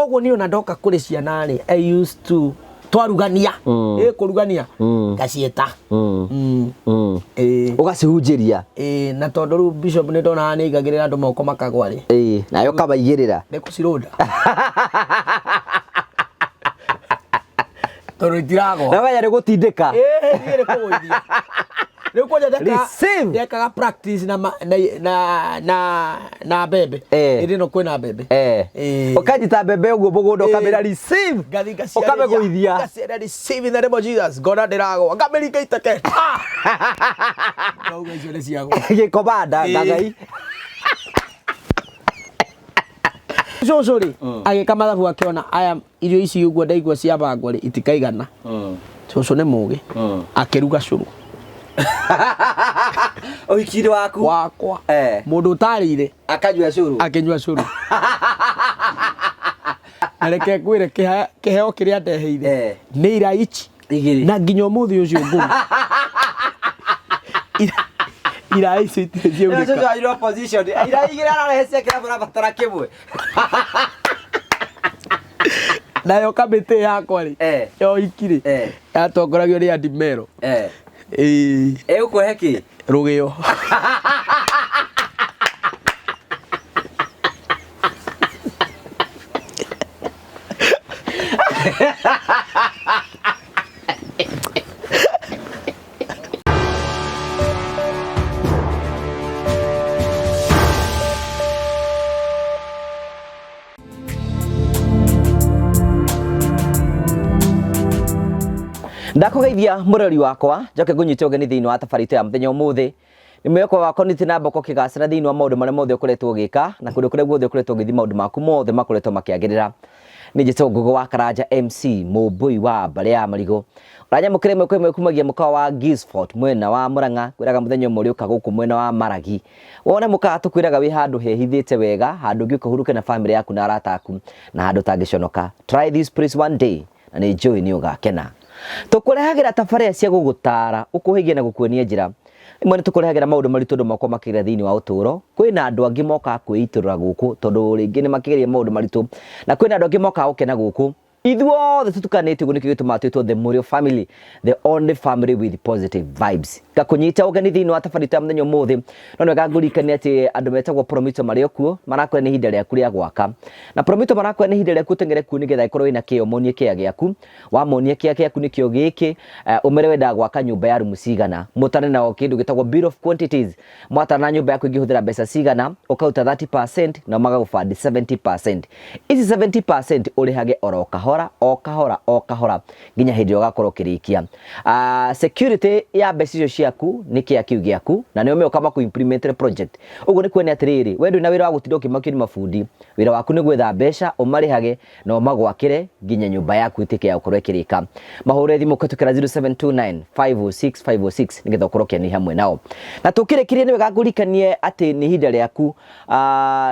Koguo niĩ ona ndoka kũrĩ ciana rĩ, I used to twarugania, ĩ kũrugania ngaciĩta. Ĩ. Ũgacihunjĩria. Ĩ, na tondũ rĩu bishop nĩ ndonaga nĩ aigagĩrĩra andũ moko makagwa rĩ, Ĩĩ, nawe ũkamaigĩrĩra. Nĩ kũcirũnda tondũ itiragwa. Na wenya nĩ gũtindĩka. Ĩ, niĩ nĩ kũgũithia rĩu kwanja. Receive. Ndekaga practice na ma- na na na na mbembe. Hĩndĩ ĩno kwĩna mbembe. Ũkanyita mbembe ũguo mũgũnda, ũkamĩra receive. Ngathi ũkamĩgũithia. Ngaciĩra, "Receive in the name of Jesus." Ngona ndĩragwa, ngamĩringa iteke. Ah! Ngauga icio nĩ ciagwa. Gĩkomanda ngangai. Cũcũ rĩ, agĩka mathabu, akĩona aya irio ici ũguo ndaigua ciabangwo rĩ, itikaigana. Cũcũ nĩ mũgĩ, akĩruga cũrũ. Ũhiki-inĩ waku? Wakwa. Mũndũ ũtarĩire akanyua cũrũ. Akĩnyua cũrũ. Na reke ngwĩre, kĩheo kĩrĩa ndeheire nĩ iraici igĩrĩ. Na nginya ũmũthĩ ũcio ngũrũ irai icio itirĩ ciaunĩka. Cũcũ wanyu nĩ opposition. Ira igĩrĩ ararehe cia kĩrabu, arabatara kĩmwe. Nayo kamĩtĩ yakwa rĩ, ya ũhiki rĩ, yatongoragio nĩ Andy Mero. Ĩĩ. Ĩgũkũhe kĩ? Rũgĩo. Ndakũgeithia mũrori wakwa, njoke ngũnyite ũgeni thĩinĩ wa tabarĩra itũ ya mũthenya ũmũthĩ. Nĩ mwĩhoko wakwa nĩ na mboko kĩgacĩra thĩinĩ wa maũndũ marĩa mothe ũkoretwo ũgĩka na kũndũ kũrĩa guothe ũkoretwo ũgĩthiĩ, maũndũ maku mothe makoretwo makĩagĩrĩra. Nĩ njĩtwo Ngũgũ wa Karanja MC Mũmbũi wa mbarĩ ya Marigũ. Ũranyamũkĩra ĩmwe kwa ĩmwe kumagia mũkawa wa Gisford mwena wa Murang'a. Kwĩraga mũthenya ũmwe ũrĩũka gũkũ mwena wa Maragi wone mũkawa tũkwĩraga wĩ handũ hehithĩte wega, handũ ũngĩũka ũhurũke na famĩlĩ yaku na arata aku na handũ ũtangĩconoka. Try this place one day na nĩ njũĩ nĩ ũgakena. Tũkũrehagĩra tabarĩra cia gũgũtaara, ũkũhĩgia na gũkuonia njĩra. Rĩmwe nĩ tũkũrehagĩra maũndũ maritũ andũ makoragwo makĩgerera thĩinĩ wa ũtũũro. Kwĩna andũ angĩ mokaga kwĩitũrũra gũkũ tondũ rĩngĩ nĩ makĩgereire maũndũ maritũ, na kwĩna andũ angĩ mokaga gũkena gũkũ. Ithuothe tũtukanĩte ũguo nĩkĩo gĩtũmaga twĩtwo the Mũrĩo family, the only family with positive vibes. Ngakũnyita ũgeni thĩinĩ wa tabarĩra itũ ya mũthenya ũmũthĩ, no nĩ wega ngũririkanie atĩ andũ metagwo Promito marĩ o kuo, marakwĩra nĩ ihinda rĩaku rĩa gwaka. Na Promito marakwĩra nĩ ihinda rĩaku ũteng'ere kuo nĩgetha ĩkorwo wĩna kĩo, monie kĩa gĩaku. Wamonia kĩa gĩaku nĩkĩo gĩkĩ, ũmere wendaga gwaka nyũmba ya rumu cigana. Mũtane nao kĩndũ gĩtagwo bill of quantities. Mwatana nyũmba yaku ĩngĩhũthĩra mbeca cigana, ũkaruta 30% nao magagũbandi 70%. Ici 70% ũrĩhage oro kahora, o kahora, o kahora nginya hĩndĩ ĩrĩa ũgakorwo ũkĩrĩkia. Security ya mbeca icio ciaku nĩ kĩa kĩu gĩaku na nĩo meũka makũ implement project. Ũguo nĩ kuonania atĩrĩrĩ, we ndũrĩ na wĩra wa gũtinda ũkĩmakio nĩ mabundi. Wĩra waku nĩ gwetha mbeca ũmarĩhage na ũmagwakĩre nginya nyũmba yaku ĩtuĩke ya gũkorwo ĩkĩrĩka. Mahũre thimũ kũhetũkĩra 0729 506 506 nĩgetha ũkorwo ũkĩanĩria hamwe nao. Na tũkĩrĩkĩria nĩ wega ngũririkanie atĩ nĩ ihinda rĩaku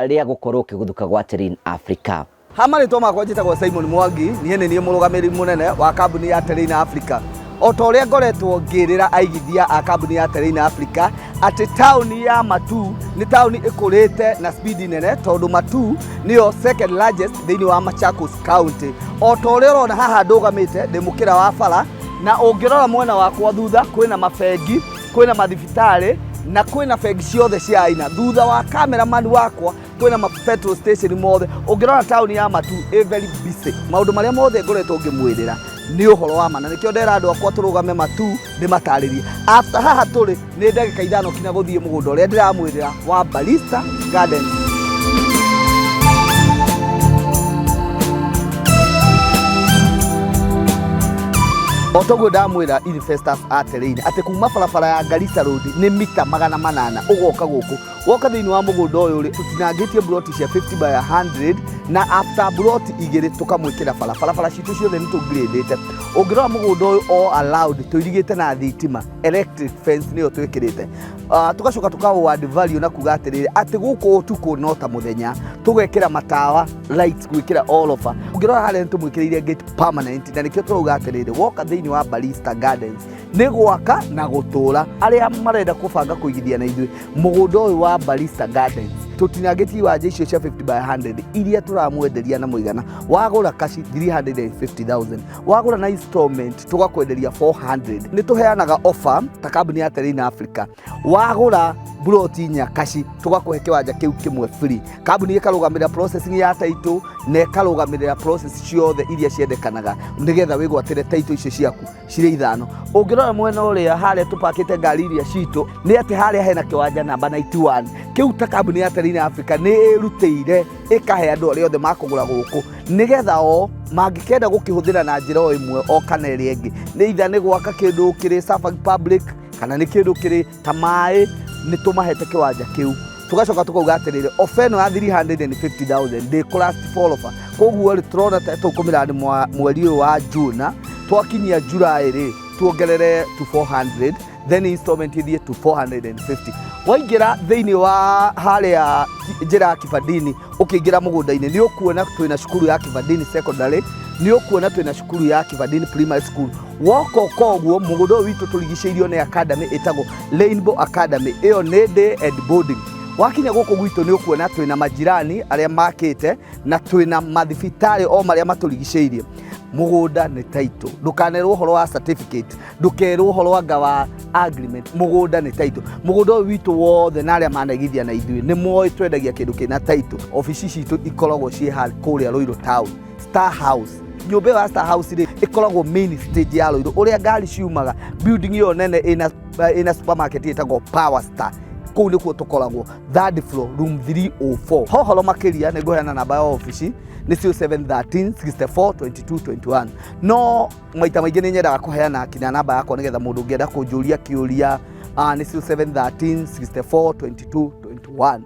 rĩa gũkorwo ũkĩguthũka gwa Terrain Africa. Ha marĩtwa makwa njĩtagwo Simon Mwangi, niĩ nĩ niĩ mũrũgamĩrĩri mũnene wa kambuni ya Terrain Africa. O ta ũrĩa ngoretwo ngĩrĩra aigithia a kambuni ya Terrain Africa atĩ taũni ya Matuu nĩ taũni ĩkũrĩte na speed nene tondũ Matuu nĩyo second largest thĩinĩ wa Machakos County. O ta ũrĩa ũrona haha ndũgamĩte ndĩ mũkĩra wa bara, na ũngĩrora mwena wakwa thutha kwĩna mabengi, kwĩna mathibitarĩ na kwĩna bengi ciothe cia aina. Thutha wa cameraman wakwa kwĩna ma petrol station mothe. Ũngĩrora taũni ya Matuu ĩ very busy. Maũndũ marĩa mothe ngoretwo ngĩmwĩrĩra nĩ ũhoro wa ma, na nĩkĩo ndera andũ akwa tũrũgame Matuu ndĩmatarĩrie. After haha tũrĩ nĩ ndagĩka 5 kinya gũthiĩ mũgũnda ũrĩa ndĩramwĩrĩra wa Barista Gardens. O toguo ndamwĩra investors a Terrain atĩ kuma barabara ya Garissa Road nĩ mita 800 ũgoka gũkũ. Woka thĩinĩ wa mũgũnda ũyũ rĩ, tũtinangĩtie mburoti cia 50 by 100 na after mburoti igĩrĩ tũkamwĩkĩra bara. Barabara citũ ciothe nĩ tũngirĩndĩte. Ũngĩrora mũgũnda ũyũ all allowed tũirigĩte na thitima, electric fence nĩyo twĩkĩrĩte. Tũgacoka tũka add value na kuga atĩrĩrĩ atĩ gũkũ ũtukũ no ta mũthenya, tũgekĩra matawa lights gwĩkĩra all over. Ũngĩrora harĩa nĩ tũmwĩkĩrĩire gate permanent, na nĩkĩo tũrauga atĩrĩrĩ woka thĩinĩ wa Barista Gardens nĩ gwaka na gũtũra. Arĩa marenda kũbanga kũigithia na ithuĩ mũgũnda ũyũ wa Barista Gardens Tũtinangĩtie iwanja icio cia 50 by 100 iria tũramwenderia na mũigana wagũra kaci 350,000, wagũra na installment tũgakwenderia 400. Nĩ tũheanaga offer ta kambuni ya Terrain Africa, wagũra buroti inya kaci tũgakũhe kĩwanja kĩu kĩmwe free. Kambuni ĩkarũgamĩrĩra processing ya title na ĩkarũgamĩrĩra process ciothe iria ciendekanaga nĩgetha wĩgwatĩre title icio ciaku cirĩ ithano. Ũngĩrora mwena ũrĩa harĩa tũpakĩte ngari iria citũ, nĩ atĩ harĩa hena kĩwanja namba 91 kĩu, ta kambuni ya Terrain Africa nĩ ĩrutĩire ĩkahe andũ arĩa othe makũgũra gũkũ, nĩgetha o mangĩkenda gũkĩhũthĩra na njĩra o ĩmwe o kana ĩrĩa ĩngĩ, nĩ itha nĩ gwaka kĩndũ kĩrĩ serving public kana nĩ kĩndũ kĩrĩ ta maĩ, nĩ tũmahete kĩwanja kĩu. Tũgacoka tũkauga atĩrĩrĩ, ofa ĩno ya 350,000 ndĩkũ last for offer. Koguo rĩ, tũrona ta tũkũmĩrani mweri ũyũ wa June, twakinyia July rĩ, tuongerere to 400, then installment ithiĩ to 450. Waingĩra thĩinĩ wa harĩa njĩra ya Kibandini, ũkĩingĩra mũgũnda-inĩ, nĩ ũkuona twĩna cukuru ya Kibandini Secondary, nĩ ũkuona twĩna cukuru ya Kibandini Primary School. Woka ũka ũguo, mũgũnda ũyũ witũ tũrigicĩirio nĩ academy ĩtagwo Rainbow Academy, ĩyo nĩ day and boarding. Wakinya gũkũ gwitũ, nĩ ũkuona twĩna majirani arĩa makĩte na twĩna mathibitarĩ o marĩa matũrigicĩirie. Mũgũnda nĩ title, ndũkanerwo ũhoro wa certificate, ndũkerwo ũhoro anga wa agreement, mũgũnda nĩ title. Mũgũnda ũyũ witũ wothe na arĩa manaigithia na ithuĩ nĩ moĩ twendagia kĩndũ kĩna title. Obici citũ ikoragwo ciĩ kũrĩa Ruiru Town, Star House. Nyũmba ĩyo ya Star House rĩ, ĩkoragwo main stage ya Ruiru, ũrĩa ngari ciumaga, building ĩyo nene ĩna supermarket ĩtagwo Power Star. Kũu nĩkuo tũkoragwo, third floor, room 304. Hohoro makĩria, nĩ ngũheana namba ya obici, nĩ 0713 64 22 21, no maita maingĩ nĩ nyendaga kũheana kinya namba yakwa nĩgetha mũndũ ũngĩenda kũnjũria kĩũria, nĩ 0713 64 22 21.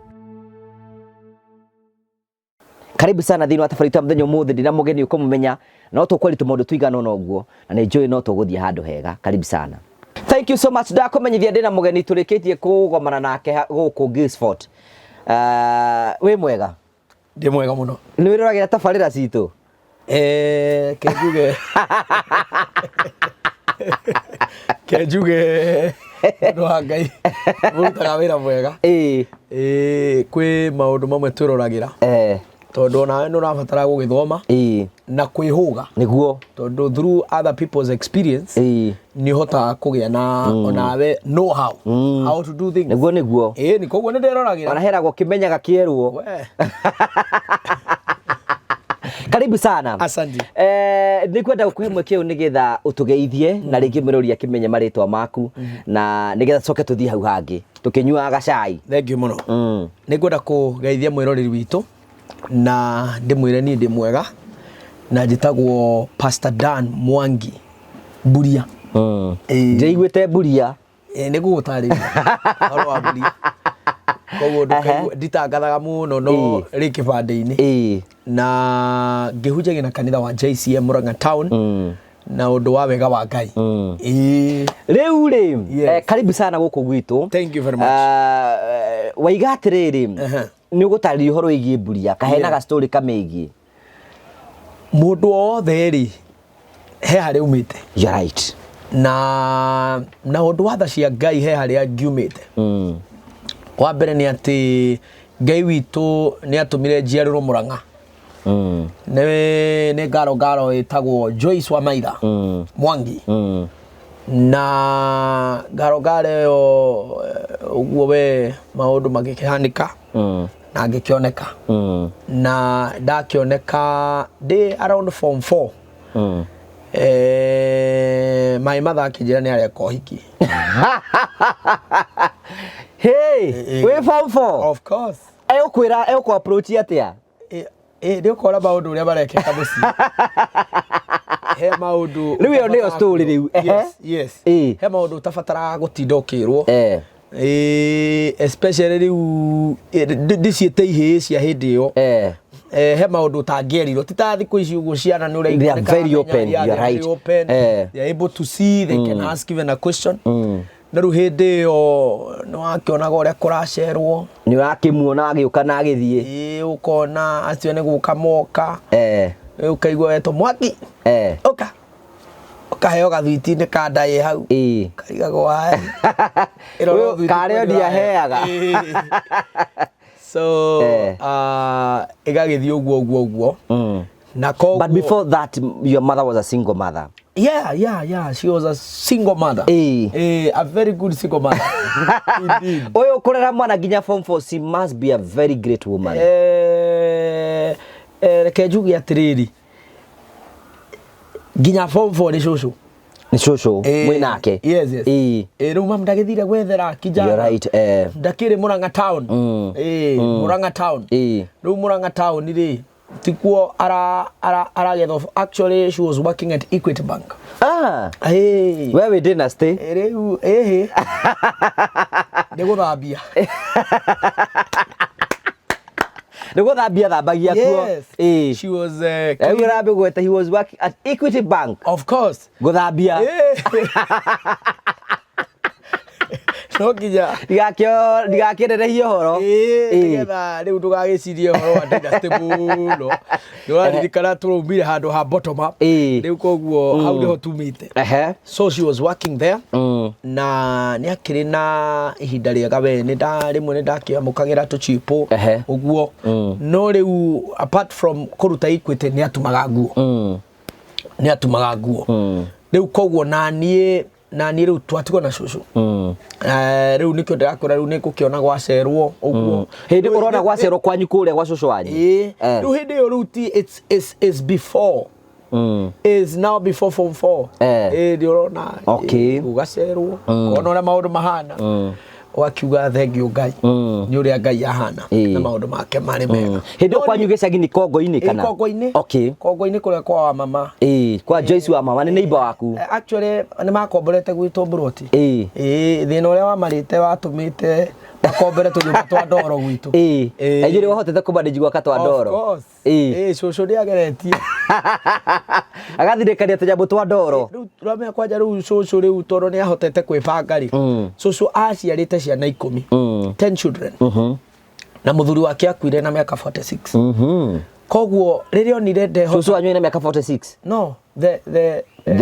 Karibu sana thĩinĩ wa tabarĩra ya mũthenya ũmũthĩ. Ndĩna mũgeni ũkũmũmenya, no tũkwaria tũmaũndũ tũigana ũna ũguo, na nĩ njũĩ no tũgũthiĩ handũ hega. Karibu sana, thank you so much. Ndakũmenyithia ndĩna mũgeni tũrĩkĩtie kũgomana nake gũkũ Gilsford. Wĩ mwega? Ndĩ mwega mũno. Nĩ wĩroragĩra tabarĩra citũ? Ke njuge ũndũ wa Ngai, mũrutaga wĩra mwega. Kwĩ maũndũ mamwe twĩroragĩra, tondũ onawe nĩ ũrabatara gũgĩthoma na kwĩhũga, tondũ through other people's experience nĩ ũhotaga kũgĩa na onawe know how to do things. Nĩguo, nĩguo. Ĩĩ, nĩ koguo nĩ ndĩroragĩra. Ona heragwo kĩmenyaga kĩerwo. We. Karibu sana. Asante. Nĩ kwenda gũkũhe mweke ũyũ nĩgetha ũtũgeithie na rĩngĩ mwĩrori akĩmenye marĩtwa maku, na nĩgetha tũcoke tũthiĩ hau hangĩ tũkĩnyuaga gacai. Thank you mũno. Nĩ ngwenda kũgeithia mwĩroreri witũ na ndĩmwĩre niĩ ndĩ mwega, na njĩtagwo Pastor Dan Mwangi Mburia. Ndĩiguĩte Mburia. Nĩ ngũgũtarĩria ũhoro wa Mburia, koguo ndũkaigue nditangathaga mũno, no rĩ kĩbandĩ-inĩ, na ngĩhunjagia na kanitha wa JCM Murang'a Town, na ũndũ wa wega wa Ngai. Rĩu rĩ, Yes. Karibu sana gũkũ gwitũ. Thank you very much. Waiga atĩrĩrĩ, nĩ ũgũtarĩria ũhoro wĩgiĩ Mburia kahena ga story kamĩgiĩ. Mũndũ o wothe rĩ, he harĩa umĩte. You're right. Na ũndũ wa tha cia Ngai, he harĩa ngiumĩte. Wa mbere nĩ atĩ Ngai witũ nĩ atũmire njiarĩrwo Mũrang'a. Nĩ ngaro ngaro ĩtagwo Joyce wa Maitha Mwangi, na ngaro ngaro ĩyo, ũguo we maũndũ magĩkĩhanĩka na ngĩkĩoneka, na ndakĩoneka ndĩ around form 4. Maĩ mathaa akĩnjĩra nĩ areka ũhiki. Hey, wĩ form 4? Of course. Egũkwĩra, egũkũ approach atĩa? Nĩ ũkora maũndũ ũrĩa marekĩka mũciĩ, he maũndũ Rĩu ĩyo nĩyo story rĩu. Ehe. Yes. He maũndũ ũtabataraga gũtinda ũkĩrwo. Especially rĩu ndĩciĩte ihĩĩ cia hĩndĩ ĩyo. He maũndũ ũtangĩerirwo, ti ta thikũ ici ũguo ciana nĩ ũraigua They are nĩ very karamenya, open, yeah, you are they are very right. open. They are able to see, they can ask even a question. Na rĩu hĩndĩ ĩyo nĩ wakĩonaga ũrĩa kũracerwo. Nĩ ũrakĩmuona agĩũka na agĩthiĩ. Ĩĩ, ũkona acio nĩ gũka moka. Ũkaigua wetwo Mwaki, ũka ũkaheo gathwiti-inĩ ka nda ĩ hau. Karigagwo waĩ. Ũyũ karĩa ndiaheaga. So ĩgagĩthiĩ ũguo ũguo ũguo. Na koguo But before that, your mother was a single mother. Yeah, she was a single mother. A very good single mother. Indeed. Ũyũ kũrera mwana nginya form 4, she must be a very great woman. Reke njuge atĩrĩrĩ, nginya form 4 nĩ cũcũ. Nĩ cũcũ mwĩ nake. Yes. Rĩu mamu ndagĩthire gwethera kijana. You're right. Ndakĩrĩ Murang'a town. Murang'a town. Rĩu Murang'a town rĩ, tikuo aragetha. Actually, she was working at Equity Bank. We wĩ dynasty. Rĩu ĩhĩ nĩ gũthambia. Nĩ gũthambia thambagia kuo. Yes. She was Rĩu ũrambĩgweta he was working at Equity Bank. Of course. Gũthambia. No nginya Ndigakĩenderehie ũhoro. Nĩgetha rĩu ndũgagĩcirie ũhoro wa dynasty mũno. Nĩ ũraririkana tũraumire handũ ha bottom up. Rĩu koguo hau nĩho tumĩte. So she was working there. Na nĩ akĩrĩ na ihinda rĩega we, nĩ rĩmwe nĩ ndakĩamũkagĩra tũchipũ ũguo. No rĩu apart from kũruta Equity nĩ atumaga nguo. Nĩ atumaga nguo. Rĩu koguo na niĩ rĩu twatigwo na cũcũ. Rĩu nĩkĩo ndĩrakwĩra rĩu nĩ ngũkĩona gwacerwo ũguo. Hĩndĩ ũrona gwacerwo kwanyu kũrĩa gwa cũcũ wanyu. Rĩu hĩndĩ ĩyo rĩu ti it's before. Is now before form 4. Nĩ ũrona. Gũgacerwo. Ũkona ũrĩa maũndũ mahana. Ũgakiuga thengiũ Ngai. Nĩ ũrĩa Ngai ahana. Na maũndũ make marĩ mega. Hĩndĩ ĩyo kwanyu gĩcagi nĩ Kongo-inĩ kana? Kongo-inĩ. Kongo-inĩ kũrĩa kwa wa mama. Kwa Joyce wa mama nĩ neighbor waku. Actually nĩ makomborete gwitũ mburoti. Thĩna ũrĩa wamarĩte watũmĩte makombere tũnyũmba twa ndoro gwitũ. Inyuĩ nĩ wahotete kũmanage gwaka twa ndoro? Of course. Cũcũ nĩ ageretie. Agathirĩkania tũnyamũ twa ndoro. Rĩu ũramenya kwanja rĩu cũcũ rĩu tondũ nĩ ahotete kwĩbanga rĩ. Cũcũ aciarĩte ciana 10. 10 children. Na mũthuri wake akuire na mĩaka 46. Koguo rĩrĩa onire ndeho. Cũcũ wanyu ena mĩaka 46? No, the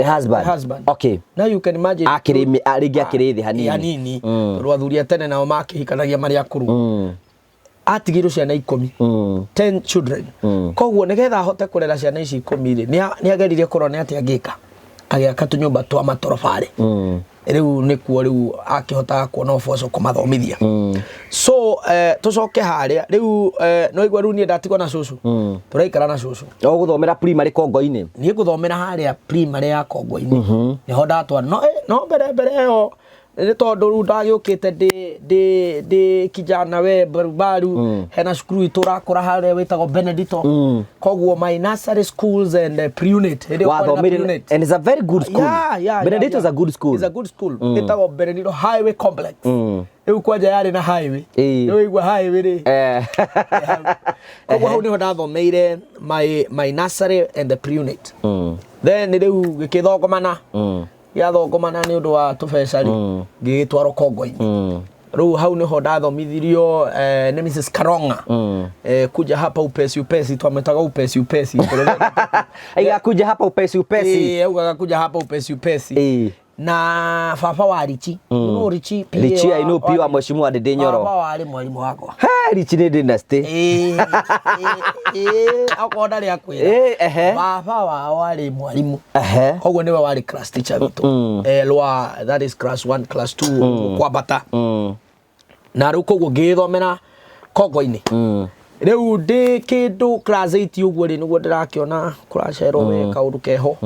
husband. The husband. Okay. Now you can imagine. Akĩrĩ rĩngĩ akĩrĩ thĩ hanini. Hanini. Tondũ athuri a tene nao makĩhikanagia marĩ akũrũ. Atigirwo ciana 10. 10 children. Koguo nĩgetha ahote kũrera ciana ici 10 rĩ, nĩ ageririe kũrora nĩ atĩa angĩka. Agĩaka tũnyũmba twa matorobarĩ. Rĩu nĩkuo rĩu akĩhotaga kuona ũboco kũmathomithia. So tũcoke harĩa rĩu no igua rĩu niĩ ndatigwo na cũcũ. Tũraikara na cũcũ. Ũgũthomera primary Kongo-inĩ? Niĩ ngũthomera harĩa primary ya Kongo-inĩ. Nĩho ndatwara. No mbere ĩyo nĩ tondũ rĩu ndagĩũkĩte ndĩ kijana we barubaru, hena cukuru itũ ũrakũra harĩa wĩtagwo Benedito. Koguo my nursery schools and pre-unit. Hĩndĩ ĩyo kwarĩ na Wathomire pre-unit. And it's a very good school. Yeah, Benedito is a good school. It's a good school. Ĩtagwo Benedito Highway Complex. Rĩu kwanja yarĩ na highway. Rĩu waigua highway rĩ. Koguo hau nĩho ndathomeire my nursery and the pre-unit. Then rĩu gĩkĩthongomana. Gĩathongomana nĩ ũndũ wa tũbeca rĩ, ngĩgĩtwarwo Kongo-inĩ. Rĩu hau nĩho ndathomithirio nĩ Mrs. Karonga. Kuja hapa upesi upesi, twamwĩtaga upesi upesi. Aiga kuja hapa upesi upesi. Augaga kuja hapa upesi upesi. Na baba wa Richi. You know Richi, PA Richi, I know PA wa Mheshimiwa Ndindi Nyoro. Baba wa arĩ mwalimu wakwa. He, Richi nĩ dynasty. Akorwo ndarĩ akwĩra. Baba wao arĩ mwalimu. Koguo nĩwe warĩ class teacher witũ. Lwa, that is class 1, class 2, kwambata. Na rĩu koguo ngĩgĩthomera Kongo-inĩ. Rĩu ndĩ kĩndũ class 8 ũguo rĩ, nĩguo ndĩrakĩona kũracerwo we kaũndũ keho.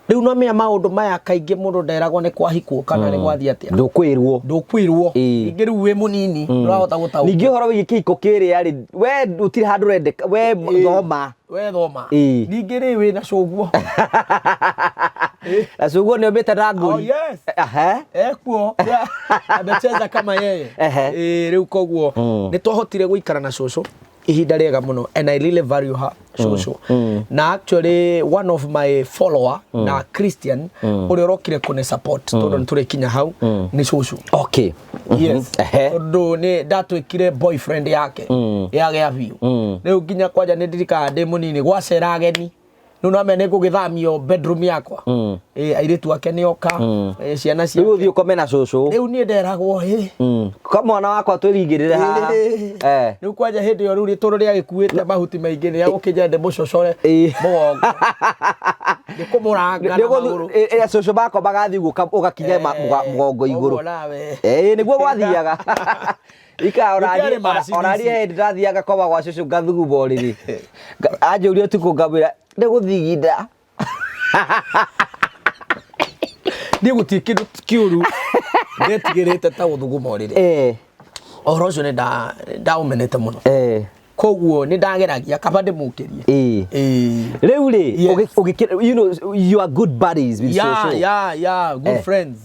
Rĩu no menya maũndũ maya kaingĩ mũndũ nderagwo nĩ kwahikwo kana nĩ gwathiĩ atĩa. Ndũkwĩrwo. Ndũkwĩrwo. Ningĩ rĩu wĩ mũnini, ndũrahota gũtaũkwo. Ningĩ ũhoro wĩgiĩ kĩhiko kĩrĩa rĩ, we gũtirĩ handũ ũrendeka, we thoma. We thoma. Ningĩ rĩ wĩna cũguo. Na cũguo nĩ oimĩte na ngũri. Oh, yes. Ekuo. Amecheza kama yeye. Rĩu koguo nĩ twahotire gũikara na cũcũ ihinda rĩega mũno, and I really value her cũcũ. Na actually one of my follower na Christian ũrĩa ũrokire kũne support tondũ nĩ tũrĩkinya hau nĩ cũcũ. Okay. Yes. Tondũ nĩ ndatwĩkire boyfriend yake yagĩa biũ. Rĩu nginya kwanja nĩ ndirikanaga ndĩ mũnini gwacera ageni. Rĩu no amenya nĩ ngũgĩthamio bedroom yakwa. Ĩ, airĩtu ake nĩ oka, ĩ, ciana Rĩu ciake. ũthiĩ ũkome na cũcũ. Rĩu niĩ nderagwo ĩ. Ko mwana wakwa twĩringĩrĩre haha. Ĩ. Rĩu kwanja hĩndĩ ĩyo rĩu rĩtũrũ rĩagĩkuĩte mahuti maingĩ nĩ agũkĩnja ndĩmũcocore mũgongo. Nĩ kũmũranga na magũrũ. Ĩ cũcũ makwa magathiĩ ũguo ũgakinya mũgongo igũrũ. Ũguo nawe. Ĩ nĩguo gwathiaga. Ika Gũtiarĩ macini onaniĩ ici. hĩndĩ ndathiaga koma gwa cũcũ ngathuguma ũrĩrĩ. Anjũria ũtukũ ngamwĩra nĩ gũthiginda. Niĩ gũtirĩ kĩndũ kĩũru ndetigĩrĩte ta gũthuguma ũrĩrĩ. Ũhoro ũcio nĩ ndaũmenete mũno. Koguo nĩ ndageragia kaba ndĩmũkĩrie. Ĩ. Rĩu rĩ, Yes. you know, you are good buddies with cũcũ. Yeah, good friends.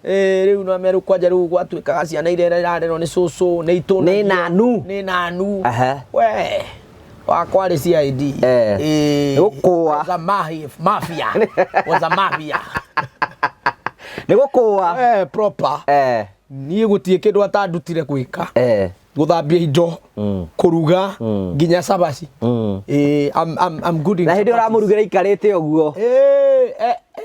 Rĩu no meru kwanja rĩu gwatuĩkaga ciana iria irarerwo nĩ cũcũ nĩ itũnagio. Nĩ nanu. Nĩ nanu. Aha. We wakwa rĩ CID. Nĩ gũkũa. Was a mafia. Was a mafia. Nĩ gũkũa. Proper. Niĩ gũtirĩ kĩndũ atandutire gwĩka. Gũthambia indo, kũruga, nginya cabaci. I'm good in Na hĩndĩ ĩyo chapatis. ũramũrugĩra ikarĩte ũguo.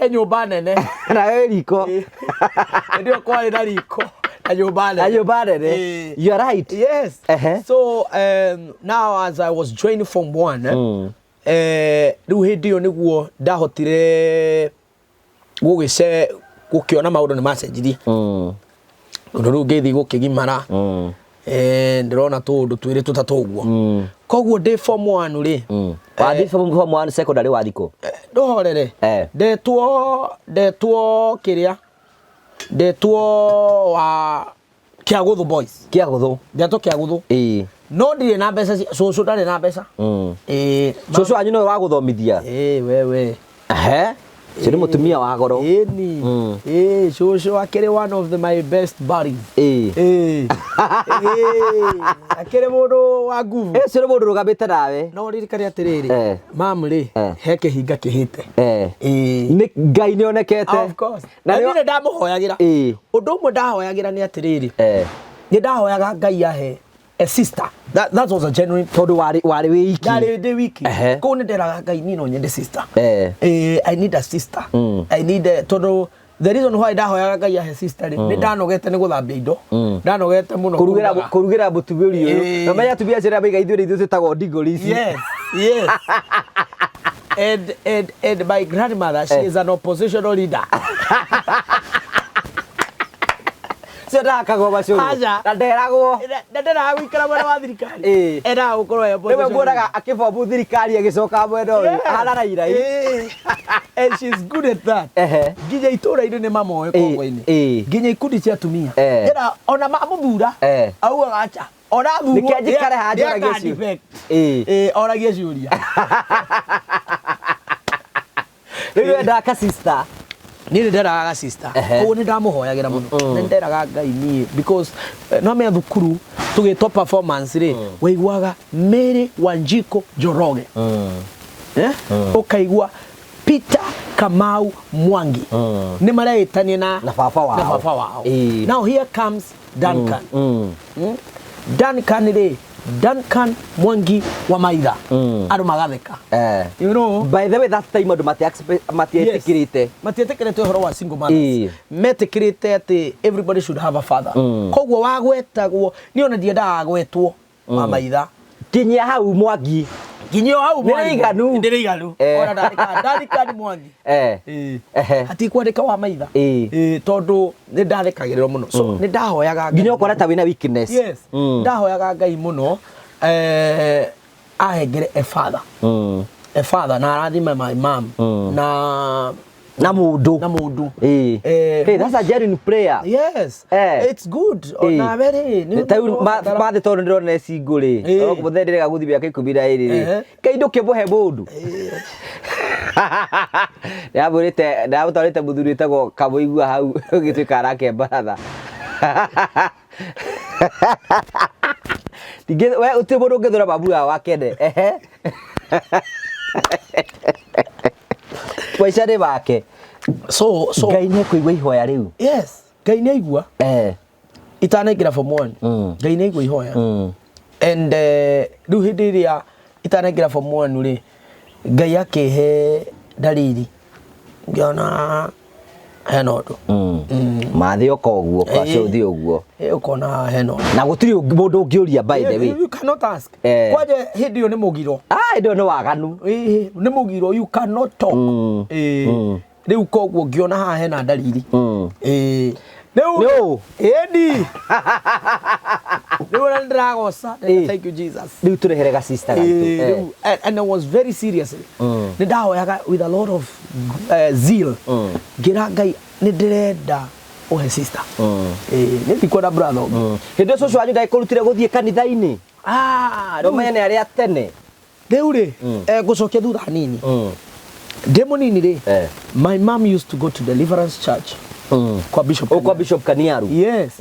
E nyũmba nene. Na wĩ riko. Hĩndĩ ĩyo kwarĩ na riko na nyũmba nene. Na nyũmba nene. You are right. Yes. Ehe. So now as I was joining form 1, rĩu hĩndĩ ĩyo nĩguo ndahotire gũkĩona maũndũ nĩ macenjirie. Tondũ rĩu ngĩthiĩ gũkĩgimara, ndĩrona tũũndũ twĩrĩ tũtatũ ũguo. Koguo ndĩ form 1 rĩ, Wathiĩ form 1 secondary wathiĩ kũ? Ndũhorere. Ndetwo kĩrĩa? Ndetwo wa Kĩagũthũ Boys. Kĩagũthũ. Ndetwo Kĩagũthũ. No ndirĩ na mbeca cia cũcũ ndarĩ na mbeca. Cũcũ wanyu nĩwe wagũthomithia? Ĩ, wewe. Ehe. Ũcio nĩ mũtumia wa goro. Ĩni. Ĩ, cũcũ akĩrĩ one of my best buddies. Ĩ. Ĩ. Akĩrĩ mũndũ wa nguvu. Ĩ, ũcio nĩ mũndũ ũrũgamĩte nawe. No ririkane atĩrĩrĩ, mam rĩ, he kĩhinga kĩhĩte. Ĩ. Nĩ Ngai nĩ onekete. Of course. Na Na nĩ niĩ nĩ ndamũhoyagĩra. Ũndũ ũmwe ndahoyagĩra nĩ atĩrĩrĩ, nĩ ndahoyaga Ngai ahe a sister. That was a genuine Tondũ warĩ wĩ iki. Ndarĩ ndĩ wiki. Kũu nĩ nderaga Ngai niĩ no nyende sister. I need a sister. I need a, tondũ the reason why ndahoyaga Ngai ahe sister rĩ, nĩ ndanogete nĩ gũthambia indo. Ndanogete mũno Kũrugĩra kũrugaga. kũrugĩra mũtumia ũyũ. Na menya atumia acio arĩa maiga ithuĩ nĩ ithuĩ twĩtagwo ndigũri ici. Yes, yes. And my grandmother, she is an oppositional leader. Cio ndakagwo macũrũ. Aca. Na nderagwo. Na ndendaga gũikara mwena wa thirikari. Endaga gũkorwo e Rĩmwe opposition muonaga akĩbomu thirikari agĩcoka mwena ũyũ. Yes. Ahana Raila. And she's good at that. Nginya itũra-inĩ nĩ mamoĩ Kongo-inĩ. Nginya ikundi cia atumia. Ĩra ona mamũthura, augaga acha. Ona athurwo, Nĩkĩo njikare haha njoragie nĩ aka ciũria. defect. Oragie ciũria. Rĩu wendaga ka sister. Niĩ nĩ nderaga ga sister. Koguo nĩ ndamũhoyagĩra mũno. Nĩ nderaga Ngai niĩ because no menya thukuru tũgĩtwo performance rĩ, waiguaga Mary Wanjiko Njoroge. Ũkaigua Peter Kamau Mwangi. Nĩ mareĩtania Na baba wao. na baba wao. Now here comes Duncan. Duncan rĩ, Duncan Mwangi wa Maitha. Andũ magatheka. You know? By the way, that time andũ matietĩkĩrĩte. Yes. Matietĩkĩrĩte ũhoro wa single mothers. Metĩkĩrĩte atĩ everybody should have a father. Koguo wagwetagwo, niĩ ona ndiendaga gwetwo wa Maitha. Kinyia hau Mwangi. Kinyia hau Nĩ Mwangi. rĩiganu. Nĩ rĩiganu. Ona ndandĩkaga Duncan Mwangi. Hatikwandĩka wa Maitha. Tondũ nĩ ndathekagĩrĩrwo mũno. So nĩ ndahoyaga Ngai. Nginya ũkona ta wĩna weakness. Yes. Ndahoyaga Ngai mũno, ahengere a father. A father na arathime my mom. Na Na mũndũ. Na mũndũ. Hey, that's a genuine prayer. Yes. It's good. Ona we rĩ, nĩ Ta rĩu ũndũ ũrabatara. mathĩ tondũ ndĩrona ecingũ rĩ. No mũthee ndĩrega gũthiĩ mĩaka 12 rĩ. Ngai ndũkĩmũhe mũndũ. Ndamwĩrĩte, ndamũtwarĩte mũthuri wĩtagwo Kamũigua hau ũgĩtuĩka arake mbaratha. Ndingĩ, we ũtirĩ mũndũ ũngĩthũra mamu wao wa kene. Maica nĩ make. So Ngai nĩ ekũigua ihoya rĩu. Yes, Ngai nĩ aigua. Itanaingĩra form 1. Ngai nĩ aigua ihoya. And rĩu hĩndĩ ĩrĩa itanaingĩra form 1 rĩ, Ngai akĩhe ndariri ngĩona hena ũndũ. Mathĩ oka ũguo kwacio Ĩĩ. ũthiĩ ũguo. Ĩ, ũkona hena ũndũ. Na gũtirĩ mũndũ ũngĩũria, by the way. You cannot ask. Eh. Kwanja hĩndĩ ĩyo nĩ mũgiro. Ah, ĩndĩ ĩyo nĩ waganu. Ĩĩ, nĩ mũgiro, you cannot talk. Ĩĩ. Rĩu koguo ngĩona haha hena ndariri. Ĩĩ. Rĩu Nĩ ũũ? Ĩni. Rĩu ona nĩndĩragoca. Ĩĩ. Thank you, Jesus. Rĩu tũrehere ga sister gaitũ. Ĩĩ, rĩu, and I was very seriously, nĩ ndahoyaga with a lot of zeal, ngĩra Ngai nĩ ndĩrenda ũhe sister. Ĩĩ, nĩ ndikwenda brother ũngĩ. Hĩndĩ ĩyo cũcũ wanyu ndagĩkũrutire gũthiĩ kanitha-inĩ? Ah, No rĩu mene arĩa tene. Rĩu rĩ, ngũcokia thutha hanini. Ndĩ mũnini rĩ, my mom used to go to Deliverance Church kwa Bishop O kwa Bishop Kaniaru. Yes.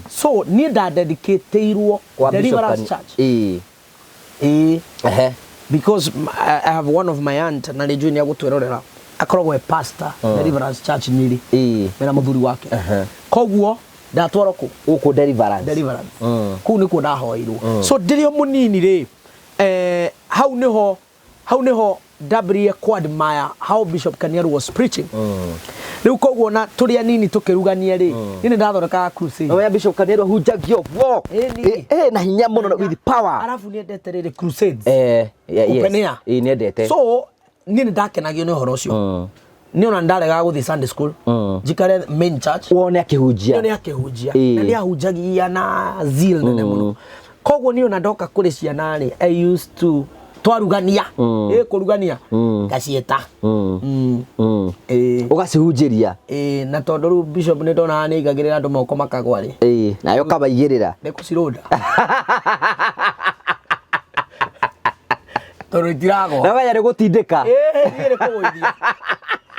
So niĩ ndadedicatĩirwo Kwa Bishop Deliverance Church. Ĩĩ. Because I have one of my aunt na nĩ njũĩ nĩ agũtwĩrorera, akoragwo e pastor Deliverance Church Nyĩrĩ mena mũthuri wake. Koguo ndatwarwo kũ? Gũkũ Deliverance. Deliverance. Kũu nĩkuo ndahoeirwo. So ndĩrĩ o mũnini rĩ, hau nĩho ndambĩrĩirie ku admire how Bishop Kaniaru was preaching. Rĩu koguo na tũrĩ anini tũkĩrugania rĩ, niĩ nĩ ndathondekaga crusade. No ya Bishop Kaniaru ahunjagia ũguo. Ĩni. Na hinya mũno na with power. Arabu nĩ endete rĩrĩ crusades. Yeah, yes. Open air. Ĩĩ, nĩendete. So niĩ nĩ ndakenagio nĩ ũhoro ũcio. Niĩ ona ndaregaga gũthiĩ Sunday school, njikare main church wone akĩhunjia. Nĩ akĩhunjia. Na nĩ ahunjagia na zeal nene mũno. Koguo niĩ ona ndoka kũrĩ ciana rĩ, I used to twarugania, ĩ kũrugania ngaciĩta. Ĩĩ. Ũgacihunjĩria. Ĩĩ, na tondũ rĩu bishop nĩ ndonaga nĩ aigagĩrĩra andũ moko makagwa rĩ, Ĩĩ, nayo ũkamaigĩrĩra. Nĩ kũcirũnda tondũ itiragwa. Na wenya nĩ gũtindĩka. Ĩĩ, niĩ nĩ kũgũithia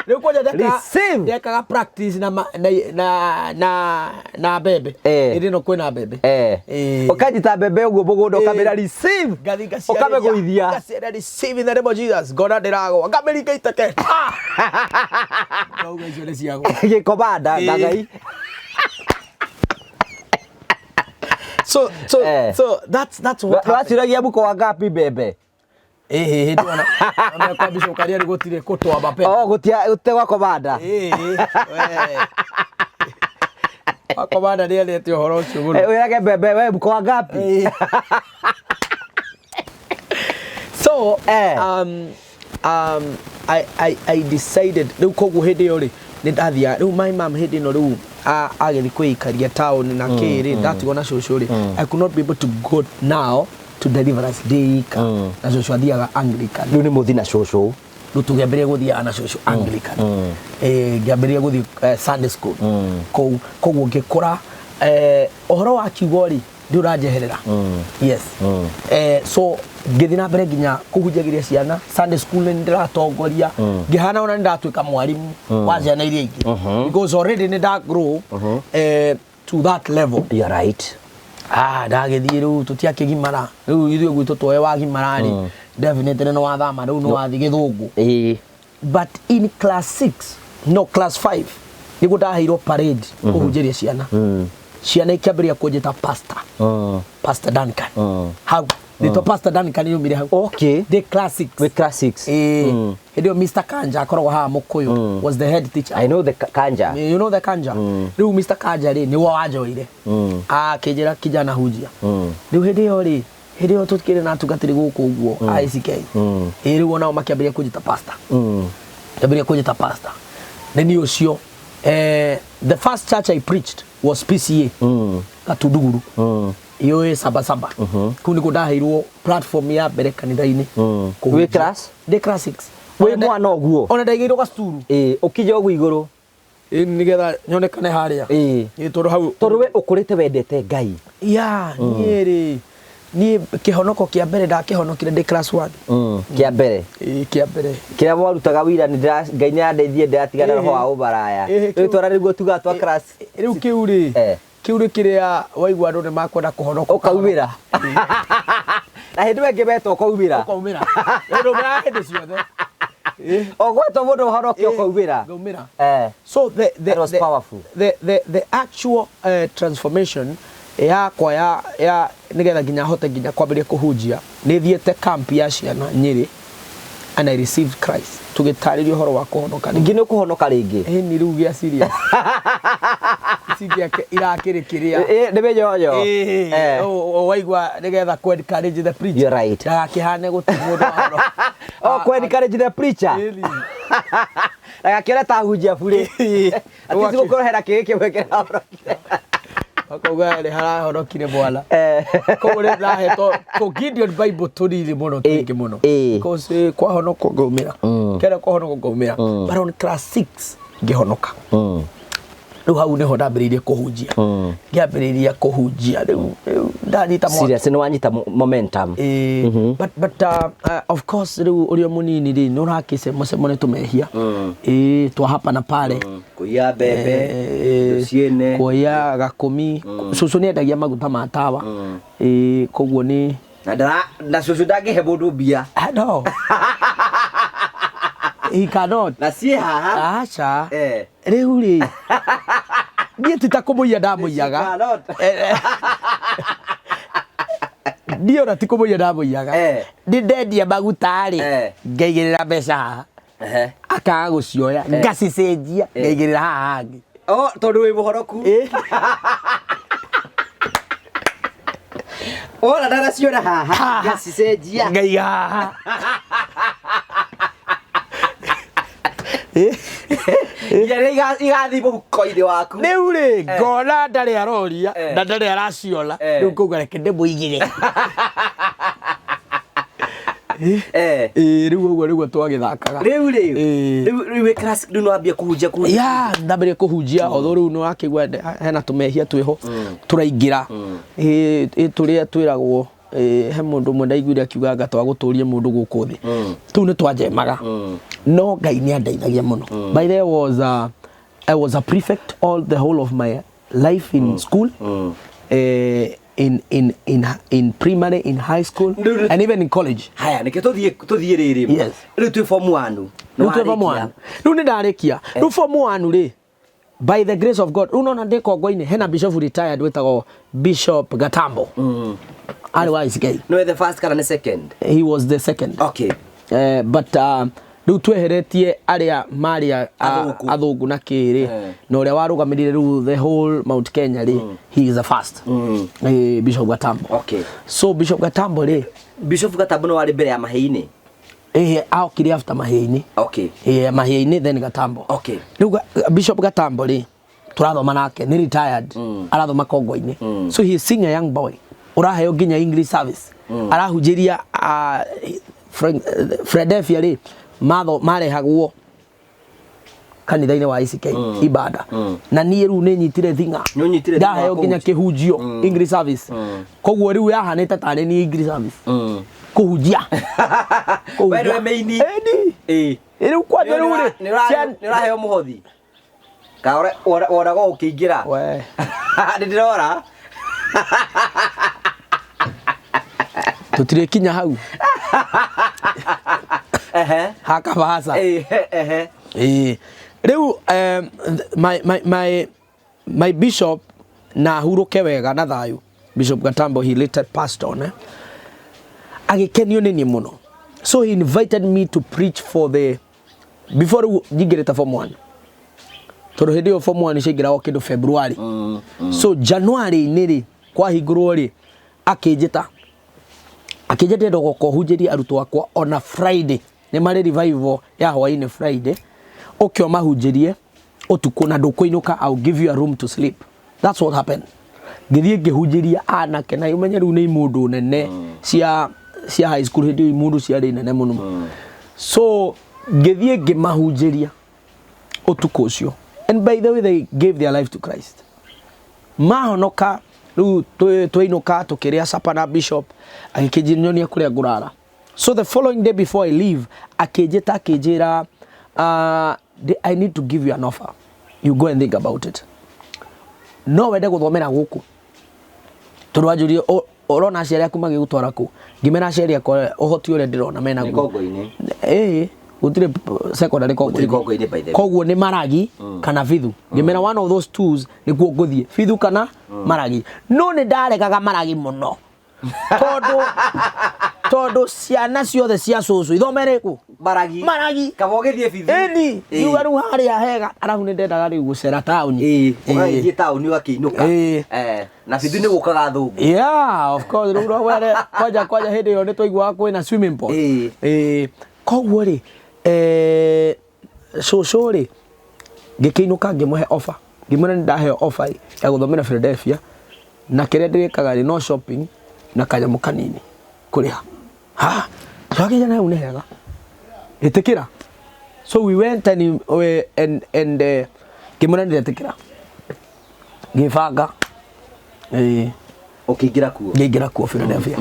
rĩu kwanja. Receive. Ndekaga practice na ma- na na na na mbembe. Hĩndĩ ĩno kwĩna mbembe. Ĩĩ. Ũkanyita mbembe ũguo mũgũnda, ũkamĩra Ĩĩ. receive. Ngathi ũkamĩgũithia. Ngaciaria, "Receive in the name of Jesus." Ngona ndĩragwa, ngamĩringa iteke. Ah! Ngauga icio nĩ ciagwa. Gĩkomanda. Ĩĩ. Ngangai. So so that's what happened. Waciragia mũko wa ngapi mbembe? Ĩĩ, hĩndĩ ona kwa Bishop Kariari gũtirĩ kũtwamba pe. Oh, gũtia gũte gwa komanda. Ĩĩ, we. Wa komanda nĩ endete ũhoro ũcio mũno. Wĩrage mbembe we mũko wa ngapi. Ĩĩ. So I decided rĩu koguo hĩndĩ ĩyo rĩ, nĩ ndathiaga rĩu my mom hĩndĩ ĩno rĩu agĩthiĩ kwĩikaria town na kĩ rĩ, ndatigwo na cũcũ rĩ, I could not be able to go now to Deliverance ndĩ ika, na cũcũ athiaga Anglican. Rĩu nĩ mũthi na cũcũ. Rĩu tũkĩambĩrĩria gũthiaga na cũcũ Anglican. Ngĩambĩrĩria gũthiĩ Sunday school kũu. Koguo ngĩkũra, ũhoro wa kiugo rĩ, ndĩ ũranjeherera. Yes. So ngĩthiĩ na mbere nginya kũhunjagĩria ciana Sunday school, nĩ ndĩratongoria, ngĩhana ona nĩ ndatuĩka mwarimũ wa ciana iria ingĩ, because already nĩ nda grow to that level. You are right. Ah, ndagĩthiĩ rĩu tũtiakĩgimara. Rĩu ithuĩ gwitũ twoe wagimara rĩ, definitely nĩ wathama, rĩu nĩ wathiĩ gĩthũngũ. But in class 6, no, class 5, nĩguo ndaheirwo parade kũhunjĩria ciana. Ciana ikĩambĩrĩria kũnjĩta pastor, Pastor Duncan. Hau rĩtwa Pastor Duncan yumire hau. Ndĩ class 6. Wĩ class 6. Ĩĩ, hĩndĩ ĩyo Mr Kanja akoragwo haha Mũkũyũ was the head teacher. I know the Kanja. You know the Kanja. Rĩu Mr Kanja rĩ, nĩwe wanjoire, akĩnjĩra, "Kijana, hunjia." Rĩu hĩndĩ ĩyo rĩ, hĩndĩ ĩyo tũkĩrĩ na atungatĩri gũkũ ũguo ICK. Ĩĩ, rĩu onao makĩambĩrĩria kũnjĩta pastor. Kĩambĩrĩria kũnjĩta pastor nĩ niĩ ũcio. The first church I preached was PCA Gatunduguru, yũĩ Sabasaba. Kũu nĩkuo ndaheirwo platform ya mbere kanitha-inĩ kũhunjia. Wĩ class? Ndĩ class 6. Wĩ mwana ũguo? Ona ndaigĩirwo gacukuru. Ĩĩ, ũkinye ũguo igũrũ. Ĩĩ, nĩgetha nyonekane harĩa. Ĩĩ, tondũ hau Tondũ we ũkũrĩte wendete Ngai. Ya, niĩ rĩ, niĩ kĩhonoko kĩa mbere ndakĩhonokire ndĩ class 1. Kĩa mbere? Ĩĩ, kĩa mbere. Kĩrĩa mwarutaga wira nĩ Ngai nĩ andeithie ndĩratigana roho wa ũmaraya. Rĩu twara nĩguo tugaga twa class. Rĩu kĩu rĩ, kĩu rĩ, kĩrĩa waigua andũ nĩ makwenda kũhonoka. Ũkaumĩra. Na hĩndĩ ĩyo ĩngĩ metwo ũkaumĩra. Ũkaumĩra. Rĩu ndũmĩraga hĩndĩ ciothe. Ũgwetwo mũndũ ũhonoke ũkaumĩra. Ngaumĩra. So That was powerful. the actual transformation yakwa ya nigetha nginya hote nginya kwambĩrĩria kũhunjia, nĩ thiĩte camp ya ciana Nyĩrĩ. And I received Christ. Tũgĩtarĩria ũhoro wa kũhonoka rĩngĩ. Ningĩ nĩ ũkũhonoka rĩngĩ. Ĩni rĩu gĩa serious. Ici gĩake irakĩrĩ kĩrĩa. Ĩ, nĩ mĩnyonyo. Ĩĩ, waigua nĩgetha kũ encourage the preacher. You're right. Ndagakĩhane gũtirĩ mũndũ wahonoka. Oh, kũ encourage the preacher. Ĩni. Ndagakĩone ta hunjia burĩ. Atĩ ti gũkorwo hena kĩgĩ kĩmwe kĩrahonokire. Akauga nĩ harahonokire mwana. Koguo rĩ ndahetwo tũ Gideon Bible tũnini mũno tũingĩ mũno. Because kwahonokwo ngaumĩra. Kera kwahonokwo ngaumĩra. But on class 6 ngĩhonoka. Rĩu hau nĩho ndambĩrĩirie kũhunjia. Ngĩambĩrĩria kũhunjia rĩu rĩu ndanyita mwaki. Serious, nĩ wanyita momentum. But of course rĩu ũrĩa mũnini rĩ nĩ ũrakĩcemocemo nĩ tũmehia. Twa hapa na pale. Kũiya mbembe, rũciĩnĩ. Kuoya gakũmi. Cũcũ nĩ endagia maguta ma tawa. Koguo nĩ Na ndara na cũcũ ndangĩhe mũndũ mbia. Ah, no. He cannot. Na ciĩ haha. Aca. Rĩu rĩ niĩ ti ta kũmũiya ndamũiyaga. She cannot. Niĩ ona ti kũmũiya ndamũiyaga. Nĩ ndendia maguta rĩ ngaigĩrĩra mbeca haha. Akaga gũcioya ngacicenjia ngaigĩrĩra haha hangĩ. Oh, tondũ wĩ mũhoroku. Wona ndanaciona haha ngacicenjia ngaiga haha. Nginya rĩrĩa igathiĩ mũhuko-inĩ waku. Rĩu rĩ ngona ndarĩ aroria na ndarĩ araciona rĩu ngauga reke ndĩmũigĩre. Rĩu ũguo nĩguo twagĩthakaga. Rĩu rĩ, rĩu wĩ class rĩu nĩwambia kũhunjia kũhunjia. Ya, ndambĩrĩria kũhunjia although rĩu nĩwakĩigua hena tũmehia twĩho tũraingĩra. Tũrĩa twĩragwo he mũndũ ũmwe ndaiguire akiuga anga twagũtũria mũndũ gũkũ thĩ. Tũu nĩ twanjemaga. No Ngai nĩ andeithagia mũno. By the way, I was a prefect all the whole of my life in school. In primary, in high school, and even in college. Haya, nĩkĩo tũthiĩ rĩrĩ. Yes. Rĩu twĩ form 1. Rĩu twĩ form 1. Rĩu nĩ ndarĩkia. Rĩu form 1 rĩ, by the grace of God, rĩu nona ndĩ Kongo-inĩ, hena bishop retired wĩtagwo Bishop Gatambo. Arĩ wa ICK. Nĩwe the first kana nĩ second? He was the second. Okay. But rĩu tweheretie arĩa marĩ athũngũ na kĩrĩ, na ũrĩa warũgamĩrĩire rĩu the whole Mount Kenya rĩ, he is the first. Bishop Gatambo. Okay. So Bishop Gatambo rĩ, Bishop Gatambo nĩ warĩ mbere ya Mahĩinĩ? Aokire after Mahĩinĩ. Okay. Mahĩinĩ then Gatambo. Okay. Rĩu Bishop Gatambo rĩ, tũrathoma nake, nĩ retired, arathoma Kongo-inĩ. So he is seeing a young boy. Ũraheo nginya English service. Arahunjĩria, Philadelphia rĩ, marehagwo kanitha-inĩ wa ICK ibada. Na niĩ rĩu nĩ nyitire thing'a. Nĩ ũnyitire thing'a Ndaheo nginya kũhunjia. kĩhunjio, English service. Koguo rĩu yahanĩte tarĩ niĩ English service. Kũhunjia. We nĩwe main. Ĩni. Rĩu kwanja rĩu rĩ, Nĩ ũraheo mũhothi? Ka woraga ũkĩingĩra? We. Nĩ ndĩrora. Tũtirĩkinya hau. Hakabasa. Rĩu, my bishop na hurũke wega na thayũ. Bishop Gatambo, he later passed on. Agĩkenio nĩ niĩ mũno. So he invited me to preach for the before rĩu nyingĩrĩte form 1. Tondũ hĩndĩ ĩyo form 1 ciaingĩragwo kĩndũ February. So January-inĩ rĩ, kwahingũrwo rĩ, akĩnjĩta. Akĩnjĩta ndĩrenda gũka ũhunjĩrie arutwo akwa ona Friday. Nĩ marĩ revival ya hwaĩ-inĩ Friday. Ũke ũmahunjĩrie ũtukũ na ndũkũinũka, I'll give you a room to sleep. That's what happened. Ngĩthiĩ ngĩhunjĩria anake na ũmenye rĩu nĩ imũndũ nene cia high school, hĩndĩ ĩyo imũndũ ciarĩ nene mũno. So ngĩthiĩ ngĩmahunjĩria ũtukũ ũcio. And by the way, they gave their life to Christ. Mahonoka rĩu twainũka tũkĩrĩa supper na bishop, agĩkĩnyonia kũrĩa ngũrara. So the following day before I leave, akĩnjĩta akĩnjĩra, I need to give you an offer. You go and think about it. No wende gũthomera gũkũ. Tondũ wanjũria, ũrona aciari aku magĩgũtwara kũ? Ngĩmera aciari akwa ũhoti ũrĩa ndĩrona mena Nĩ guo. Kongo-inĩ. Gũtirĩ secondary Kongo-inĩ. Gũtirĩ Kongo-inĩ, by the way. Koguo nĩ Maragi kana Bithu. Ngĩmera one of those twos nĩkuo ngũthiĩ, Bithu kana Maragi. No nĩ ndaregaga Maragi mũno. Tondũ ciana ciothe cia cũcũ ithomere kũ? Maragi. Maragi. Kaba ũgĩthiĩ bithu. Ĩni, ngiuga rĩu harĩa hega, arabu nĩ ndendaga rĩu gũcera taũni. Ĩĩ, ũgagĩthiĩ taũni ũgakĩinũka. Ĩĩ. Eh, na bithu nĩ gũkaga athũngũ. Yeah, of course, rĩu no were kwanja kwanja hĩndĩ ĩyo nĩ twaiguaga kwĩna swimming pool. Ĩĩ. Ĩĩ. Koguo rĩ, eh, cũcũ rĩ, ngĩkĩinũka ngĩmũhe offer. Ngĩmwĩra nĩ ndaheo offer ĩ, ya gũthomera Philadelphia na kĩrĩa ndĩrĩkaga rĩ no shopping na kanyamũ kanini kũrĩha. Ha, twakĩnya na hau nĩ hega. Ĩtĩkĩra. So we went and we, and and eh, ngĩmwĩra nĩ ndetĩkĩra. Ngĩbanga. Ĩĩ. Ũkĩingĩra kuo. Ngĩingĩra kuo Philadelphia.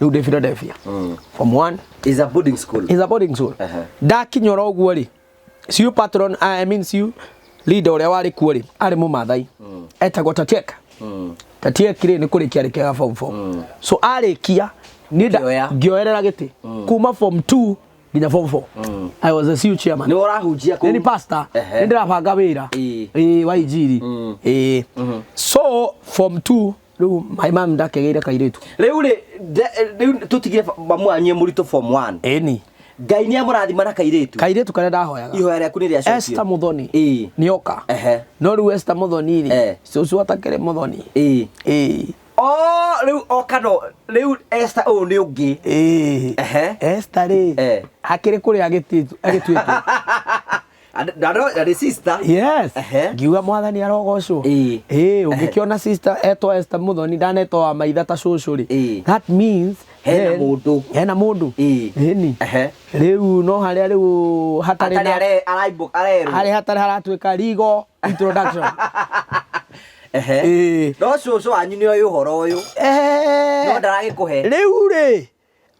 Rĩu ndĩ Philadelphia. Form 1 Is a boarding school. is a boarding school. Ehe. Ndakinya oro ũguo rĩ, CU patron, I mean CU leader ũrĩa warĩ kuo rĩ, arĩ Mũmathai. Etagwo Tatiek. Tatiek rĩ nĩ kũrĩkia arĩkiaga form 4. So arĩkia niĩ nda- Ũkĩoya. ngĩoerera gĩtĩ kuma form 2 nginya form 4. I was a CU chairman. Nĩ ũrahunjia kũu. Nĩ pastor. Ehe. Nĩ ndĩrabanga wĩra. Ĩĩ. Ĩĩ wa injiri. Ĩĩ. So form 2 rĩu my mom ndakĩgĩire kairĩtu. Rĩu rĩ, rĩu tũtigire mamu wanyu e mũritũ form 1. Ĩni. Ngai nĩ amũrathima na kairĩtu. Kairĩtu karĩa ndahoyaga. Ihoya rĩaku nĩ rĩacokio. Esther Muthoni. Ĩĩ. Nĩoka. Ehe. No rĩu Esther Muthoni rĩ, Eh. cũcũ atakĩrĩ Muthoni. Ĩĩ. Ĩĩ. Oh, rĩu oka no rĩu Esther ũyũ nĩ ũngĩ. Ĩĩ. Ehe. Esther rĩ, Eh. akĩrĩ kũrĩa agĩtuĩtwo. Na no na nĩ sister. Yes. Ehe. Ngiuga mwathani arogocwo. Ĩĩ. Ĩĩ, ũngĩkĩona sister etwo Esther Muthoni ndanetwo wa maitha ta cũcũ rĩ. Ĩĩ. That means Hena then- mũndũ. Hena mũndũ. Ĩĩ. Ĩni. Ehe. Rĩu no harĩa rĩu hatarĩ Atarĩ na arerwo. harĩa hatarĩ haratuĩka legal introduction. Ehe. Ĩĩ. No cũcũ wanyu nĩ oĩ ũhoro ũyũ. Eh. No ndaragĩkũhe. Rĩu rĩ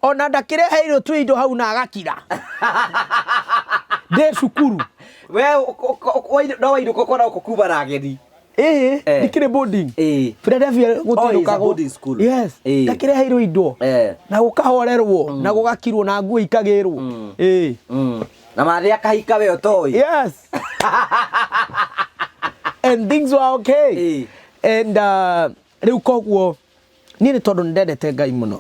ona ndakĩreheirwo tu indo hau na agakira ndĩ cukuru We no wainũka ũkona gũkũ kuma na ageni. ĩĩ Eh. ndikĩrĩ boarding Ĩĩ. Philadelphia Oh, it's a gũtiinũkagwo boarding school. yes Ĩĩ. ndakĩreheirwo indo Eh. na gũkahorerwo na gũgakirwo na nguo ikagĩrwo ĩĩ Na mathĩ akahika we ũtoĩ. yes and things were okay Ĩĩ. and rĩu koguo niĩ nĩ tondũ nĩ ndendete Ngai mũno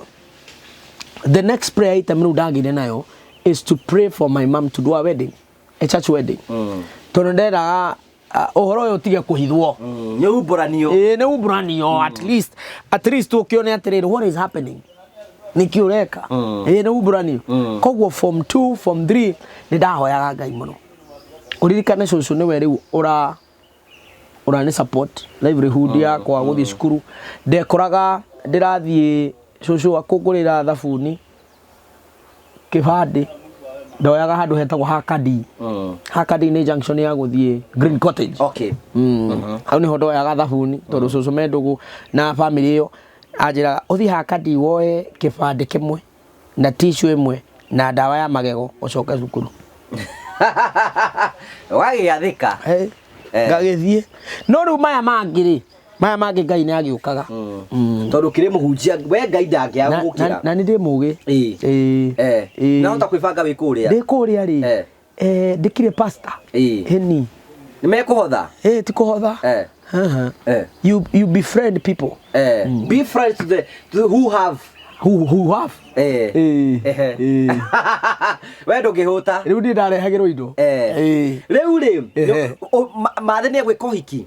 the next prayer item rĩu ndagĩire nayo is to pray for my mom to do a wedding a church wedding tondũ ndendaga ũhoro ũyũ ũtige kũhithwo. Nĩ umbũranio. Ĩĩ nĩ umbũranio at least at least ũkĩone atĩrĩrĩ what is happening nĩkĩ ũreka. Ĩĩ nĩ umbũranio. Koguo form 2 form 3 nĩ ndahoyaga Ngai mũno. Ũririkane cũcũ nĩwe rĩu ũra ũrani support livelihood yakwa gũthiĩ cukuru. Ndekoraga ndĩrathiĩ cũcũ akũngũrĩra thabuni kĩbandĩ ndoyaga handũ hetagwo Hakadi. Hakadi nĩ junction ya gũthiĩ Green Cottage. Okay. Hau nĩho ndoyaga thabuni tondũ cũcũ me ndũgũ na bamĩrĩ ĩyo anjĩraga ũthiĩ Hakadi woe kĩbandĩ kĩmwe na tissue ĩmwe na ndawa ya magego ũcoke cukuru. Ũgagĩathĩka. Hey, Eh. ngagĩthiĩ no rĩu maya mangĩ rĩ maya mangĩ Ngai nĩ agĩũkaga. Tondũ kĩrĩ mũhunjia we Ngai ndangĩaga gũgũkĩra. Na nĩ ndĩ mũgĩ. Ĩĩ. Ĩĩ. Eh. Ĩĩ. Na hota kwĩbanga wĩ kũrĩa. Ndĩ kũrĩa rĩ Eh. eh, ndĩkire pastor. Ĩĩ. Ĩni. Nĩ mekũhotha. Ĩĩ ti kũhotha. Eh. Haha. Eh. You befriend people Eh. Be friends to the to who have. who have. Eh. Ĩĩ. Ehe. Ĩĩ. We ndũngĩhũta. Rĩu niĩ ndarehagĩrwo indo. Eh. Ĩĩ. Rĩu rĩ, Ehe. mathĩ nĩ egwĩka ũhiki.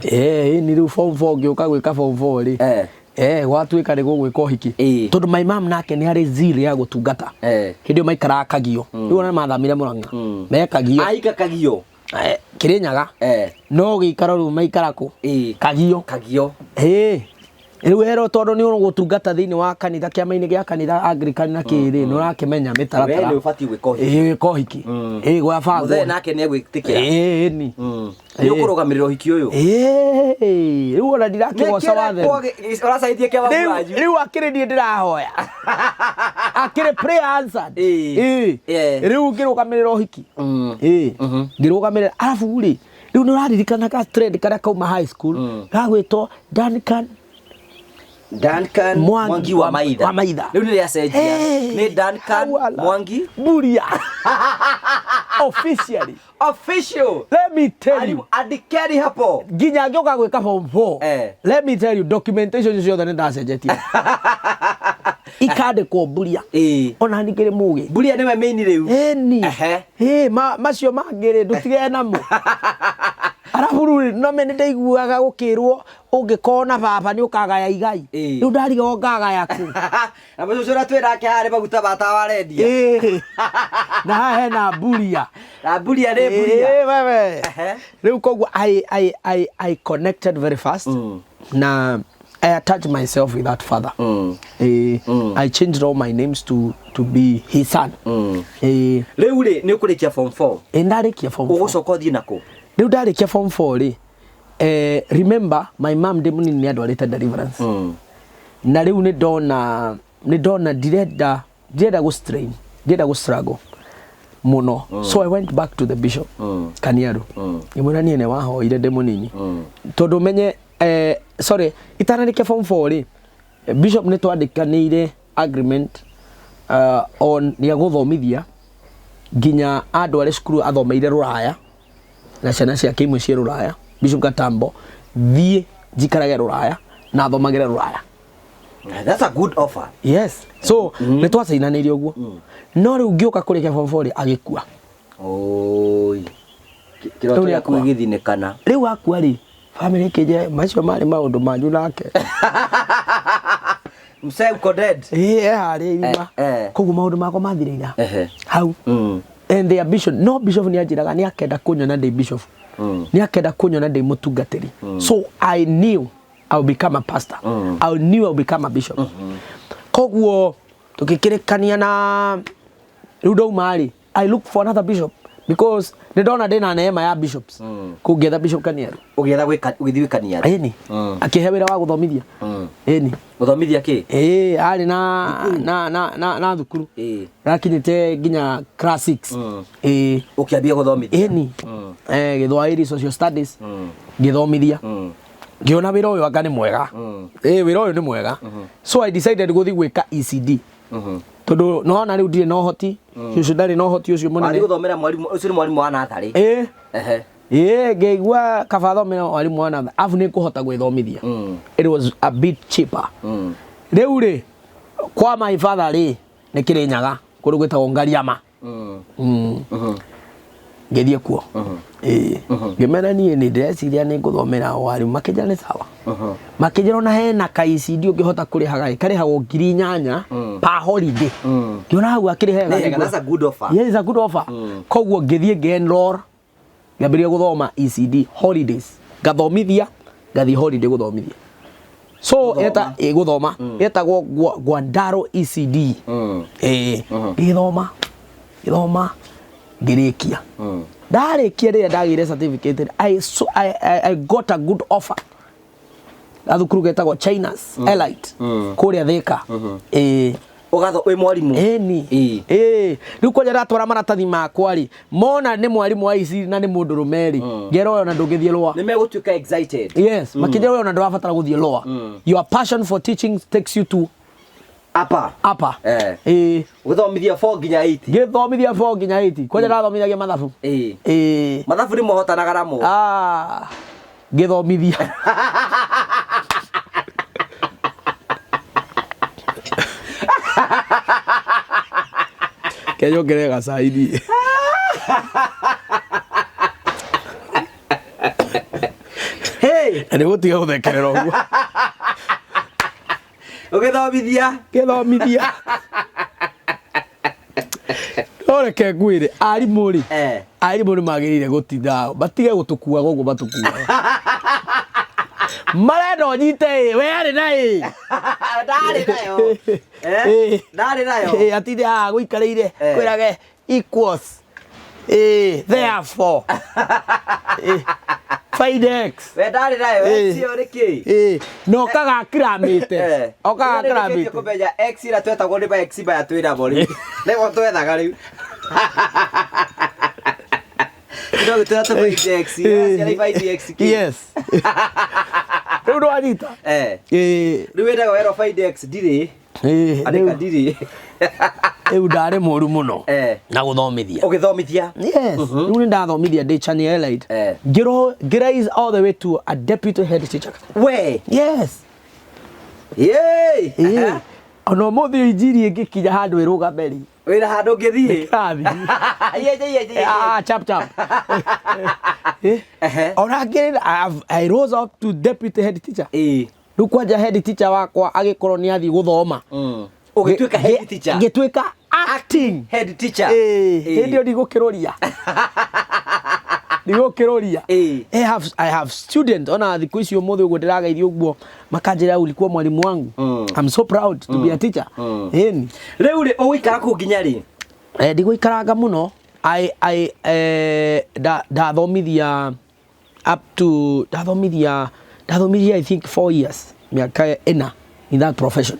Ĩĩ nĩ rĩu form 4 ngĩũka gwĩka form 4 rĩ. Eh. Eh, gwatuĩka nĩ gũgwĩka ũhiki. Ĩĩ. Tondũ my mom nake nĩ harĩ zeal ya gũtungata. Eh. Hĩndĩ ĩyo maikaraga Kagio. Rĩu ona mathamire Mũrang'a. Me Kagio. Ahika Kagio. Eh, Kĩrĩnyaga. Eh. No gĩikaro rĩu maikara kũ? Ĩĩ. Kagio. Kagio. Ĩĩ. Rĩu werwo tondũ nĩ ũgũtungata thĩinĩ wa kanitha kĩama-inĩ gĩa kanitha Anglican na kĩrĩ nĩ ũrakĩmenya We mĩtaratara. nĩ ũbatiĩ gwĩka ũhiki. Ĩĩ gwĩka ũhiki. Ĩĩ gwabangwo. Mũthee nake nĩ egwĩtĩkĩra. Ĩĩ ni. Nĩ ũkũrũgamĩrĩra ũhiki ũyũ. Ĩĩ rĩu ona ndirakĩgoca watheri. Ũracaithie kĩa mamu Rĩu wanyu. rĩu akĩrĩ niĩ ndĩrahoya. Akĩrĩ prayer answered. Ĩĩ. Ĩĩ. Eh. Rĩu ngĩrũgamĩrĩra ũhiki. Ĩĩ. Ngĩrũgamĩrĩra arabu rĩ rĩu nĩ ũraririkana ka trend karĩa kauma high school gagwĩtwo Duncan Duncan Mwangi Mwangi wa Maitha. wa Maitha. Rĩu nĩ rĩacenjia. Hey. Nĩ Duncan Awala. Mwangi Buria. Officially. official. Let me tell you. Andikeni hapo. Nginya ngĩũka gwĩka form 4. Eh. Let me tell you documentation ciothe nĩ ndacenjetie. Ikandĩkwo mburia. Ona ningĩ nĩ mũgĩ. Mburia nĩwe main rĩu. Ĩni. Ĩ macio mangĩ rĩ ndũtigane namo. Arabu rĩu rĩ, no me nĩ ndaiguaga gũkĩrwo ũngĩkorwo na baba nĩ ũkagaya igai. Rĩu ndarigagwo ngagaya kũ. Na mũcũcũ ũrĩa twĩ nake haha nĩ maguta ma tawa arendia. Na haha hena mburia. Na mburia nĩ mburia. Wewe. Rĩu koguo I connected very fast. Na I attached myself with that father. I changed all my names to be his son. Rĩu rĩ, nĩ ũkũrĩkia form 4? Ndarĩkia form 4. Ũgũcoka ũthiĩ nakũ? Rĩu ndarĩkia form 4 rĩ, remember my mom ndĩ mũnini nĩ andwarĩte deliverance. Na rĩu nĩ ndona ndirenda gũ strain, ndirenda gũ struggle mũno. So I went back to the bishop Kaniaru. Ngĩmwĩra niĩ nĩ wahoire ndĩ mũnini. Tondũ menye, sorry, itanarĩkia form 4 rĩ, bishop nĩ twandĩkanĩire agreement on nĩ agũthomithia nginya andware cukuru athomeire Rũraya na ciana ciake imwe ciĩ Rũraya. Bishop Gatambo, thiĩ njikarage Rũraya na athomagĩre Rũraya. That's a good offer. Yes. So, nĩ twacainanĩire ũguo. No rĩu ngĩũka kũrĩkia form 4 rĩ, agĩkua. Oi. Kĩroto Rĩu gĩaku nĩakua. gĩgĩthinĩkana. Rĩu akua rĩ, family ĩkĩnjĩra macio marĩ maũndũ manyu nake. Msee uko dead. Ĩĩ, eharĩa irima. Koguo maũndũ makwa mathirĩire hau. And the ambition, no bishop nĩ anjĩraga nĩ akenda kũnyona ndĩ bishop. Nĩ akenda kũnyona ndĩ mũtungatĩri. So I knew I will become a pastor. I knew I will become a bishop. Koguo tũgĩkĩrĩkania na rĩu ndauma rĩ, I look for another bishop because nĩ ndona ndĩna neema ya bishops. Kũu ngĩetha Bishop Kaniaru. Ũgĩetha ũgĩthiĩ gwĩ Kaniaru? Ĩni. Akĩhe wĩra wa gũthomithia. Ĩni. Gũthomithia kĩ? Ĩĩ, arĩ na thukuru. Rakinyĩte nginya class 6. Ĩĩ. Ũkĩambia gũthomithia? Ĩni. Gĩthwaĩri, social studies. Ngĩthomithia. Ngĩona wĩra ũyũ anga nĩ mwega. Ĩĩ, wĩra ũyũ nĩ mwega. So I decided gũthiĩ gwĩka ECD. Tondũ nĩwona rĩu ndirĩ na ũhoti. Ũcio ndarĩ na ũhoti ũcio mũnene. Wathiĩ gũthomera mwarimũ, ũcio nĩ mwarimũ wa natharĩ. Ĩĩ. Ĩĩ, ngĩigua kaba thomera mwarimũ wa natharĩ, arabu nĩ ngũhota gwĩthomithia. It was a bit cheaper. Rĩu rĩ, kwa my father rĩ, nĩ Kĩrĩnyaga, kũndũ gwĩtagwo Ngariama. Ngĩthiĩ kuo. Ĩĩ. Ngĩmera niĩ nĩ ndĩreciria nĩ ngũthomera warimũ, makĩnjĩra nĩ sawa. Makĩnjĩra ona hena ka ECD ũngĩhota kũrĩhaga ĩ, karĩhagwo ngiri inyanya per holiday. Ngĩona hau akĩrĩ hega. Nĩ hega, that's a good offer. Yes, it's a good offer. Koguo ngĩthiĩ ngĩ-enroll, ngĩambĩrĩria gũthoma ECD holidays. Ngathomithia, ngathiĩ holiday gũthomithia. So, Gũthoma. gũthoma. Etagwo Gwandaro ECD. Ngĩthoma, ngĩthoma, ngĩrĩkia. Ndarĩkia rĩrĩa ndagĩire certificate, I got a good offer. Gathukuru getagwo China's Elite, kũrĩa Thika. Ũgatho wĩ mwarimũ? Ĩni. Rĩu kwanja ndatwara maratathi makwa rĩ, mona nĩ mwarimũ wa ECD na nĩ mũndũrũme rĩ, ngera ũyũ ona ndũngĩthiĩ rũa. Nĩ megũtuĩka excited. Yes, makĩnjĩra ũyũ ona ndũrabatara gũthiĩ rũa. Your passion for teaching takes you to Upper. Upper. Gũthomithia 4 nginya 8. Gĩthomithia 4 nginya 8. Kwanja ndathomithagia mathabu. Mathabu nĩ mohotanaga namo. Ngĩthomithia. Kenya ongerere gacai niĩ. Hey! Na nĩ gũtiga gũthekerera ũguo. Ũgĩthomithia? Ngĩthomithia. No reke ngwĩre, arimũ rĩ, arimũ nĩ magĩrĩire gũtinda, matige gũtũkuaga ũguo matũkuaga. Marenda ũnyite ĩ, we arĩ na ĩ. Ndarĩ nayo. Ndarĩ nayo. Atinde haha gũikarĩire, kwĩrage equals. Therefore. Find X. We ndarĩ nayo, X ĩyo nĩ kĩ? Na okaga akiramĩte. Okaga Nĩkĩo akiramĩte. kũmenya X ĩrĩa twetagwo nĩ ma X maya twĩ namo rĩu. Nĩmo twethaga rĩu. No gĩtũra tũ find X, ciana i find X kĩ? Yes. Rĩu ndwanyita? Rĩu wĩnago werwo find X ndirĩ. Andĩka ndirĩ. Rĩu ndarĩ mũru mũno. Na gũthomithia. Ũgĩthomithia? Yes. Rĩu nĩ ndathomithia ndĩ Chania Elite. Ngĩraise all the way to a deputy head teacher. We? Yes. Yay! Ona ũmũthĩ injiri ĩngĩkinya handũ ĩrũgame rĩ, Wĩna handũ ũngĩthiĩ. Kĩrathi. Yeje yeje yeje. Ah, chap chap. Eh? Ehe. Ona ngĩ I rose up to deputy head teacher. Ĩĩ. Rĩu kwanja head teacher wakwa agĩkorwo nĩ athiĩ gũthoma. Ũgĩtuĩka head teacher. Ngĩtuĩka acting. Head teacher. Ĩĩ, Ĩĩ. hĩndĩ ĩyo ndigũkĩrũria. Ndigũkĩrũria. Ĩĩ. I have student ona thikũ ici ũmũthĩ ũguo ndĩrageithio ũguo makanjĩra ulikuwa mwalimu wangu. I'm so proud to be a teacher. Ĩni. Rĩu rĩ ũgũikara kũu nginya rĩ? Ndigũikaranga mũno. I ndathomithia up to ndathomithia I think 4 years, mĩaka 4 in that profession.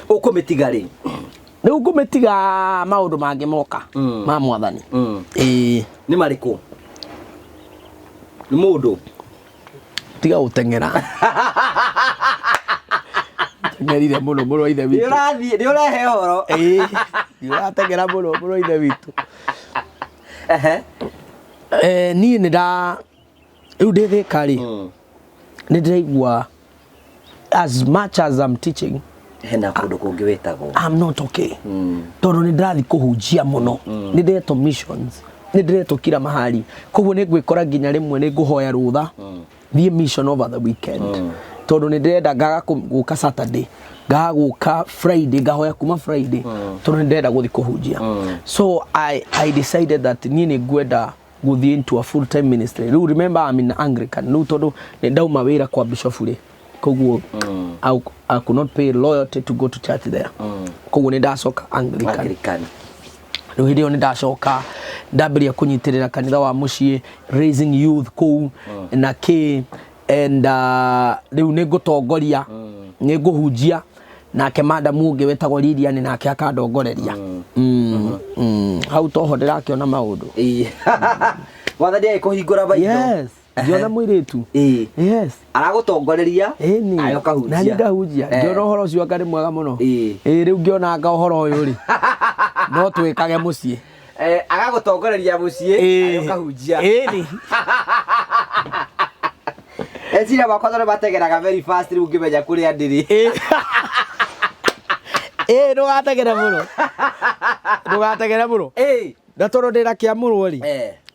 Ũkũmĩtiga rĩ? Rĩu ngũmĩtiga maũndũ mangĩ moka ma mwathani. Nĩ marĩkũ? Nĩ mũndũ. Tiga gũteng'era, teng'erire mũno mũno ithe Nĩ witũ. ũrathiĩ, nĩ ũrehe ũhoro. Ĩĩ, nĩ ũrateng'era mũno mũno ithe witũ. Niĩ nĩ nda rĩu ndĩ Thĩka rĩ, nĩ ndĩraigua as much as I'm teaching, Hena kũndũ kũngĩ wĩtagwo. I'm not okay, tondũ nĩ ndĩrathiĩ kũhunjia mũno, nĩ ndĩretwo missions, nĩ ndĩretwo kila mahali, koguo nĩ ngwĩkora nginya rĩmwe nĩ ngũhoya rũtha thiĩ mission over the weekend, tondũ nĩ ndĩrenda ngaga gũka Saturday, ngaga gũka Friday, ngahoya kuma Friday, tondũ nĩ ndĩrenda gũthiĩ kũhunjia. So I decided that niĩ nĩ ngwenda gũthiĩ into a full time ministry. Rĩu remember, I'm in Anglican rĩu, tondũ nĩ ndauma wĩra kwa bishop rĩ, koguo I could not pay loyalty to go to church there, koguo nĩ ndacoka Anglican. Anglican. Rĩu hĩndĩ ĩyo nĩ ndacoka ndambĩrĩria kũnyitĩrĩra kanitha wa mũciĩ, raising youth kũu na kĩ, and rĩu nĩ ngũtongoria, nĩ ngũhunjia, nake madamu ũngĩ wĩtagwo Lilian nake akandongoreria. Hau toho ndĩrakĩona maũndũ. Ĩĩ. Mwathani agĩkũhingũra maitho. Yes, ngĩona mũirĩtu. Yes. Aragũtongoreria. Ĩni. Nawe ũkahunjia. Na niĩ ngahunjia. Ngĩona ũhoro ũcio anga nĩ mwega mũno. Ĩĩ, rĩu ngĩona anga ũhoro ũyũ rĩ, no twĩkage mũciĩ. Agagũtongoreria mũciĩ, nawe ũkahunjia. Ĩni. Eciria makwa tondũ mategeraga very fast, rĩu ngĩmenya kũrĩa ndĩrĩ. Ĩĩ, ndũgategere mũno, ndũgategere mũno. Na tondũ ndĩna kĩamũrwo rĩ,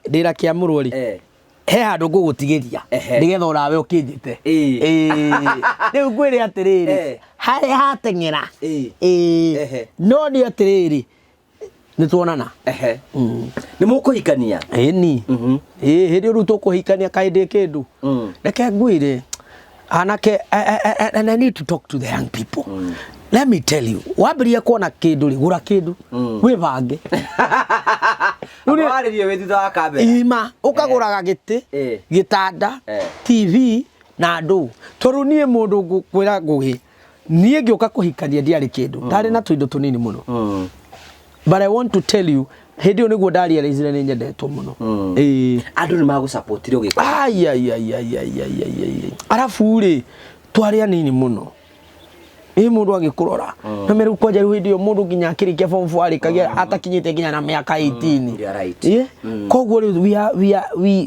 ndĩna kĩamũrwo rĩ, he handũ ngũgũtigĩria nĩgetha onawe ũkĩnjĩte. Ĩĩ, rĩu ngwĩre atĩrĩrĩ, harĩa hateng'era. Ĩĩ. No nĩ atĩrĩrĩ, nĩ tuonana. Nĩ mũkũhikania? Ĩni. Ĩĩ, hĩndĩ ĩyo rĩu tũkũhikania kaĩ ndĩ kĩndũ. Reke ngwĩre anake, and I need to talk to the young people. Let me tell you, wambĩrĩria kuona kĩndũ rĩ, gũra kĩndũ, wĩbange. Rĩu Warĩrie wĩ thutha wa kamera. Ima ũkagũraga gĩtĩ, gĩtanda, TV na ndũ, tondũ niĩ mũndũ ngũkwĩra ngũgĩ, niĩ ngĩũka kũhikania ndiarĩ kĩndũ, ndarĩ na tũindo tũnini mũno. But I want to tell you, hĩndĩ ĩyo nĩguo ndarealizire nĩ nyendetwo mũno. Ĩĩ. Andũ nĩ magũcapotire ũgĩka. Ai, ai, ai, ai, ai, ai, ai, ai. Arabu rĩ, twarĩ anini mũno, ĩ mũndũ agĩkũrora na rĩu kwanja rĩu hĩndĩ ĩyo mũndũ nginya akĩrĩkia form 4 arĩkagia atakinyĩte nginya na mĩaka 18. You are right. Ĩ, koguo rĩu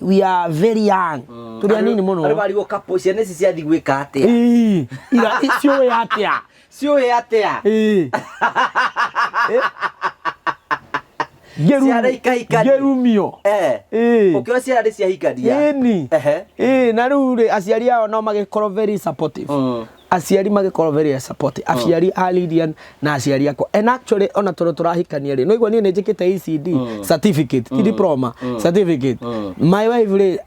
we are very young, tũrĩ anini mũno. Andũ marigwo couple ciana ici ciathiĩ gwĩka atĩa? Ĩ, ira ciũĩ atĩa? Ciũĩ atĩa? Ĩ. Ciana ikahikania. Ngĩrumio. Ũkĩona ciana nĩ ciahikania. Ĩni. Ĩ, na rĩu rĩ, aciari ao no magĩkorwo very supportive. Aciari magĩkorwo very supportive, aciari a Lilian na aciari akwa. And actually ona tondũ tũrahikania rĩ, no igua niĩ nĩ njĩkĩte ECD certificate, ti diploma, certificate. My wife rĩ,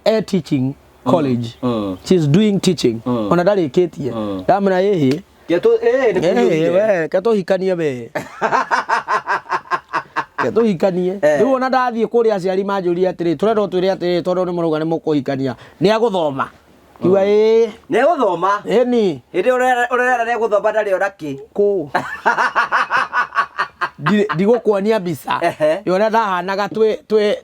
e teaching college. She's doing teaching, ona ndarĩkĩtie. Ndamwĩra ĩhĩ. Nĩ kũiyũrire. We ke tũhikanie, we ke tũhikanie. Rĩu ona ndathiĩ kũrĩa, aciari manjũria atĩrĩ, tũrenda ũtwĩre atĩrĩ, tondũ nĩ mũrauga nĩ mũkũhikania, nĩ agũthoma? Kiuga ĩĩ. Nĩ egũthoma. Ĩni. Hĩndĩ ĩyo ũrera nĩ egũthoma ndarĩ ona kĩ. Kũ ndigũkuonia mbica ya ũrĩa ndahanaga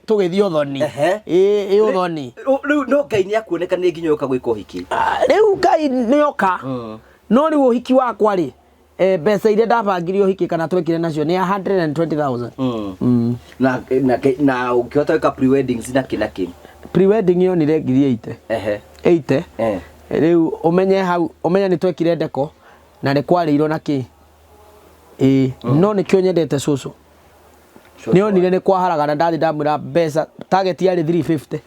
tũgĩthiĩ ũthoni. Ĩ ũthoni. Rĩu no Ngai nĩ akuoneka nĩ nginya ũka gwĩka ũhiki. Ah, rĩu Ngai nĩoka, no rĩu ũhiki wakwa rĩ, mbeca iria ndabangire ũhiki kana twekire nacio nĩ 120,000. Na ũkĩhota gwĩka pre-weddings na kĩ na kĩ. Pre-wedding yonire ngiri 80. 80. Rĩu ũmenye hau, ũmenye nĩ twekire ndeko na nĩ kwarĩirwo na kĩ. Ĩĩ, no nĩkĩo nyendete cũcũ. Nĩ onire nĩ kwaharagana ndathi ndamwĩra mbeca target yarĩ 350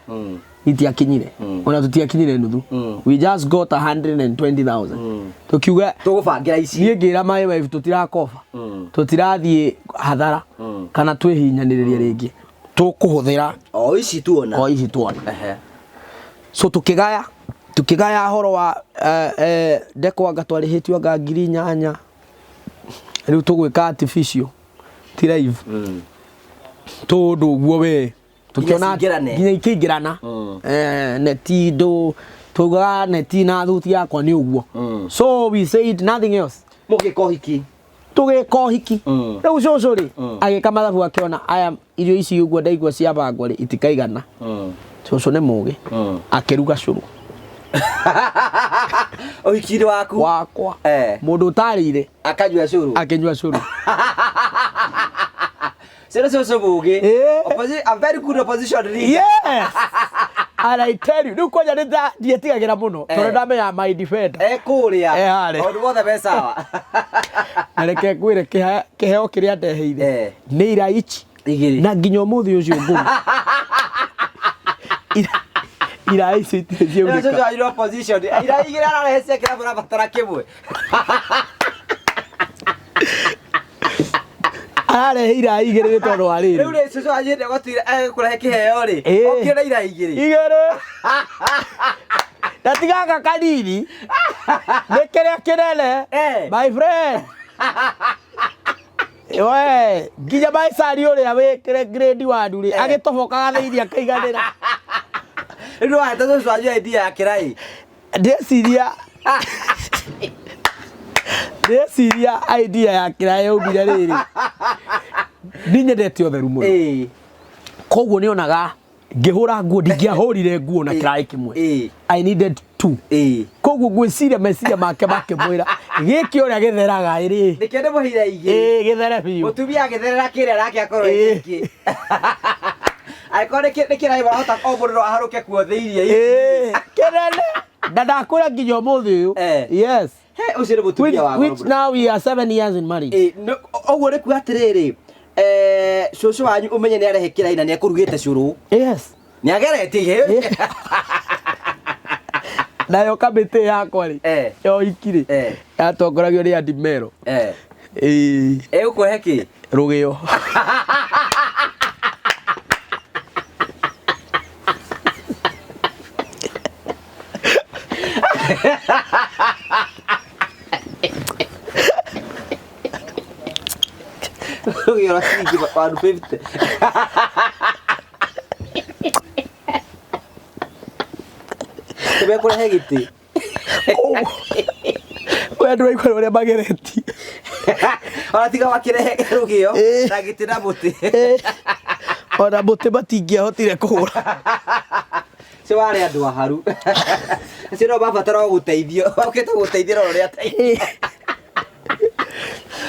itiakinyire ona tutiakinyire nuthu. We just got 120,000. Tukiuga Tũgũbangĩra ici. Niĩ ngĩra my wife tũtirakoba, tũtirathiĩ hathara kana twĩhinyanĩrĩrie rĩngĩ, tũkũhũthĩra o ici tuona. O ici tuona. So tukĩgaya horo wa ndeko anga twarĩhĩtio anga 8,000. Rĩu tũgwĩka artificial ti live tũndũ ũguo we tukiona cingĩrane. Nginya ikĩingĩrana. Neti ndũ tugaga neti na thuti yakwa nĩ ũguo. So we said nothing else. Mũgĩka ũhiki. Tũgĩka ũhiki. Rĩu cũcũ rĩ agĩka mathabu akĩona aya irio ici ũguo ndaigua ciabangwo rĩ itikaigana. Cũcũ nĩ mũgĩ, akĩruga cũrũ. Ũhiki-inĩ waku? Wakwa. Mũndũ ũtarĩire akanyua cũrũ. Akĩnyua cũrũ. Cũrũ cũcũ mũgĩ. A very good opposition leader. Yes. And I tell you, rĩu kwanja nĩ ndietigagĩra mũno tondũ ndamenya my defender. Kũrĩa. Harĩa. Maũndũ mothe me sawa. Na reke ngwĩre kĩheo kĩrĩa ndeheire nĩ iraici igĩrĩ. Na nginya ũmũthĩ ũcio ngũrũ. Irai icio itirĩ ciaunĩka. Cũcũ wanyu opposition. Irai igĩrĩ ararehe cia kĩrabu arabatara kĩmwe. Ararehe irai igĩrĩ nĩ tondũ wa rĩrĩ. Rĩu rĩ cũcũ wanyu hĩndĩ ĩrĩa gwatuire egũkũrehe kĩheo rĩ, okire na irai igĩrĩ. Igĩrĩ. Na ti gaka kanini. Nĩ kĩrĩa kĩnene. My friend. We, nginya maicari ũrĩa wĩkĩre grade 1 rĩ, agĩtobokaga thĩinĩ akaiganĩra. Rĩu nĩ wahete cũcũ wanyu idea ya kĩrai. Ndĩreciria idea ya kĩraĩ yaumire rĩrĩ. Nĩ nyendete ũtheru mũno. Koguo nĩonaga ngĩhũra nguo, ndingĩahũrire nguo na kĩraĩ kĩmwe. I needed two. Koguo ngwĩciria meciria make makĩmwĩra gĩkĩ ũrĩa gĩtheraga ĩrĩ. Nĩkĩo ndĩmũheire igĩrĩ. Gĩthere biũ. Mũtumia agĩtherera kĩrĩa nake akorwo ĩ gĩkĩ. Angĩkorwo nĩ kĩraĩ marahota o mũndũ no aharũke kuo thĩiniĩ. Kĩnene. Na ndakwĩra nginya ũmũthĩ ũyũ. Yes. He, ũcio nĩ mũtumia Which, wa which ngoro. now we are 7 years in marriage. Ũguo nĩ kuga atĩrĩrĩ, cũcũ wanyu ũmenye nĩ arehe kĩraĩ na nĩ ekũrugĩte cũrũ. Yes. Nĩ ageretie iheo. Nayo kamĩtĩ yakwa rĩ, ya ũhiki rĩ, yatongoragio nĩ Andy Mero. Ĩgũkũhe kĩ? Rũgĩo. Rũgĩo rwa ciringi 150. Tũmekũrehe gĩtĩ. We andũ aigua ũrĩa mageretie. Ona tiga wakĩrehe rũgĩo na gĩtĩ na mũtĩ. Ona mũtĩ matingĩahotire kũhũra. Cio warĩ andũ aharu. Acio no mabatara o gũteithio. Okĩte gũteithio no ũrĩa ateithio.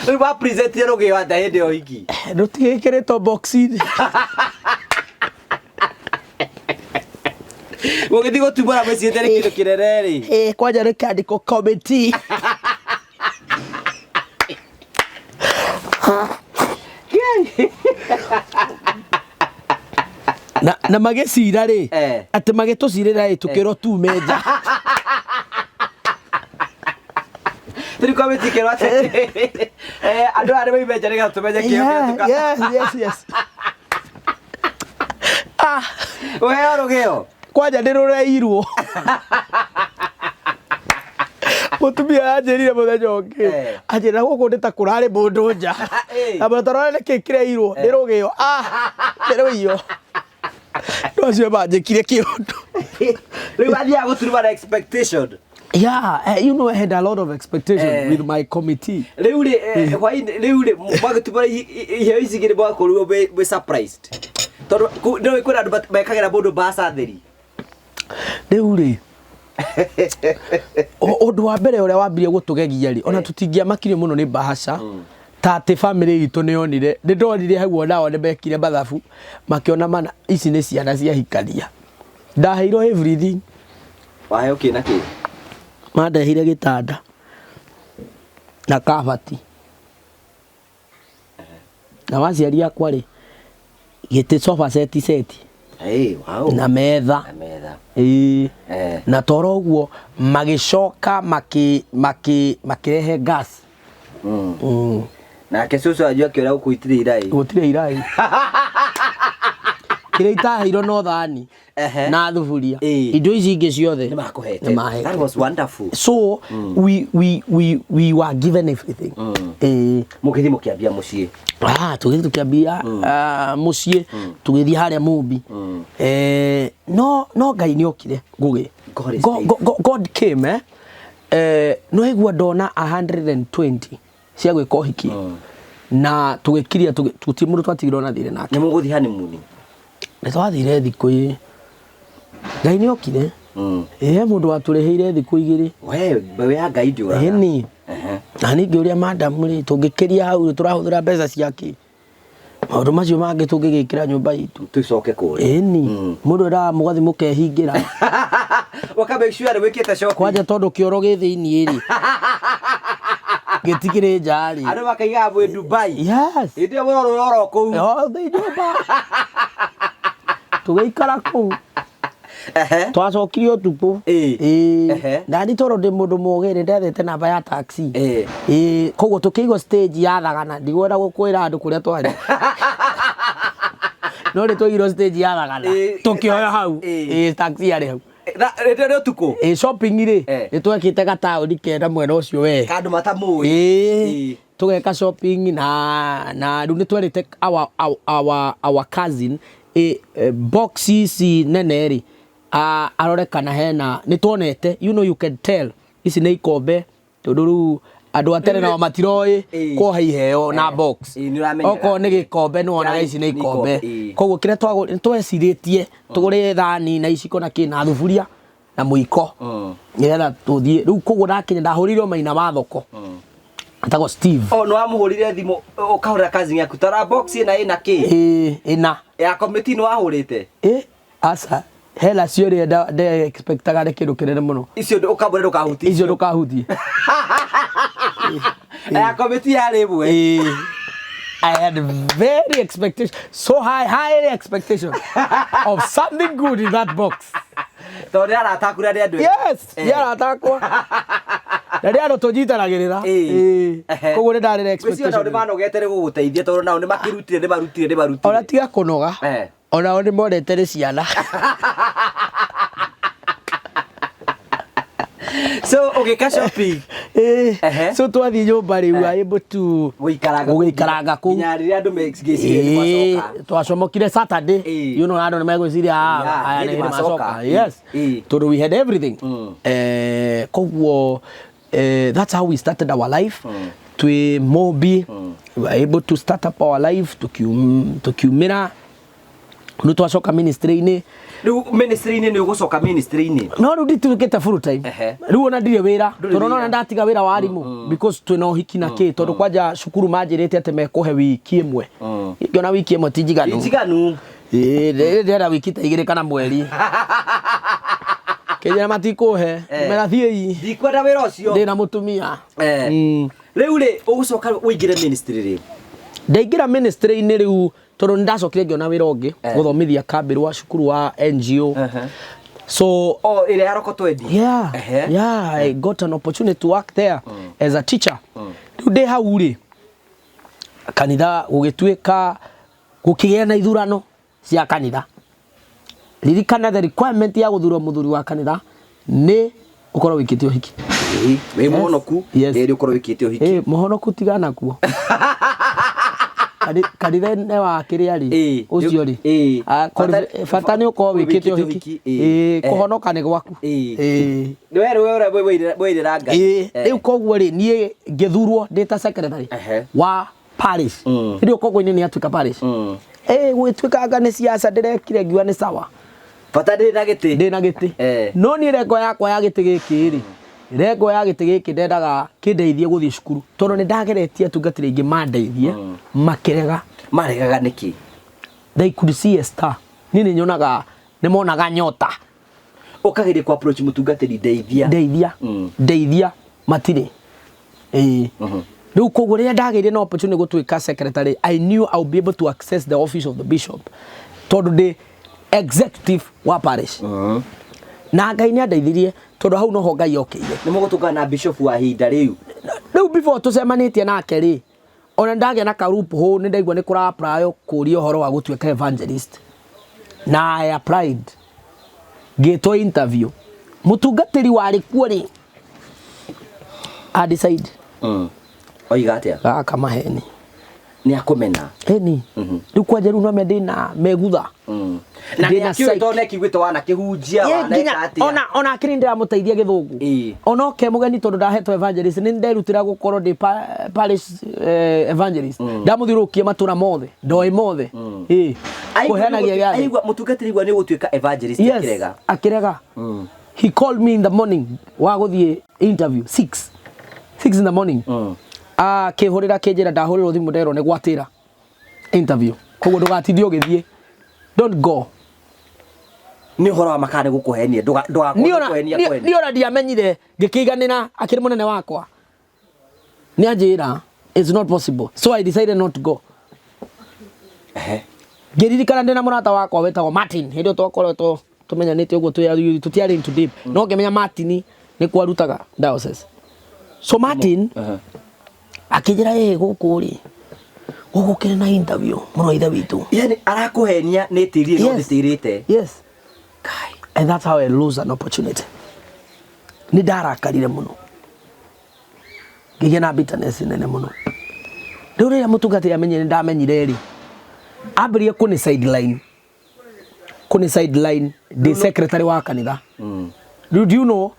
Rĩu wa present rũgĩo atĩa hĩndĩ ya ũhiki? Rũtigĩkĩrĩtwo box-inĩ. Mũgĩthiĩ gũtumũra mwĩcirĩtie nĩ kĩndũ kĩnene rĩ. Kwanja nĩ kĩandĩko committee. Na magĩcira rĩ, atĩ magĩtũcirĩra rĩ, tũkĩrwo tume nja. Rĩu committee ĩkĩrwo atĩ, andũ aya nĩ moime nja nĩgetha tũmenye kĩo kĩrĩa Yes, yes, yes. Ũheo rũgĩo. Kwanja nĩ rũreirwo. Mũtumia anjĩrire mũthenya ũngĩ. Anjĩra gũkũ nĩ ta kũrarĩ mũndũ nja. Na mũtarore nĩ kĩ kĩreirwo, nĩ rũgĩo. Nĩ rũiyo. No acio manjĩkire kĩũndũ. Rĩu wathiaga gũturuma na expectation. Yeah, you know I had a lot of expectation with my committee. Rĩu rĩ, hwainĩ, rĩu rĩ, mwagĩtumũra iheo ici igĩrĩ mwakorirwo mwĩ surprised. Tondũ nĩũĩ kwĩna andũ mekagĩra mũndũ mbaca theri. Rĩu rĩ, ũndũ wa mbere ũrĩa wambirie gũtũgegia rĩ, ona tũtingĩamakire mũno nĩ mbahaca, ta atĩ family itũ nĩ yonire, nĩ ndonire hau onao nĩ mekire mathabu, makĩona mana ici nĩ ciana ciahikania. Ndaheirwo everything. Waheo kĩ na kĩ? Mandehire gĩtanda na kabati. Na waciari akwa rĩ, gĩtĩ sofa set set. Hey, wow. Na metha. Na metha. Ĩĩ. Eh. Na toro ũguo magĩcoka makĩ makĩ makĩrehe gas. Nake cũcũ wanyu akĩũra gũkũ itirĩ irai. Gũtirĩ irai. Kĩrĩa itaheirwo no thani Ehe. na thuburia. Ĩĩ. Indo ici ingĩ ciothe Nĩmakũhete. nĩmahete. That was wonderful. So we were given everything. Ĩĩ. Mũgĩthiĩ mũkĩambia mũciĩ. Ah, tũgĩthiĩ tũkĩambia ah, mũciĩ tũgĩthiĩ harĩa Mumbi. Eh, no no Ngai nĩ okire Ngũgĩ. God is God, God came eh. Eh, no igua ndona 120 cia gwĩka ũhiki. Na tũgĩkiria tũgĩtirĩ mũndũ twatigirwo na thirĩ nake. Nĩ mũgũthiĩ honeymoon. Nĩ twathire thikũ igĩrĩ. Ngai nĩ okire. Ĩ he mũndũ watũrĩhĩire thikũ igĩrĩ. We mbeũ ya Ngai ndĩũraga. Ĩni. Ehe. Na niĩ ngĩũria madam rĩ, tũngĩkĩria hau rĩ, tũrahũthĩra mbeca cia kĩ? Maũndũ macio mangĩ tũngĩgĩkĩra nyũmba itũ. Tũcoke kũrĩa. Ĩni. Mũndũ endaga mũgathiĩ mũkehingĩra. Ũka make sure nĩ wĩkĩte shopping. Kwanja tondũ kĩoro gĩ thĩiniĩ rĩ. Gĩtikĩrĩ nja rĩ. Andũ makaigaga mwĩ Dubai. Yes. Hĩndĩ ĩyo mũrorwo oro kũu. O thĩ nyũmba. Tũgĩikara kũu. Ehe. Twacokire ũtukũ. Ĩĩ. Ĩĩ. Ehe. Na niĩ tondũ ndĩ mũndũ mũgĩ nĩ ndethete namba ya taxi. Ĩĩ. Ĩĩ, koguo tũkĩigwo stage ya Thagana, ndigwenda gũkwĩra andũ kũrĩa twarĩ. No nĩ twaigirwo stage ya Thagana. Ĩĩ. Tũkĩoya hau. Ĩĩ. Ĩĩ, taxi yarĩ hau. Hĩndĩ ĩyo nĩ ũtukũ. Ĩĩ, shopping rĩ, Eh. nĩ twekĩte gataũni kena mwena ũcio we. Kandũ matamũĩ. Ĩĩ. Ĩĩ. Tũgeka shopping na rĩu nĩ twerĩte our cousin ĩ, box ici nene rĩ, arore kana hena nĩ tuonete, you know you can tell ici nĩ ikombe tondũ rĩu andũ a tene nao matiroĩ Ĩĩ. kuoha iheo na box. Ĩĩ, nĩ ũramenyera. Okorwo nĩ gĩkombe nĩ wonaga ici nĩ Nĩ ikombe. ikombe, ĩĩ. Koguo kĩrĩa nĩ twecirĩtie tũgũre thani na iciko na kĩ na thuburia na mũiko nĩgetha tũthiĩ rĩu. Koguo ndakinya ndahũrĩirwo maina wa thoko etagwo Steve. Oh, nĩ wamũhũrire thimũ ũkahũrĩra cousin yaku tara box ĩna ĩna kĩ? Ĩĩ, ĩna. Ya committee nĩ wahũrĩte? Ĩ, aca hena cio rĩ nde expectaga nĩ kĩndũ kĩnene mũno. Icio ũkamwĩra ndũkahutie. Icio ndũkahutie. Ya committee yarĩ ĩmwe. Ĩĩ. I had very expectation, so high, high expectation of something good in that box. Tondũ nĩ arata aku na nĩ andũ. Yes, Eh. nĩ arata akwa. Na nĩ andũ tũnyitanagĩrĩra. Ĩĩ. Ĩĩ. Ehe. Koguo nĩ ndarĩ na Ngwĩciria nao nĩ expectation. manogete nĩ gũgũteithia tondũ nao nĩ makĩrutire nĩ marutire nĩ marutire. Ona tiga kũnoga. Eh. Onao nĩ monete nĩ ciana. So ũgĩka shopping. Ĩĩ. Ehe. So twathiĩ nyũmba rĩu we are able to Gũikaranga gũgĩikaranga kũu. Nginya rĩrĩa andũ meciria nĩ Ĩĩ, macoka. twacomokire Saturday. Ĩĩ. You know andũ nĩ megwĩciria Yeah, aya hĩndĩ nĩ hĩndĩ macoka. macoka. Yes. Ĩĩ. Tondũ we had everything. Eh, koguo that's how we started our life. Twĩ Mobi, we were able to start up our life tukiumĩra rĩu twacoka ministry-inĩ. Rĩu ministry-inĩ nĩ ũgũcoka ministry-inĩ. No rĩu ndituĩkĩte full time. Ehe. Rĩu ona ndirĩ wĩra Ndũrĩ tondũ nona wĩra. ndatiga wĩra wa arimũ because twĩna ũhiki na kĩ tondũ kwanja cukuru manjĩrĩte atĩ mekũhe wiki ĩmwe. Ngĩona wiki ĩmwe ti njiganu. Njiganu. Ĩĩ, ndĩrenda wiki ta igĩrĩ kana mweri. Kĩnjĩra matikũhe. Eh. Mera thiĩi. Ndikwenda wĩra ũcio. Ndĩna mũtumia. Eh. Rĩu rĩ ũgũcoka ũingĩre ministry rĩ. Ndaingĩra ministry-inĩ rĩu tondũ nĩ ndacokire ngĩona wĩra ũngĩ Eh. gũthomithia kambĩ rwa cukuru wa NGO. So Oh, ĩrĩa ya Roko Twendi. yeah, Ehe. yeah, I got an opportunity to work there as a teacher. Rĩu ndĩ hau rĩ, kanitha gũgĩtuĩka gũkĩgĩa na ithurano cia kanitha. Ririkana the requirement ya gũthurwo mũthuri wa kanitha nĩ ũkorwo wĩkĩte ũhiki. Ĩĩ, wĩ mũhonoku. Yes. Ĩrĩ ũkorwo wĩkĩte ũhiki. Ĩ, mũhonoku tigana kuo. Kanitha-inĩ wa kĩrĩa rĩ, Ĩĩ. ũcio rĩ, Ĩĩ. ah, bata nĩ ũkorwo wĩkĩte ũhiki. Ĩĩ. Ĩĩ, Eh. kũhonoka nĩ gwaku. Ĩĩ. Ĩĩ. Nĩ we rĩu ũrĩa wĩrĩra Ngai. Ĩĩ, Eh. rĩu koguo rĩ niĩ ngĩthurwo ndĩ ta secretary Ehe. wa parish. Rĩu koguo-inĩ nĩ atuĩka parish. Ĩĩ, gwĩtuĩkanga nĩ siasa ndĩrekire ngiuga nĩ sawa. Bata ndĩ na gĩtĩ. Ndĩ na gĩtĩ. Eh. No niĩ rengo yakwa ya gĩtĩ gĩkĩ rĩ, rengo ya gĩtĩ gĩkĩ ndendaga kĩndeithie gũthiĩ cukuru tondũ nĩ ndageretie atungatĩri aingĩ mandeithie makĩrega. Maregaga nĩkĩ? They could see a star. Niĩ nĩ nyonaga nĩ monaga nyota. Ũkageria ku approach mũtungatĩri, ndeithia. Ndeithia. Ndeithia matirĩ, ĩĩ. Rĩu koguo rĩrĩa ndagĩire na opportunity gũtuĩka secretary, I knew I would be able to access the office of the bishop tondũ ndĩ executive wa parish. Na Ngai nĩ andeithirie tondũ hau noho Ngai okĩire. Nĩ mũgũtũngana na bishop wa ihinda rĩu? Rĩu before tũcemanĩtie nake rĩ, ona ndagĩa na ka loophole, nĩ ndaigua nĩ kũra apply kũria ũhoro wa gũtuĩka evangelist, na I applied, ngĩtwo interview. Mũtungatĩri warĩ kuo rĩ, a decide. Oiga atĩa? Gaka maheni. Nĩ akũmena. Ĩni, rĩu kwanja rĩu no ndĩna megutha. Na Ndĩna nĩ akĩũĩ psych. tondũ nĩ akĩiguĩte wanakĩhunjia, waneka nginya atĩa. Ona akĩrĩ ndĩramũteithia gĩthũngũ. Ona oke mũgeni, tondũ ndahetwo evangelist, nĩ nderutĩra gũkorwo ndĩ parish evangelist, ndamũthiũrũrũkia matũra mothe, ndoĩ mothe, ĩĩ, kũheanagia gĩathĩ. Aigua mũtungatĩri igua nĩ gũtuĩka evangelist, Yes. akĩrega? Akĩrega. He called me in the morning wa gũthiĩ interview, 6 in the morning. Akĩhũrĩra, akĩnjĩra ndahũrĩrwo thimũ, nderwo nĩ gwatĩra interview, koguo ndũgatindie ũgĩthiĩ, don't go. Nĩ ũhoro wa makana nĩ gũkũhenia, ndũgakorwo kũhenia kwene. Niĩ ona ndiamenyire, ngĩkĩiganĩra akĩrĩ mũnene wakwa nĩ anjĩra it's not possible, so I decided not to go. Ngĩririkana ndĩna mũrata wakwa wetagwo Martin, hĩndĩ ĩyo twakoretwo tũmenyanĩte ũguo twĩ athuri, tũtiarĩ into deep, no ngĩmenya Martin nĩ kwarutaga diocese. So Martin akĩnjĩra, ĩ gũkũ rĩ, gũkũ kĩrĩ na interview mũno ithe witũ. Yani arakũhenia nĩ tĩrire no Yes. ndĩtĩrĩte. Yes. Kai. And that's how I lose an opportunity. Nĩ ndarakarire mũno, ngĩgĩa na bitterness nene mũno. Rĩu rĩrĩa mũtungatĩri amenyire nĩ ndamenyire rĩ, ambĩrĩrie kũnĩ sideline, kũnĩ sideline ndĩ secretary wa kanitha. Rĩu do you know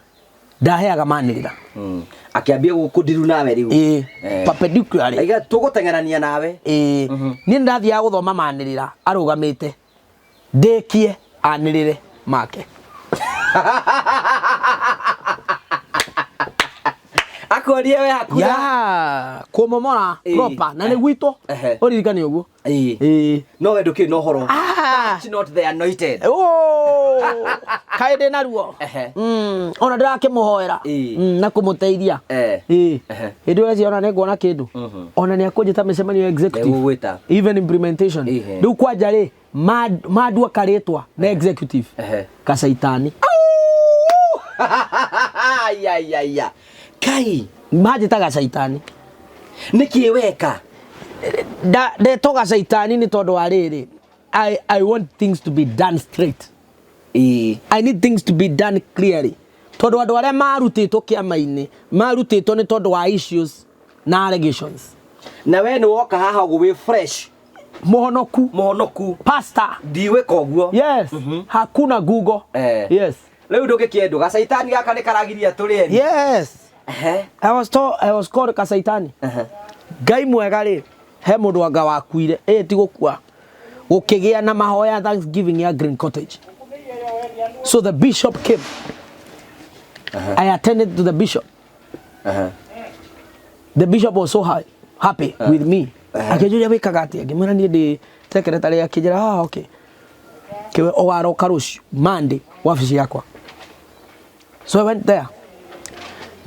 ndaheaga manĩrĩra. Akĩambia gũkũndiru nawe rĩu. Ĩĩ. Eh. Perpendicularly. Aiga tũgũteng'erania nawe. Ĩĩ, niĩ nĩ ndathiaga gũthoma manĩrĩra arũgamĩte, ndĩkie anĩrĩre make. Akorie we hakuna. Ya kũmomora. Proper na nĩ gwitũ. Ũririkane ũguo. Ĩĩ. No we ndũkĩrĩ na ũhoro. Ah. Touch not the anointed. Oh, kaĩ ndĩ naruo. Ona ndĩrakĩmũhoera na kũmũteithia. Ĩĩ. Hĩndĩ ĩyo eci ona nĩ nguona kĩndũ, ona nĩ akũnjĩta mĩcemanio ya executive. Nĩegũgwĩta. Even implementation. Rĩu kwanja rĩ, mandua karĩtwa na executive kacaitani. Ya ya ya. Kai. Manjĩta gacaitani. Nĩkĩ weka? Ndetwo gacaitani nĩ tondũ wa rĩrĩ, I want things to be done straight. I need things to be done clearly, tondũ andũ arĩa marutĩtwo kĩama-inĩ marutĩtwo nĩ tondũ wa issues na allegations. Na we nĩ woka haha ũguo wĩ fresh. Mũhonoku. Mũhonoku. Pastor. Ndiwĩka ũguo. Yes. Hakuna Google. Yes. Rĩu ndũngĩkĩendwo gacaitani gaka nĩ karagiria tũrĩe. Yes. I was called kacaitani. Ngai mwega rĩ, he mũndũ anga wakuire, ĩ ti gũkua, gũkĩgĩa na mahoya thanksgiving ya Green Cottage. So the bishop came. I attended to the bishop. The bishop was so happy with me. Akĩnjũria, wĩkaga atĩa? Ngĩmwĩra niĩ ndĩ secretary. Akĩnjĩra, ah, okay, kĩwe ũgaroka rũciũ Monday wabici yakwa. So I went there.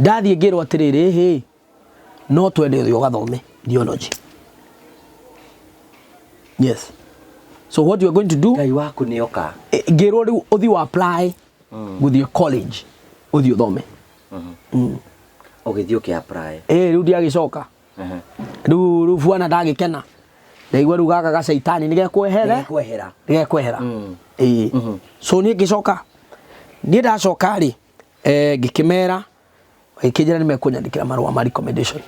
Ndathiĩ ngĩrwo atĩrĩrĩ, hĩ, no twende ũthiĩ ũgathome theology. Yes, so what you are going to do, Ngai waku nĩ oka. Ngĩrwo rĩu ũthiĩ wa apply gũthiĩ college, ũthiĩ ũthome. Ũgĩthiĩ ũkĩ apply. Ĩ, rĩu ndiagĩcoka. Rĩu bwana ndagĩkena, ndaigua rĩu gaka gacaitani nĩ gekwehere. Nĩgekwehera. Nĩ gekwehera. Ĩĩ, so niĩ ngĩcoka, niĩ ndacoka rĩ, ngĩkĩmera, magĩkĩnjĩra nĩ mekũnyandĩkĩra marũa ma recommendation.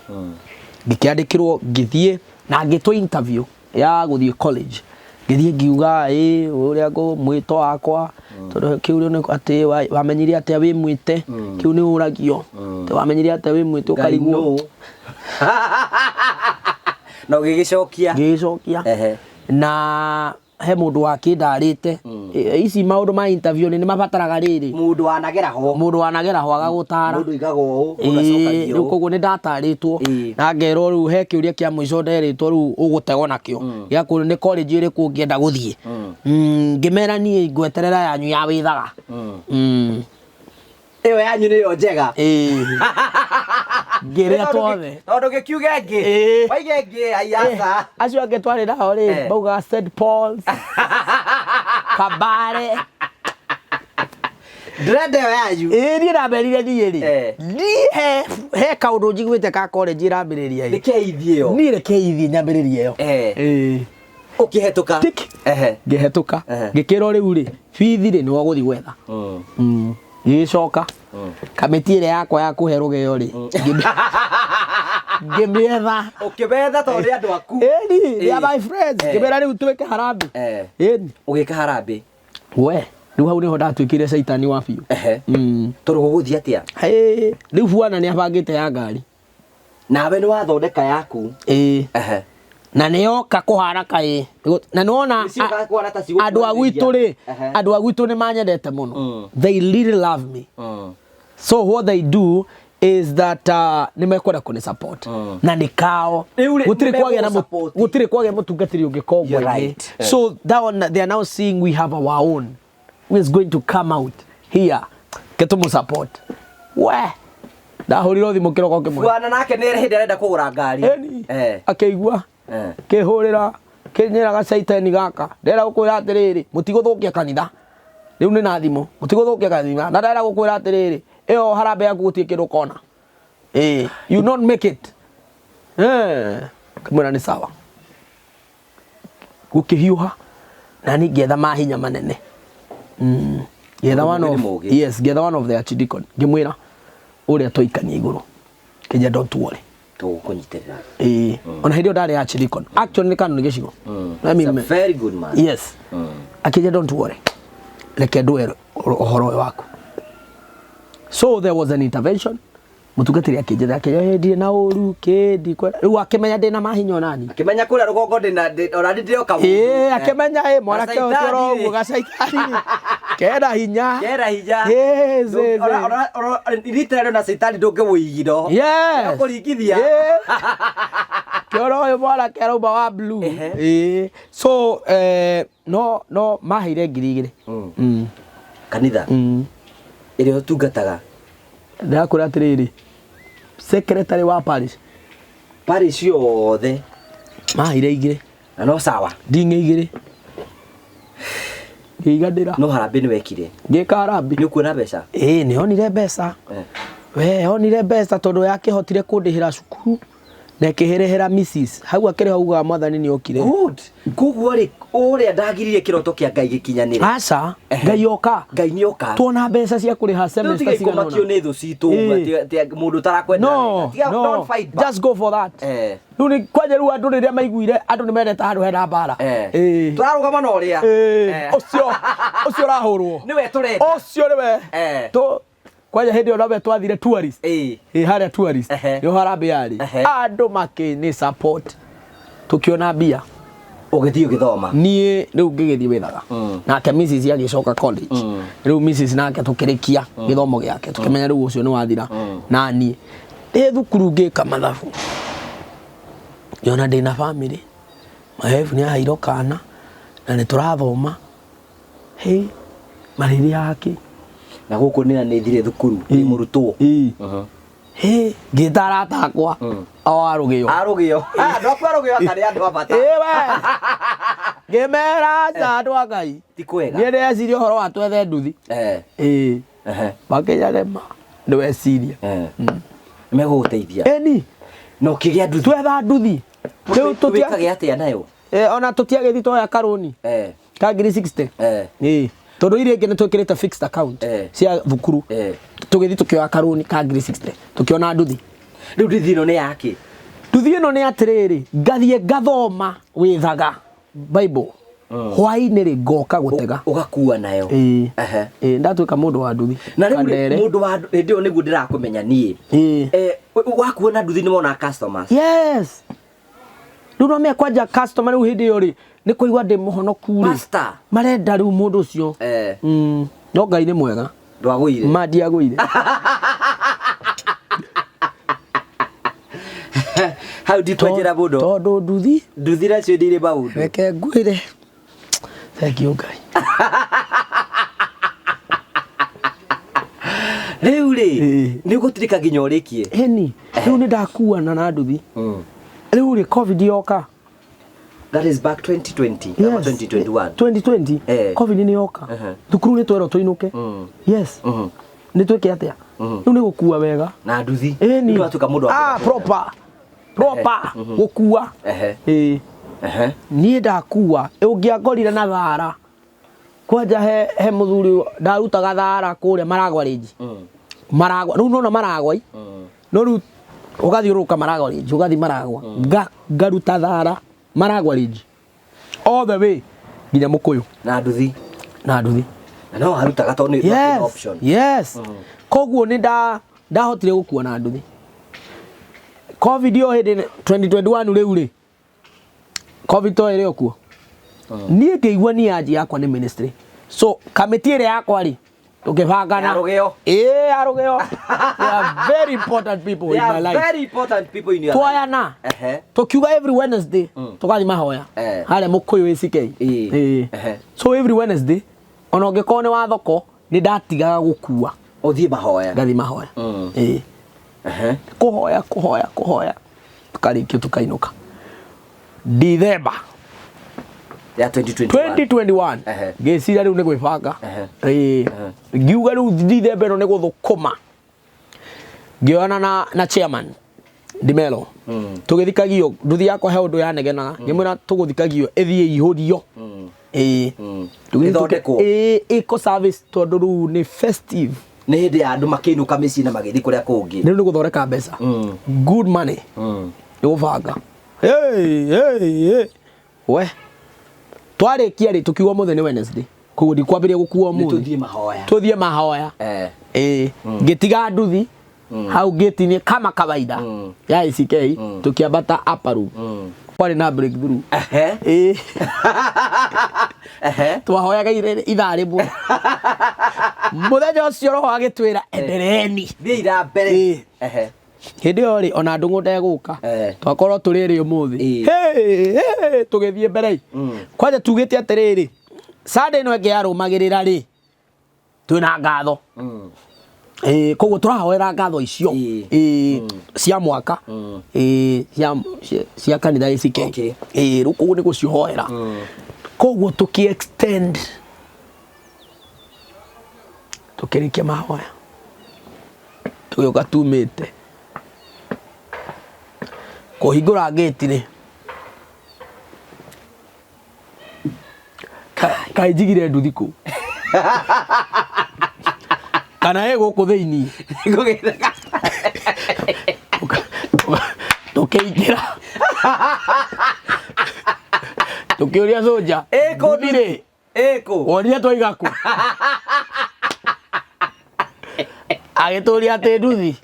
Ngĩkĩandĩkĩrwo, ngĩthiĩ na ngĩtwo interview ya gũthiĩ college. Ngĩthiĩ ngiuga ĩ ũrĩa ngũ mwĩto wakwa, tondũ kĩu nĩ atĩ wamenyire atĩa wĩ mwĩte, kĩu nĩ ũragio atĩ wamenyire atĩa wĩ mwĩte, ũkarigwo. Ngai nũ? Na ũgĩgĩcokia. Ngĩgĩcokia. Na he mũndũ wakĩndarĩte. Ici maũndũ ma interview nĩ mabataraga rĩrĩ. Mũndũ wanagera ho. Mũndũ wanagera ho agagũtara. Mũndũ oigaga ũũ, mũndũ acokagia Rĩu ũũ. koguo nĩ ndatarĩtwo na ngerwo rĩu he kĩũria kĩa mũico nderĩtwo rĩu ũgũtegwo nakĩo gĩa kũũrio nĩ college ĩrĩkũ ũngĩenda gũthiĩ. Ngĩmera niĩ ngweterera yanyu ya wĩthaga. Ĩyo yanyu nĩyo njega. Ĩĩ. Ngĩrĩa twothe. Tondũ gĩkiuge ĩngĩ. Waige ĩngĩ aiaca. Acio angĩ twarĩ nao rĩ maugaga St Paul's, Kabare. Ndĩrenda ĩyo yanyu. Ĩĩ niĩ ndamerire niĩ rĩ niĩ he kaũndũ njiguĩte ka college ĩrambĩrĩria ĩ. Reke ithiĩ ĩyo. Niĩ reke ithiĩ nyambĩrĩrie ĩyo. Ĩĩ. Ũkĩhetũka. Tik. Ngĩhetũka. Ngĩkĩrwo rĩu rĩ bithi rĩ nĩwe ũgũthiĩ gwetha. Ngĩgĩcoka kamĩtĩ ĩrĩa yakwa ya kũhe rũgeo rĩ ngĩmĩetha. Ũkĩmetha tondũ nĩ andũ aku. Ĩni, they are my friends. Ngĩmera rĩu twĩke harambee. Ĩni. Ũgĩka harambee. We, rĩu hau nĩho ndatuĩkire caitani wa biũ. Tondũ gũgũthiĩ atĩa? Rĩu bwana nĩ abangĩte ya ngari. Nawe nĩ wathondeka yaku. Ĩĩ. Na nĩ yoka kũhana kaĩ. Na nĩ wona Nĩcioka kũhana ta cigũkuanĩria. andũ a gwitũ rĩ, andũ a gwitũ nĩ manyendete mũno. They really love me. So what they do is that nĩ mekwenda kũni support. Na nĩ kao. Rĩu rĩ, Gũtirĩ nĩ kwagĩa na megũgũ-support. gũtirĩ kwagĩa mũtungatĩri ũngĩ You're kongwa-inĩ. right. So that one, they are now seeing we have our own who is going to come out here ke support. We ndahũrirwo thimũ kĩroko kĩmwe. Bwana nake nĩ hĩndĩ arenda kũgũra ngari. Ĩni. Akĩigua kĩhũrĩra kĩnyĩraga caitani gaka ndĩrenda gũkwĩra atĩrĩrĩ mũtigũthũkia kanitha rĩu nĩ na thimũ mũtigũthũkia kanitha na ndĩrenda gũkwĩra atĩrĩrĩ ĩyo harambee yaku gũtirĩ kĩndũ ũkona. You not make it. Kamwĩra nĩ sawa. Gũkĩhiũha na niĩ ngĩetha mahinya manene. Ngĩetha one of, yes, ngĩetha one of the archdeacon ngĩmwĩra ũrĩa twaikania igũrũ kĩnja don't worry. Tũgũkũnyitĩrĩra. Ĩĩ. Ona hĩndĩ ĩyo ndarĩ archdeacon. Actually nĩ kanoni gĩcigo. I mean, He's a very good man. Yes. Akĩnja don't worry. Reke ndũe ũhoro ũyũ waku. So there was an intervention. Mũtungatĩri akĩnjetha akĩnjĩra "Ĩ, ndirĩ na ũru kĩ ndikwenda." Rĩu akĩmenya ndĩna mahinya onani. Akĩmenya kũrĩa rũgongo ndĩna ona ndĩroka mũndũ. Ĩĩ akĩmenya ĩ mwanake ũyũ ti oro ũguo gacaitani. Kena hinya. Kena hinya. Ĩĩ zĩ, zĩ. Rita rĩo na caitani ndũngĩmũigiro. Yes. Kũringithia. Kĩoro ũyũ mwanake arauma wa blue. Ĩĩ. So no maheire 2,000. Kanitha. Ĩrĩa ũtungataga. Ndĩrakwĩra atĩrĩrĩ, secretary wa parish. Parish yothe. Maheire 2. Na no sawa. Nding'e 2. Ngĩiganĩra. No harambee nĩ wekire. Ngĩka harambee. Nĩ ũkuona mbeca? Ĩĩ, nĩ onire mbeca. We, onire mbeca tondũ yakĩhotire kũndĩhĩra cukuru na ĩkĩhĩrĩhĩra missus. Hau akĩrĩ hau ugaga mwathani nĩ okire. Good. Koguo rĩ, ũrĩa ndagiririe kĩroto kĩa Ngai gĩkinyanĩre. Aca, Ngai oka. Ngai nĩ oka. Tuona mbeca cia kũrĩha Rĩu semester tiga cigana kũmakio ũna. nĩ thũ citũ ũguo, atĩ mũndũ ũtarakwenda No, wega. Tiga, no. don't fight back. Just go for that. Rĩu nĩ kwanja rĩu andũ rĩrĩa maiguire andũ nĩ mendete handũ hena mbara. Tũrarũgama na ũrĩa. Ũcio, ũcio ũrahũrwo. Nĩwe tũrenda. Ũcio nĩwe. Kwanja hĩndĩ ĩyo nawe twathire tourist. Harĩa tourist. Nĩho harambee yarĩ. Andũ makĩnĩ support. Tũkĩona mbia. Ũgĩthiĩ ũgĩthoma. Niĩ rĩu ngĩgĩthiĩ wĩthaga. Nake missus agĩcoka college. Rĩu missus nake tũkĩrĩkia gĩthomo gĩake. Tũkĩmenya rĩu ũcio nĩ wathira. Na niĩ ndĩ thukuru ngĩka mathabu. Ngĩona ndĩna family. My wife nĩ aheirwo kana na nĩ tũrathoma. Hey, marĩrĩ yake. Na gũkũ nĩ na nĩ thire thukuru, ndĩ mũrutwo. Hey, ngĩta arata akwa. O arũgĩo. Arũgĩo. Andũ aku arũgĩo aka nĩ andũ a bata. Ĩĩ we. Ngĩmera aca andũ a Ngai. Ti kwega. Niĩ ndĩreciria ũhoro wa twethe nduthi. Ĩĩ. Makĩnyarema. Nĩ weciria. Megũgũteithia. Ĩni. Na ũkĩgĩa nduthi. Twetha nduthi. Rĩu Wĩkage atĩa nayo? Ona tũtiagĩthiĩ twoya karũni. Ka ngiri 60. Ĩĩ. Tondũ iria ingĩ nĩ twĩkĩrĩte fixed account cia thukuru. Tũgĩthiĩ tũkĩoya karũni ka ngiri 60. Tũkĩona nduthi. Rĩu nduthi ĩno nĩ yake? Nduthi ĩno nĩ atĩrĩrĩ, ngathiĩ ngathoma wĩthaga Bible. Hwaĩ-inĩ rĩ ngoka gũtega. Ũgakua nayo. Ĩĩ. Ĩĩ, ndatuĩka mũndũ wa nduthi. Na rĩu rĩ, Kandere. mũndũ wa hĩndĩ ĩyo nĩguo ndĩrakũmenya niĩ. Wakuona nduthi nĩ wona customers? Yes. Rĩu no menya kwanja customer rĩu hĩndĩ ĩyo rĩ, Nĩ kũigua ndĩ mũhonoku rĩ. Pastor. Marenda rĩu mũndũ ũcio. No Ngai nĩ mwega. Ndwagũire. Ma ndiagũire. Hau ndikwenjera mũno. Tondũ nduthi. Nduthi nacio nĩ irĩ maũndũ. Reke ngwĩre. Thank you Ngai. Rĩu rĩ, nĩ ũgũtirika nginya ũrĩkie. Ĩni, rĩu nĩ ndakuana na nduthi. Rĩu rĩ COVID yoka. That is back 2020 yes. 2021. 2020 COVID nĩ yoka. Thukuru nĩ twerwo tũinũke. Yes. Nĩ twĩke atĩa? Rĩu nĩ gũkua wega. Na nduthi. Ĩni. Nĩ watuĩka mũndũ wa proper. Proper. Gũkua. Ĩĩ. Niĩ ndakua ũngĩangorire na thara kwanja he mũthuri ndarutaga thara kũrĩa Maragwa range. Maragwa rĩu nona Maragwa i no rĩu ũgathiũrũrũka Maragwa range ũgathiĩ Maragwa ngaruta thara Maragwa range all the way nginya Mũkũyũ na nduthi na nduthi na no warutaga tondũ nĩ option. Yes. Koguo nĩ ndahotire gũkua na nduthi. COVID yo hĩndĩ 2021 rĩu rĩ COVID to ĩrĩ o kuo. Niĩ ngĩigua niĩ anji yakwa nĩ ministry. So kamĩtĩ ĩrĩa yakwa rĩ tũkĩbangana. Ya rũgĩo. Ĩĩ ya rũgĩo. They are very important people They in my are life. very important people in your life. Twoyana. Tũkiuga every Wednesday tũgathiĩ mahoya. Harĩa Mũkũyũ ACK. Ĩĩ. So every Wednesday ona ũngĩkorwo nĩ wa thoko nĩ ndatigaga gũkua. Ũthiĩ mahoya. Ngathiĩ mahoya. Ĩĩ. Kũhoya kũhoya kũhoya tukarĩkia tukainũka. December Ya 2021. 2021 ngĩciria rĩu nĩ gwĩbanga. Ĩĩ. Ngiuga rĩu December ĩno nĩ gũthũkũma. Ngĩoyana na chairman Ndimelo. Tũgĩthikagio nduthi yakwa he ũndũ yanegenaga. Ngĩmwĩra tũgũthikagio ĩthiĩ ihũrio. Ĩĩ. Ĩthondekwo. Ĩĩ ĩko service tondũ rĩu nĩ festive. Nĩ hĩndĩ ya andũ makĩinũka mĩciĩ na magĩthiĩ kũrĩa kũngĩ. Rĩu nĩ gũthondeka mbeca. Good money. Nĩ gũbanga. Hey, hey, hey. We. Twarĩkia rĩ tũkiuga ũmũthĩ nĩ Wednesday. Koguo ndikwambĩrĩria gũkua ũmũthĩ. Nĩ tũthiĩ mahoya. Tũthiĩ mahoya. Ĩĩ. Ngĩtiga nduthi hau gate-inĩ kama kawaida ya ACK tũkĩambata upper room. Kwarĩ na breakthrough. Ĩĩ. Twahoyaga ithaa rĩmwe. Mũthenya ũcio roho agĩtwĩra endereeni. Thiĩi na mbere. Hĩndĩ ĩyo rĩ ona ndũng'ũ ndegũka. Twakorwo tũrĩ rĩ ũmũthĩ. Tũgĩthiĩ mbere. Kwanja tugĩte atĩrĩrĩ Sunday ĩno ĩngĩ yarũmagĩrĩra rĩ twĩna ngatho. Koguo tũrahoera ngatho icio cia mwaka cia kanitha ACK. Rĩu koguo nĩ gũcihoera. Koguo tũkĩ extend tũkĩrĩkia mahoya tũgĩũka tumĩte kũhingũra gate rĩ kaĩ njigire nduthi kũ kana ĩ gũkũ thĩinĩ tũkĩingĩra tũkĩũria soja nduthi rĩ wonire twaiga kũ agĩtũria atĩ nduthi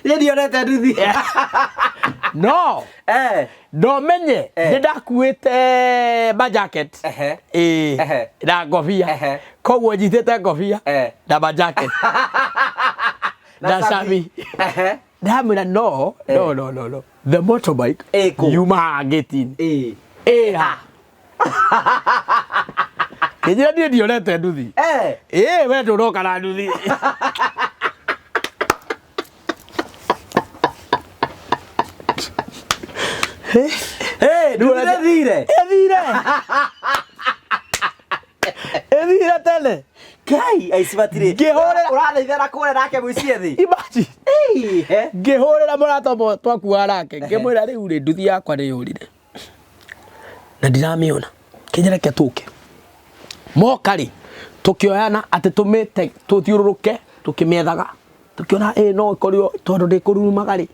Niĩ ndionete nduthi. No. Ndomenye nĩ ndakuĩte ma jacket. Ĩĩ. Na ngobia. Koguo nyitĩte ngobia na ma jacket. Na cabi. Ndamwĩra no, no, no, no, no. The motorbike yumaga gate-inĩ. Ĩha. Kĩnjĩra niĩ ndionete nduthi. Ĩĩ we ndũroka na nduthi. Nduthi ĩthire. Ĩthire. Ĩthire tene. Kai, aici matirĩ. Ngĩhũrĩra. Ũrathaithana kũrĩa nake mũici thĩ. Imagine. Ngĩhũrĩra mũrata ũmwe twakuaga nake ngĩmwĩra rĩu rĩ nduthi yakwa nĩ yũrire. Na ndiramĩona. Kĩnjĩra reke tũke. Moka rĩ tũkĩoyana atĩ tũmĩte tũthiũrũrũke tũkĩmĩethaga. Tũkĩona ĩ no ĩkorirwo tondũ ndĩkũrurumaga rĩ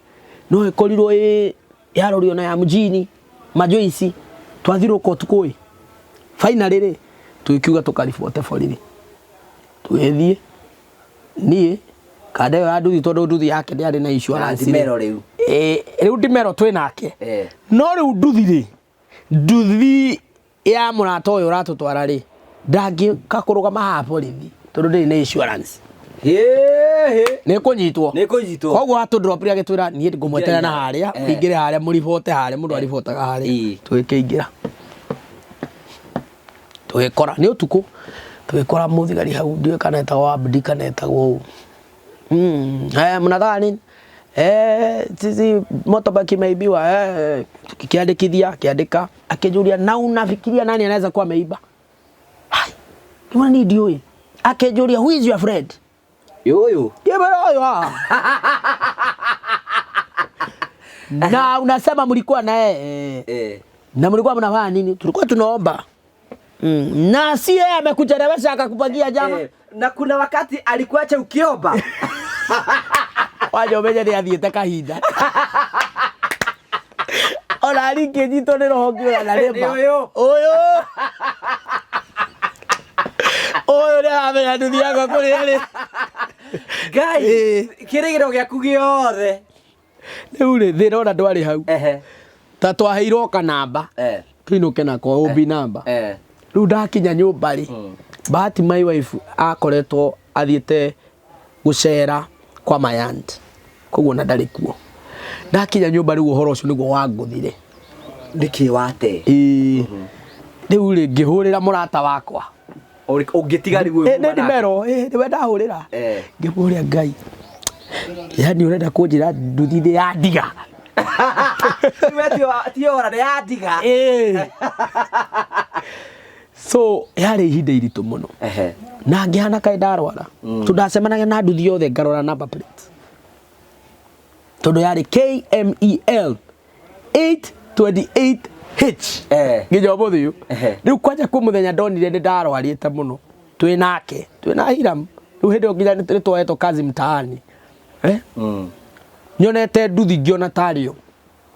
no ĩkorirwo ĩ yarorio na ya mjini majoici twathiũrũrũka ũtukũ ĩ. Finally rĩ tũgĩkiuga tũkaribote borithi. Tũgĩthiĩ niĩ kanda ĩyo ya nduthi tondũ nduthi yake ndĩarĩ na insurance rĩ. Ndimero rĩu. Ĩĩ rĩu Ndimero twĩ nake. No rĩu nduthi rĩ nduthi Ya mũrata ũyũ ũratũtwara rĩ, ndangĩũka kũrũgama haha borithi tondũ ndĩrĩ na insurance. Hĩhĩ. Nĩ kũnyitwo. Nĩ kũnyitwo. Koguo atũndropire agĩtwĩra niĩ ngũmweterera na harĩa, mũingĩre harĩa mũribote harĩa, mũndũ aribotaga harĩa. Tũgĩkĩingĩra. Tũgĩkora, nĩ ũtukũ, tũgĩkora mũthigari hau, ndiũĩ kana etagwo Abdi kana etagwo ũ. Eh, mnataka nini? Eh, sisi motorbike imeibiwa. Eh, tukikiandikithia, akiandika, akĩnjũria na unafikiria nani anaweza kuwa ameiba? Hai, ngĩmwĩra niĩ ndiũĩ. Akĩnjũria who is your friend? Ũyũ. Ngĩmwĩra ũyũ haha. Na unasema mlikuwa naye eh. Na mlikuwa mnafanya nini? Tulikuwa tunaomba. Na si yeye amekuchelewesha akakupangia jama. Na kuna wakati alikuacha ukiomba. Wanja ũmenye nĩ athiĩte kahinda. Ona ringĩnyitwo nĩ roho ngĩũra na Nĩ rĩma. ũyũ. Ũyũ. Ũyũ nĩ aramenya nduthi yakwa kũrĩa rĩ. Ngai. Kĩrĩgĩro gĩaku gĩothe. Rĩu rĩ thĩna ona ndwarĩ hau. Ta twaheirwo kanamba. Tũinũke nako OB namba. Rĩu ndakinya nyũmba rĩ, bahati my wife akoretwo athiĩte gũcera kwa my aunt. Koguo na ndarĩ kuo. Ndakinya nyũmba rĩu ũhoro ũcio nĩguo wangũthire. Nĩkĩ wate? Ĩĩ. Rĩu rĩ ngĩhũrĩra mũrata wakwa. Ũngĩtiga rĩu Nĩ ndimero, nĩwe ndahũrĩra. Ngĩmũria Ngai. Yaani ũrenda kũnjĩra nduthi nĩ yandiga. Ti ora nĩ yandiga. So yarĩ ihinda iritũ mũno. Na ngĩhana kaĩ ndarwara. Tondũ ndacemanagia na nduthi yothe ngarora number plate. Tondũ yarĩ KMEL 828H. Nginya ũmũthĩ ũyũ. Rĩu kwanja kwĩ mũthenya ndonire nĩ ndarwarĩte mũno. Twĩ nake, twĩ na Hiram. Rĩu hĩndĩ ĩyo nginya nĩ twoetwo kazi mtaani. Nyonete nduthi ngĩona tarĩ yo.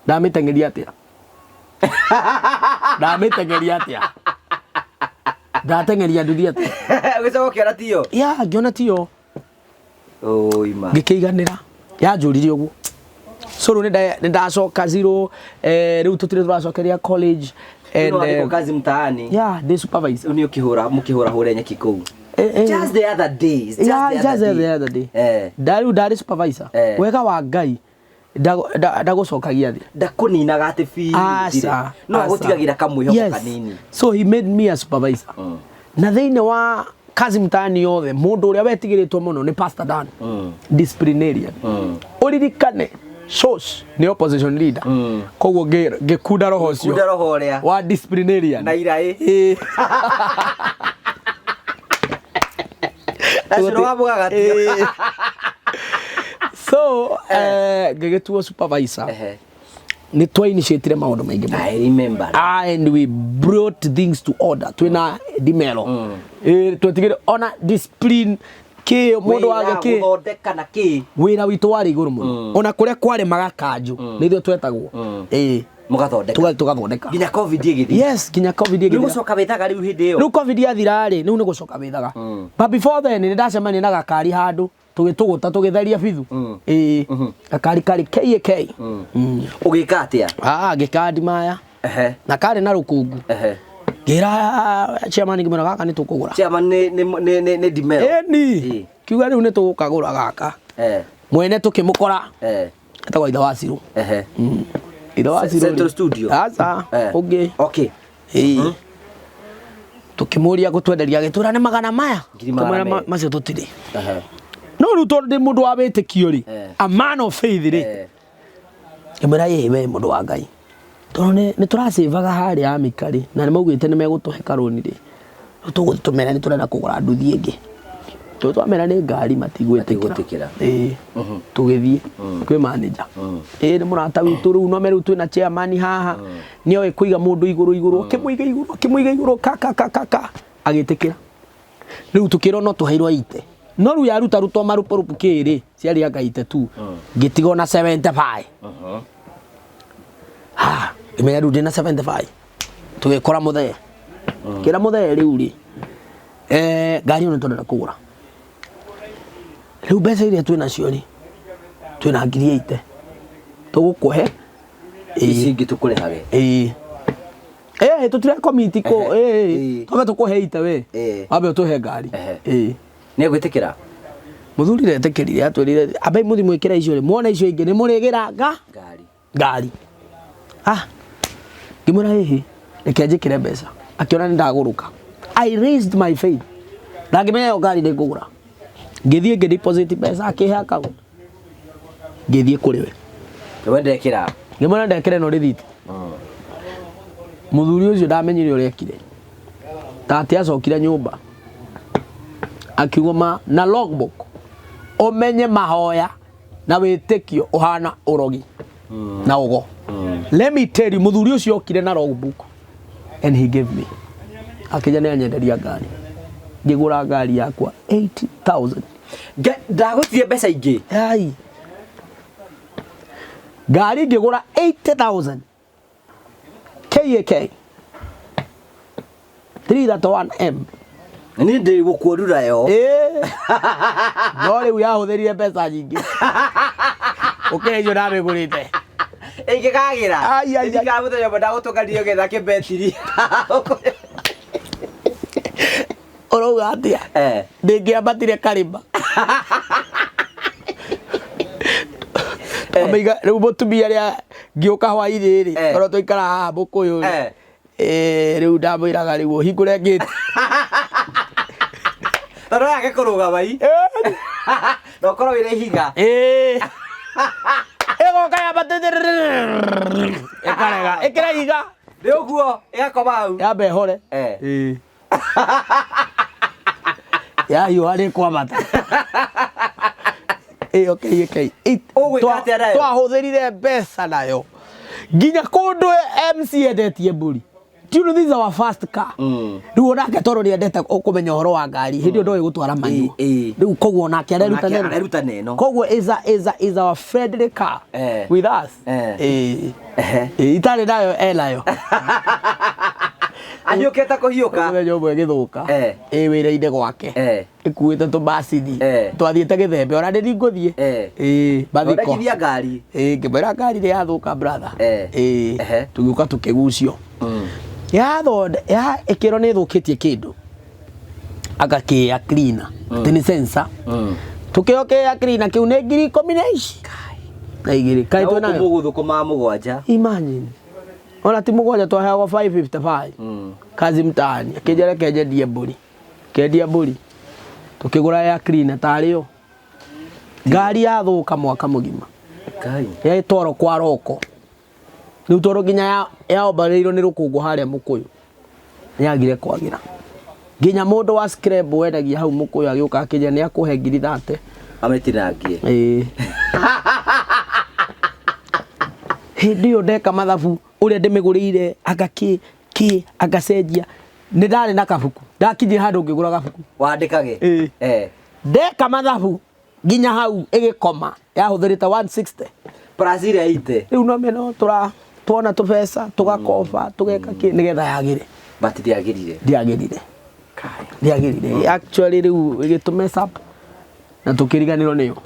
Ndamĩteng'eria atĩa? Ndamĩteng'eria atĩa? Ndateng'eria nduthi atĩa? Ũgĩcoka ũkĩona tiyo? Ya, ngĩona tiyo. Ũima. Ngĩkĩiganĩra. Yanjũririe ũguo. So rĩu nĩ ndacoka zero, rĩu tũtirĩ tũracokeria college. And, Nĩ kazi mtaani. Yeah, ndĩ supervisor. Rĩu nĩ ũkĩhũra, mũkĩhũra hũre nyeki kũu. Just the other day. Just Yeah, the just other the day. other day. Rĩu ndarĩ supervisor. Wega wa Ngai ndagũcokagia thĩ. Ndakũninaga atĩ biũ. Aca, No aca. agũtigagĩra kamwĩhoko Yes. kanini. So he made me a supervisor. Na thĩinĩ wa kazi mtaani yothe mũndũ ũrĩa wetigĩrĩtwo mũno nĩ Pastor Dan. Disciplinarian. Ũririkane Shosh nĩ opposition leader. Koguo ngĩkunda roho ũcio. Kunda roho ũrĩa. Wa disciplinarian. Na iraĩ. Ĩĩ. Na cũrũ wa mũgagatio. So, ngĩgĩtuo supervisor. Nĩ twa initiatire maũndũ maingĩ mũno. I remember. And we brought things to order. Twĩna Dimelo. Twetigĩre ona discipline kĩ mũndũ wage kĩ. Gũthondeka na kĩ. Wĩra witũ warĩ igũrũ mũno. Ona kũrĩa kwarĩ magakanjũ, nĩ ithuĩ twetagwo. Mũgathondeka. Tũgathondeka. Nginya COVID ĩgĩthira. Yes, nginya COVID ĩgĩthira. Rĩu gũcoka wĩthaga rĩu hĩndĩ ĩyo. Rĩu COVID yathira rĩ, rĩu nĩ gũcoka wĩthaga. But before then nĩ ndacemania na gakari handũ tũgĩtũgũta tũgĩtheria bithu. Gakari karĩ KAK. Ũgĩka atĩa? Ngĩka ndimaya. Na karĩ na rũkũngũ. Ngĩra chairman ngĩmwĩra gaka nĩ tũkũgũra. Chairman nĩ Dimelo. Ĩni. Kiuga rĩu nĩ tũgũkagũra gaka. Mwene tũkĩmũkora. Etagwo Ithe wa Cirũ. Ithe wa Cirũ. Central Studio. Aca. Ũngĩ. Okay. Tũkĩmũria gũtwenderia agĩtwĩra nĩ magana maya. Ngiri magana Tũmwĩra merĩ. macio tũtirĩ. No rĩu tondũ ndĩ mũndũ wa wĩtĩkio rĩ, a man of faith rĩ, ngĩmwĩra ĩĩ we mũndũ wa Ngai. Tondũ nĩ tũracĩvaga harĩa Amika rĩ, na nĩ maugĩte nĩ megũtũhe karũni rĩ. Rĩu tũgũthiĩ tũmere nĩ tũrenda kũgũra nduthi ĩngĩ. Tondũ twamera nĩ ngari matigwĩtĩkĩra. Ĩĩ. Tũgĩthiĩ kwĩ manager. Ĩĩ nĩ mũrata witũ rĩu no rĩu twĩna chairman haha. Nĩoĩ kũiga mũndũ igũrũ igũrũ, akĩmũiga igũrũ, akĩmũiga igũrũ ka ka ka ka ka agĩtĩkĩra. Rĩu tũkĩrwo no tũheirwo ite. No rĩu yaruta rutwo marupurupu kĩrĩ, ciarĩ anga ite tu. Ngĩtigwo na 75. Ha, ngĩmenya rĩu ndĩna 75. Tũgĩkora mũthee. Kĩra mũthee rĩu rĩ, ngari ĩno nĩtũrenda kũgũra. Rĩu mbeca iria twĩnacio rĩ, twĩna ngiri 80. Tũgũkũhe. Ici ingĩ tũkũrĩhage. Ĩĩ. Eh, tutira komiti ko Ehe. eh twambe tukuhe ite we wambe utuhe ngari. Nĩ egwĩtĩkĩra? Muthuri ndetĩkĩrire, atwĩrire ambe muthi mwĩkĩre icio rĩ, muone icio ingĩ nĩ mũrĩgĩra ngari. Ngari. Ah, ngĩmwĩra hihi reke njĩkĩre mbeca, akĩona nĩ ndagũrũka. I raised my faith na ngĩmenya ĩyo ngari nĩ ngũgũra. Ngĩthiĩ ngĩ deposit mbeca, akĩhe account, ngĩthiĩ kũrĩ we. We ndekĩra. Ngĩmwĩra ndekĩre ĩno rĩthiti. Mũthuri ũcio ndamenyire ũrĩa ekire, ta atĩ acokire nyũmba akiuga ma na logbook, ũmenye mahoya na wĩtĩkio ũhana ũrogi na ũgo. Let me tell you, mũthuri ũcio okire na logbook and he gave me, akĩnja nĩ anyenderia ngari, ngĩgũra ngari yakwa 80,000. Ndagũtirie mbeca ingĩ. Ai, ngari ngĩgũra 80,000, KAK 331M. Niĩ ndĩ gũkuonura yo. Ĩĩ. No rĩu yahũthĩrire mbeca nyingĩ gũkĩra icio ndamĩgũrĩte. Ĩngĩkagĩra. Ai, ai, ai. Ĩndikaga mũthenya ũmwe ndagũtũnganire ũgĩetha kĩbetiri. Ũrauga atĩa? Ndĩngĩambatire karĩma. Twamĩiga rĩu mũtumia rĩa ngĩũka hwainĩ rĩ, tondũ tũikara haha mũkũyũ rĩ, rĩu ndamwĩraga rĩu ũhingũre ngĩti. Tondũ yake kũrũgama i. Na ũkorwo wĩna ihiga. Ĩĩ. Ĩgoka yambatĩte ĩkarega ĩkĩra ihiga. Nĩ ũguo ĩgakoma hau. Yamba ĩhore. Ĩĩ. Yahiũha nĩ kwambata ĩyo KK. Ũgwĩka atĩa nayo? Twahũthĩrire mbeca nayo nginya kũndũ MC endetie mbũri. Do you know this is our first car? Rĩu onake tondũ nĩendete kũmenya ũhoro wa ngari, hĩndĩ ĩyo ndoĩ gũtwara manual. Rĩu koguo onake areruta Onake neno. areruta neno. Koguo is our friendly car with us. Ĩĩ, itarĩ nayo enayo. Ahiũkĩte kũhiũka. Mũthenya ũmwe ĩgĩthũka ĩ wĩra-inĩ gwake, ĩkuĩte tũmacini, twathiĩte gĩthembe, ona nĩ ngũthiĩ ĩĩ mathiko. Thondekithia ngari. Ĩĩ, ngĩmwĩra ngari nĩ yathũka, brother. Ĩĩ, tũgĩũka tũkĩgucio yathonde ya ĩkĩrwo nĩ ĩthũkĩtie kĩndũ anga kĩa cleaner, atĩ nĩ sensor. Tũkĩo kĩa cleaner kĩu nĩ 12,000 kaĩ Na twĩ gũkũ nayo. mũgũthũkũmaga mũgwanja. Imagine, ona ti mũgwanja, twaheagwo 555 kazi mtaani. Akĩnjĩra reke nyendie mbũri, kendia mbũri tũkĩgũra ya cleaner tarĩ yo ngari yathũka mwaka mũgima. Ngai. Yatwarwo kwa roko rĩu tondũ nginya yaombanĩirwo nĩ rũkũngũ harĩa mũkũyũ, yagire kwagĩra nginya mũndũ wa scrap wendagia hau mũkũyũ agĩũka akĩnjĩra nĩ akũhe 30,000. Amĩtinangie. Ĩĩ, hĩndĩ ĩyo ndeka mathabu ũrĩa ndĩmĩgũrĩire, anga kĩ kĩ angacenjia, nĩ ndarĩ na kabuku, ndakinyire handũ ngĩgũra kabuku. Wandĩkage. Ĩĩ. Ndeka mathabu nginya hau ĩgĩkoma yahũthĩrĩte 160. Plus ĩrĩa ite. Rĩu no meno tũra tuona tũbeca tũgakoba tũgeka kĩ nĩgetha yagĩre. But ndĩagĩrire. Ndĩagĩrire, ndĩagĩrire actually. Rĩu ĩgĩtũ mess up na tũkĩriganĩrwo nĩyo.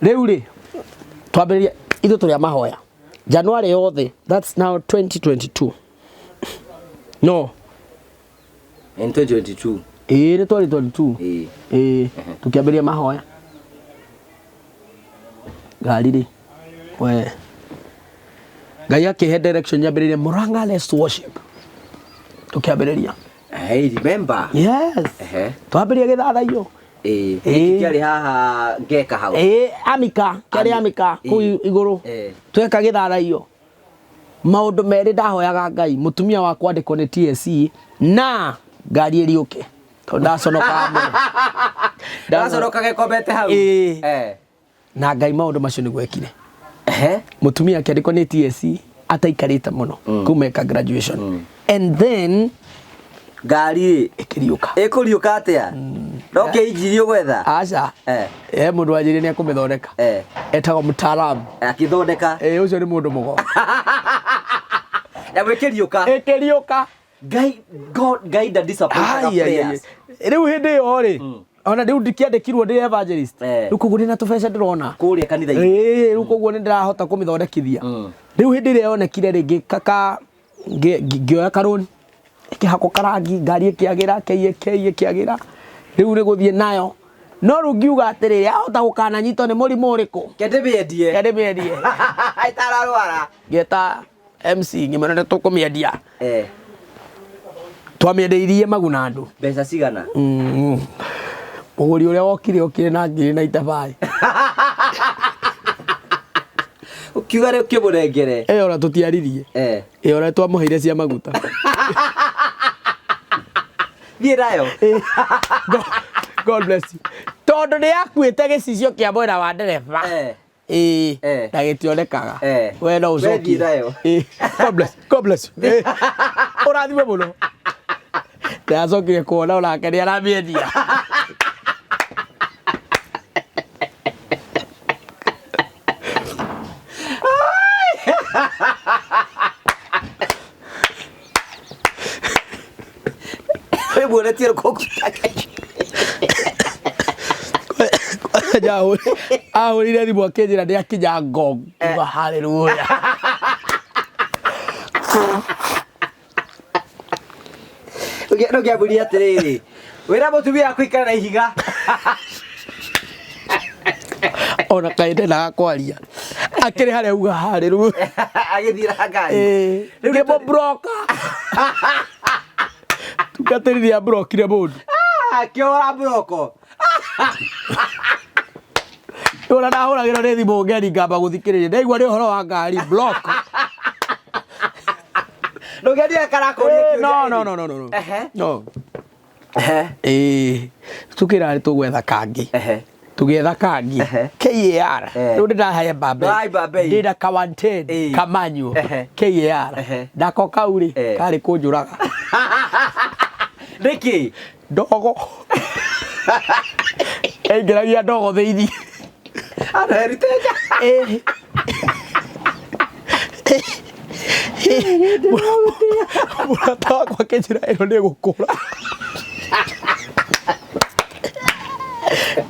Rĩu rĩ twambĩrĩria ithuĩ tũrĩ a mahoya January yothe, that's now 2022, no. In 2022. Ĩĩ, nĩ 2022. Ĩĩ, tũkĩambĩrĩria mahoya ngari rĩ, we Ngai akĩhe direction nyambĩrĩrie Murang'a Let's Worship, tũkĩambĩrĩria. Hey, remember. Yes. Twambĩrĩria gĩthathaiyo. Ĩĩ. Kĩarĩ haha Ngeka hau. Ĩĩ, Amika kĩarĩ Amika kũu igũrũ. Tweka gĩthathaiyo, maũndũ merĩ ndahoyaga Ngai: mũtumia wa kwandĩkwo nĩ TSC na ngari ĩriũke, tondũ ndaconokaga mũno. Ndaconokaga ĩkomete hau. Ĩĩ. Na Ngai maũndũ macio nĩguo ekire. Mũtumia akĩandĩkwo nĩ TSC ataikarĩte mũno kuma eka graduation, and then Ngari ĩkĩriũka. Ĩkũriũka atĩa? No kĩinjini ũgwetha? Aca. Mũndũ wanjĩrire nĩ ekũmĩthondeka, etagwo mtaalamu. Akĩthondeka. Ĩĩ, ũcio nĩ mũndũ mũgo. Nyamũ ĩkĩriũka. Ĩkĩriũka. Ngai, God, Ngai nda disappointaga Ai, ai, ai, prayers. ai. Rĩu hĩndĩ ĩyo rĩ, ona rĩu ndikĩandĩkirwo ndĩ evangelist, rĩu koguo ndĩna tũbeca ndĩrona kũrĩa kanitha-inĩ. Ĩĩ, rĩu koguo nĩ ndĩrahota kũmĩthondekithia. Rĩu hĩndĩ ĩrĩa yonekire rĩngĩ kaka Ngĩoya karũni ĩkĩhakwo karangi, ngari ĩkĩagĩra, KAK ĩkĩagĩra, rĩu nĩ gũthiĩ nayo. No rĩu ngiuga atĩrĩrĩ, yahota gũkananyitwo nĩ mũrimũ ũrĩkũ? Kende mĩendie. Kende mĩendie. Ĩtararwara. Ngĩeta MC ngĩmwĩra nĩ tũkũmĩendia. Twamĩendeirie Maguna andũ. Mbeca cigana? Mũgũri ũrĩa wokire okire na ngiri na itabaĩ. Ũkiuga rĩu kĩmũnengere. Ĩyo ona tũtiaririe. Ĩyo ona twamũheire cia maguta. Thiĩ nayo. God bless you. Tondũ nĩ yakuĩte gĩcicio kĩa mwena wa ndereba. Ĩĩ. Na gĩtionekaga. We no We thiĩ ũcokie. nayo. Ĩĩ. God bless. God bless you. Ĩĩ. Ũrathime mũno. Ndĩracokire kuona onake nĩ aramĩendia. Wĩ muonetie rũkũngũ. Ahũrire thimũ akĩnjĩra nĩ akinya Ngong. Ngiuga hallelujah. Ndũngĩambũria atĩrĩrĩ, wĩra mũtumia waku ikara na ihiga. Ona kaĩ ndendaga kwaria. Akĩrĩ harĩa auga hallelujah. Agĩthiĩ na ngari. Ĩĩ. Ngĩmũ block. Tungatĩri nĩ amburokire mũndũ. Akĩhũra mburoko. Ũrĩa ndahũragĩrwo nĩ thimũ ngeni ngamba gũthikĩrĩria. Ndaigua nĩ ũhoro wa ngari block. Ndũngĩendire karakũria kĩũria No, no, no, no, no. No. Ĩĩ. Tũkĩra nĩ tũgwetha kangĩ. Tũgĩetha kangĩ. KAR. Rĩu nĩ ndahemba mbei. Ndahaiba mbei. Ndĩna ka 110 kamanyu. KAR. Nako kau rĩ karĩ kũnjũraga. Nĩkĩ? Ndogo. Yaingĩragia ndogo thĩinĩ. Andũ erute nja. Mũrata wakwa akĩnjĩra ĩno nĩ ĩgũkũra.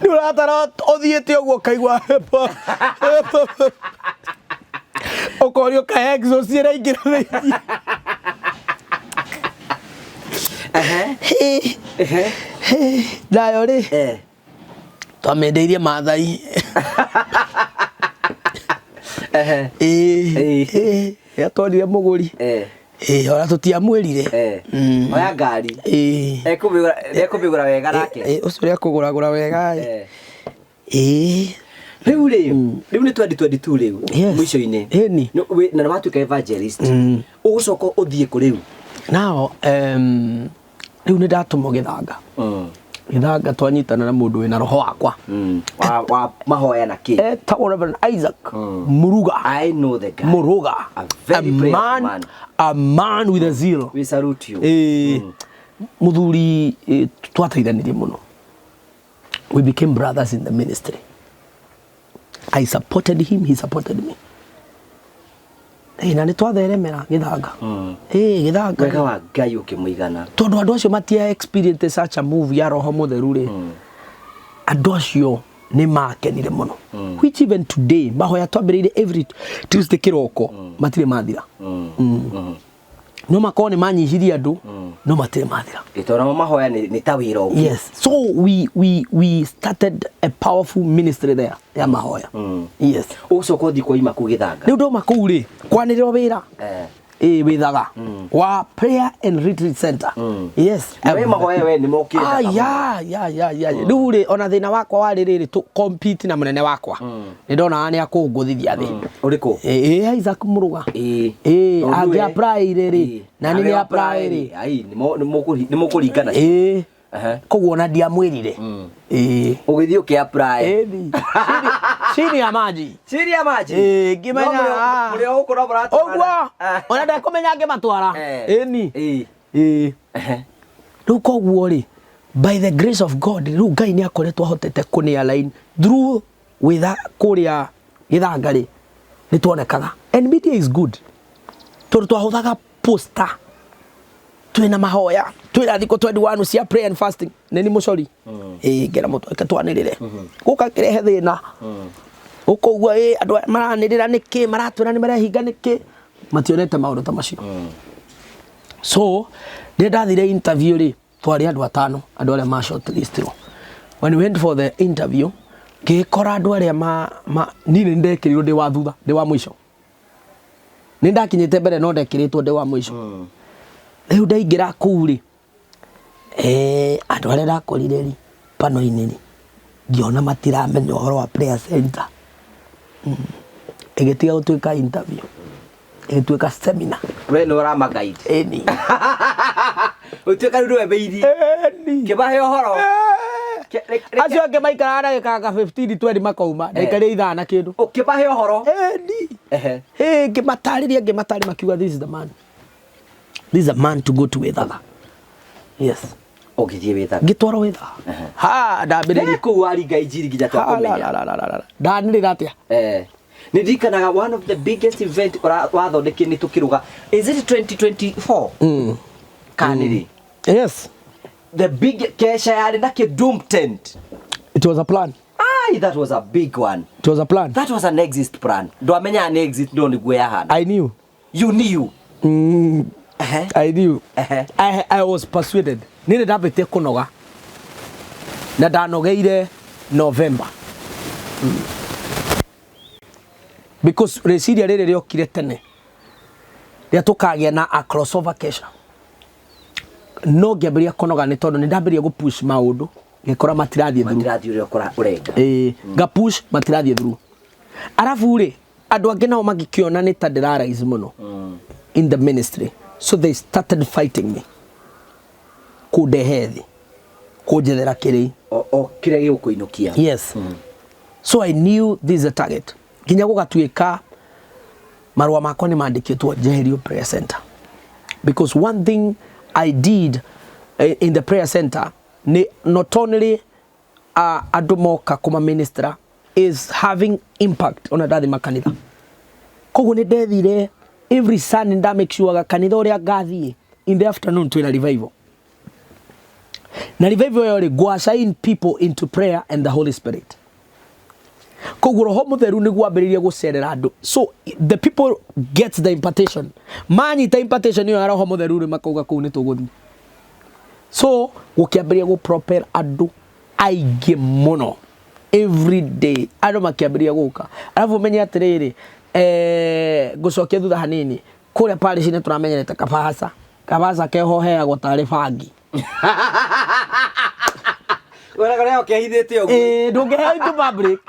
Nĩ ũratara ũthiĩte ũguo ũkaigua ũkorio ka exhaust ĩraingĩra thĩinĩ. Nayo rĩ twamĩendeirie Maathai. Ĩĩ yatwarire mũgũri. Ĩĩ ona tũtiamwĩrire. Oya ngari. Ekũmĩgũra wega nake. Ũcio ũrĩa ekũgũragũra wega ĩ. Ĩĩ. Rĩu rĩ, rĩu nĩ 2022 rĩu mũico-inĩ. Ĩni. Na nĩ watuĩka evangelist. Ũgũcoka ũthiĩ kũ rĩu? Now, rĩu nĩ ndatũmwo Gĩthanga. Gĩthanga twanyitana na mũndũ wĩna roho wakwa. Wa mahoya na kĩ? Etagwo Reverend Isaac Muruga. I know the guy. Muruga. A very prayerful man. A man with a zeal. We salute you. Mũthuri twateithanirie mũno. We became brothers in the ministry. I supported him, he supported me. Na nĩ twatheremera Gĩthanga. Gĩthanga. Wega wa Ngai ũkĩmũigana. Tondũ andũ acio matia experience such a move ya roho mũtheru rĩ. Andũ acio nĩ makenire mũno. Which even today mahoya twambĩrĩirie every Tuesday kĩroko matirĩ mathira. No makorwo nĩ manyihirie andũ no matirĩ mathira. Tondũ mahoya nĩ ta wĩra ũngĩ. Yes. So we started a powerful ministry there ya mahoya. Yes. Ũgũcoka ũthiĩ kwa ima kũu Gĩthanga. Rĩu ndauma kũu rĩ kwanĩrĩrwo wĩra. Ĩĩ wĩthaga wa prayer and retreat center. Yes. Na we mahoya we nĩ mokĩte. Ya ya ya ya. Rĩu rĩ ona thĩna wakwa warĩ rĩrĩ tũ compete na mũnene wakwa. Nĩ ndonaga nĩ akũngũthithia thĩ. Ũrĩkũ? Ĩĩ Isaac Muruga. Ĩĩ. Ĩĩ angĩ apply rĩ na nĩ apply rĩ. Ai nĩ mũkũringana. Ĩĩ. Koguo ona ndiamwĩrire. Ĩĩ. Ũgĩthiĩ ũkĩ apply. Ĩĩ. Chini ya maji. Chini ya maji. Ĩĩ ngĩmenya. Mũrĩ o gũkũ no mũratwarana. Ũguo. Ona ndekũmenya ngĩmatwara. Ĩni. Ĩĩ. Rĩu koguo rĩ by the grace of God rĩu Ngai nĩ akoretwo ahotete kũnĩ align through witha kũrĩa Gĩthanga rĩ nĩ tuonekaga and media is good tondũ twahũthaga poster twĩna mahoya twĩna thikũ 21 cia prayer and fasting nĩ ni mũcori ĩĩ ngera mũtweke twanĩrĩre gũka kĩrehe thĩna ũkũigua ĩ andũ aya maranĩrĩra nĩkĩ maratwĩra nĩ marehinga nĩkĩ mationete maũndũ ta macio. So rĩrĩa ndathire interview rĩ, twarĩ andũ atano, andũ arĩa ma shortlistirwo. When we went for the interview, ngĩkora andũ arĩa ma niĩ nĩ ndekĩrirwo ndĩ wa thutha, ndĩ wa mũico. Nĩ ndakinyĩte mbere no ndekĩrĩtwo ndĩ wa mũico. Rĩu ndaingĩra kũu rĩ, andũ arĩa ndakorire rĩ, pano-inĩ rĩ, ngĩona matiramenya ũhoro wa prayer center. Ĩgĩtiga gũtuĩka interview, ĩgĩtuĩka seminar. We nĩ ũrama guide. Ĩni. Ũtuĩka rĩu nĩwe mĩiri. Ĩni. Kĩmahe ũhoro. Acio angĩ maikaraga ndagĩka ka 15 20 makauma, ndaikarire ithaa na kĩndũ. Ũkĩmahe ũhoro. Ĩni. Ngĩmatarĩria, ngĩmatarĩria, makiuga this is the man. This is a man to go to Withaga. Yes. Ũgĩthiĩ Withaga. Ngĩtwarwo Withaga. Ha, ndambĩrĩria. Kũu waringa injiri nginya twakũmenya. Ndanĩrĩra atĩa? Nĩ ndirikanaga one of the biggest event wathondekire nĩ tũkĩrũga. Is it 2024? Kana nĩ rĩ? Yes. The big kesha yarĩ na kĩdum tent. It was a plan. Ai, that was a big one. It was a plan. That was an exit plan. Ndwamenyaga nĩ exit no nĩguo yahana. I knew. You knew. I knew. I was persuaded. Niĩ nĩ ndambĩtie kũnoga. Na ndanogeire November. Because rĩciria rĩrĩ rĩokire tene. Rĩa tũkagĩa na a crossover kesha. No ngĩambĩrĩria kũnoga nĩ tondũ nĩ ndambĩrĩria gũ push maũndũ, ngĩkora matirathiĩ through. Matirathiĩ ũrĩa ũrenda. Nga push matirathiĩ through. Arabu rĩ, andũ angĩ nao magĩkĩona nĩ ta ndĩra rise mũno in the ministry. So they started fighting me. Kũndehe thĩ, kũnjethera kĩrĩi. O kĩrĩa gĩgũkũinũkia. Yes. So I knew this is a target. Nginya gũgatuĩka marũa makwa nĩ mandĩkĩtwo njeherio prayer center. Because one thing I did in the prayer center ni not only andũ moka kũma minister is having impact ona ndathi makanitha. Koguo nĩ ndethire every Sunday nda make sure kanitha ũrĩa ngathiĩ in the afternoon twĩna revival. Na revival ĩyo rĩ, ngũ assign people into prayer and the Holy Spirit. Koguo Roho Mũtheru nĩguo ambĩrĩrie gũcerera andũ. So the people get the impartation. Manyita impartation ĩyo ya Roho Mũtheru rĩ, makauga kũu nĩ tũgũthiĩ. So gũkĩambĩrĩria gũ propel andũ aingĩ mũno every day, andũ makĩambĩrĩria gũka. Arabu ũmenye atĩrĩrĩ, ngũcokia thutha hanini, kũrĩa parish nĩ tũramenyerete kabasa. Kabasa keho heagwo tarĩ bangi. Ũrĩa kũrĩa ũkehithĩte ũguo. Ndũngĩheo into public.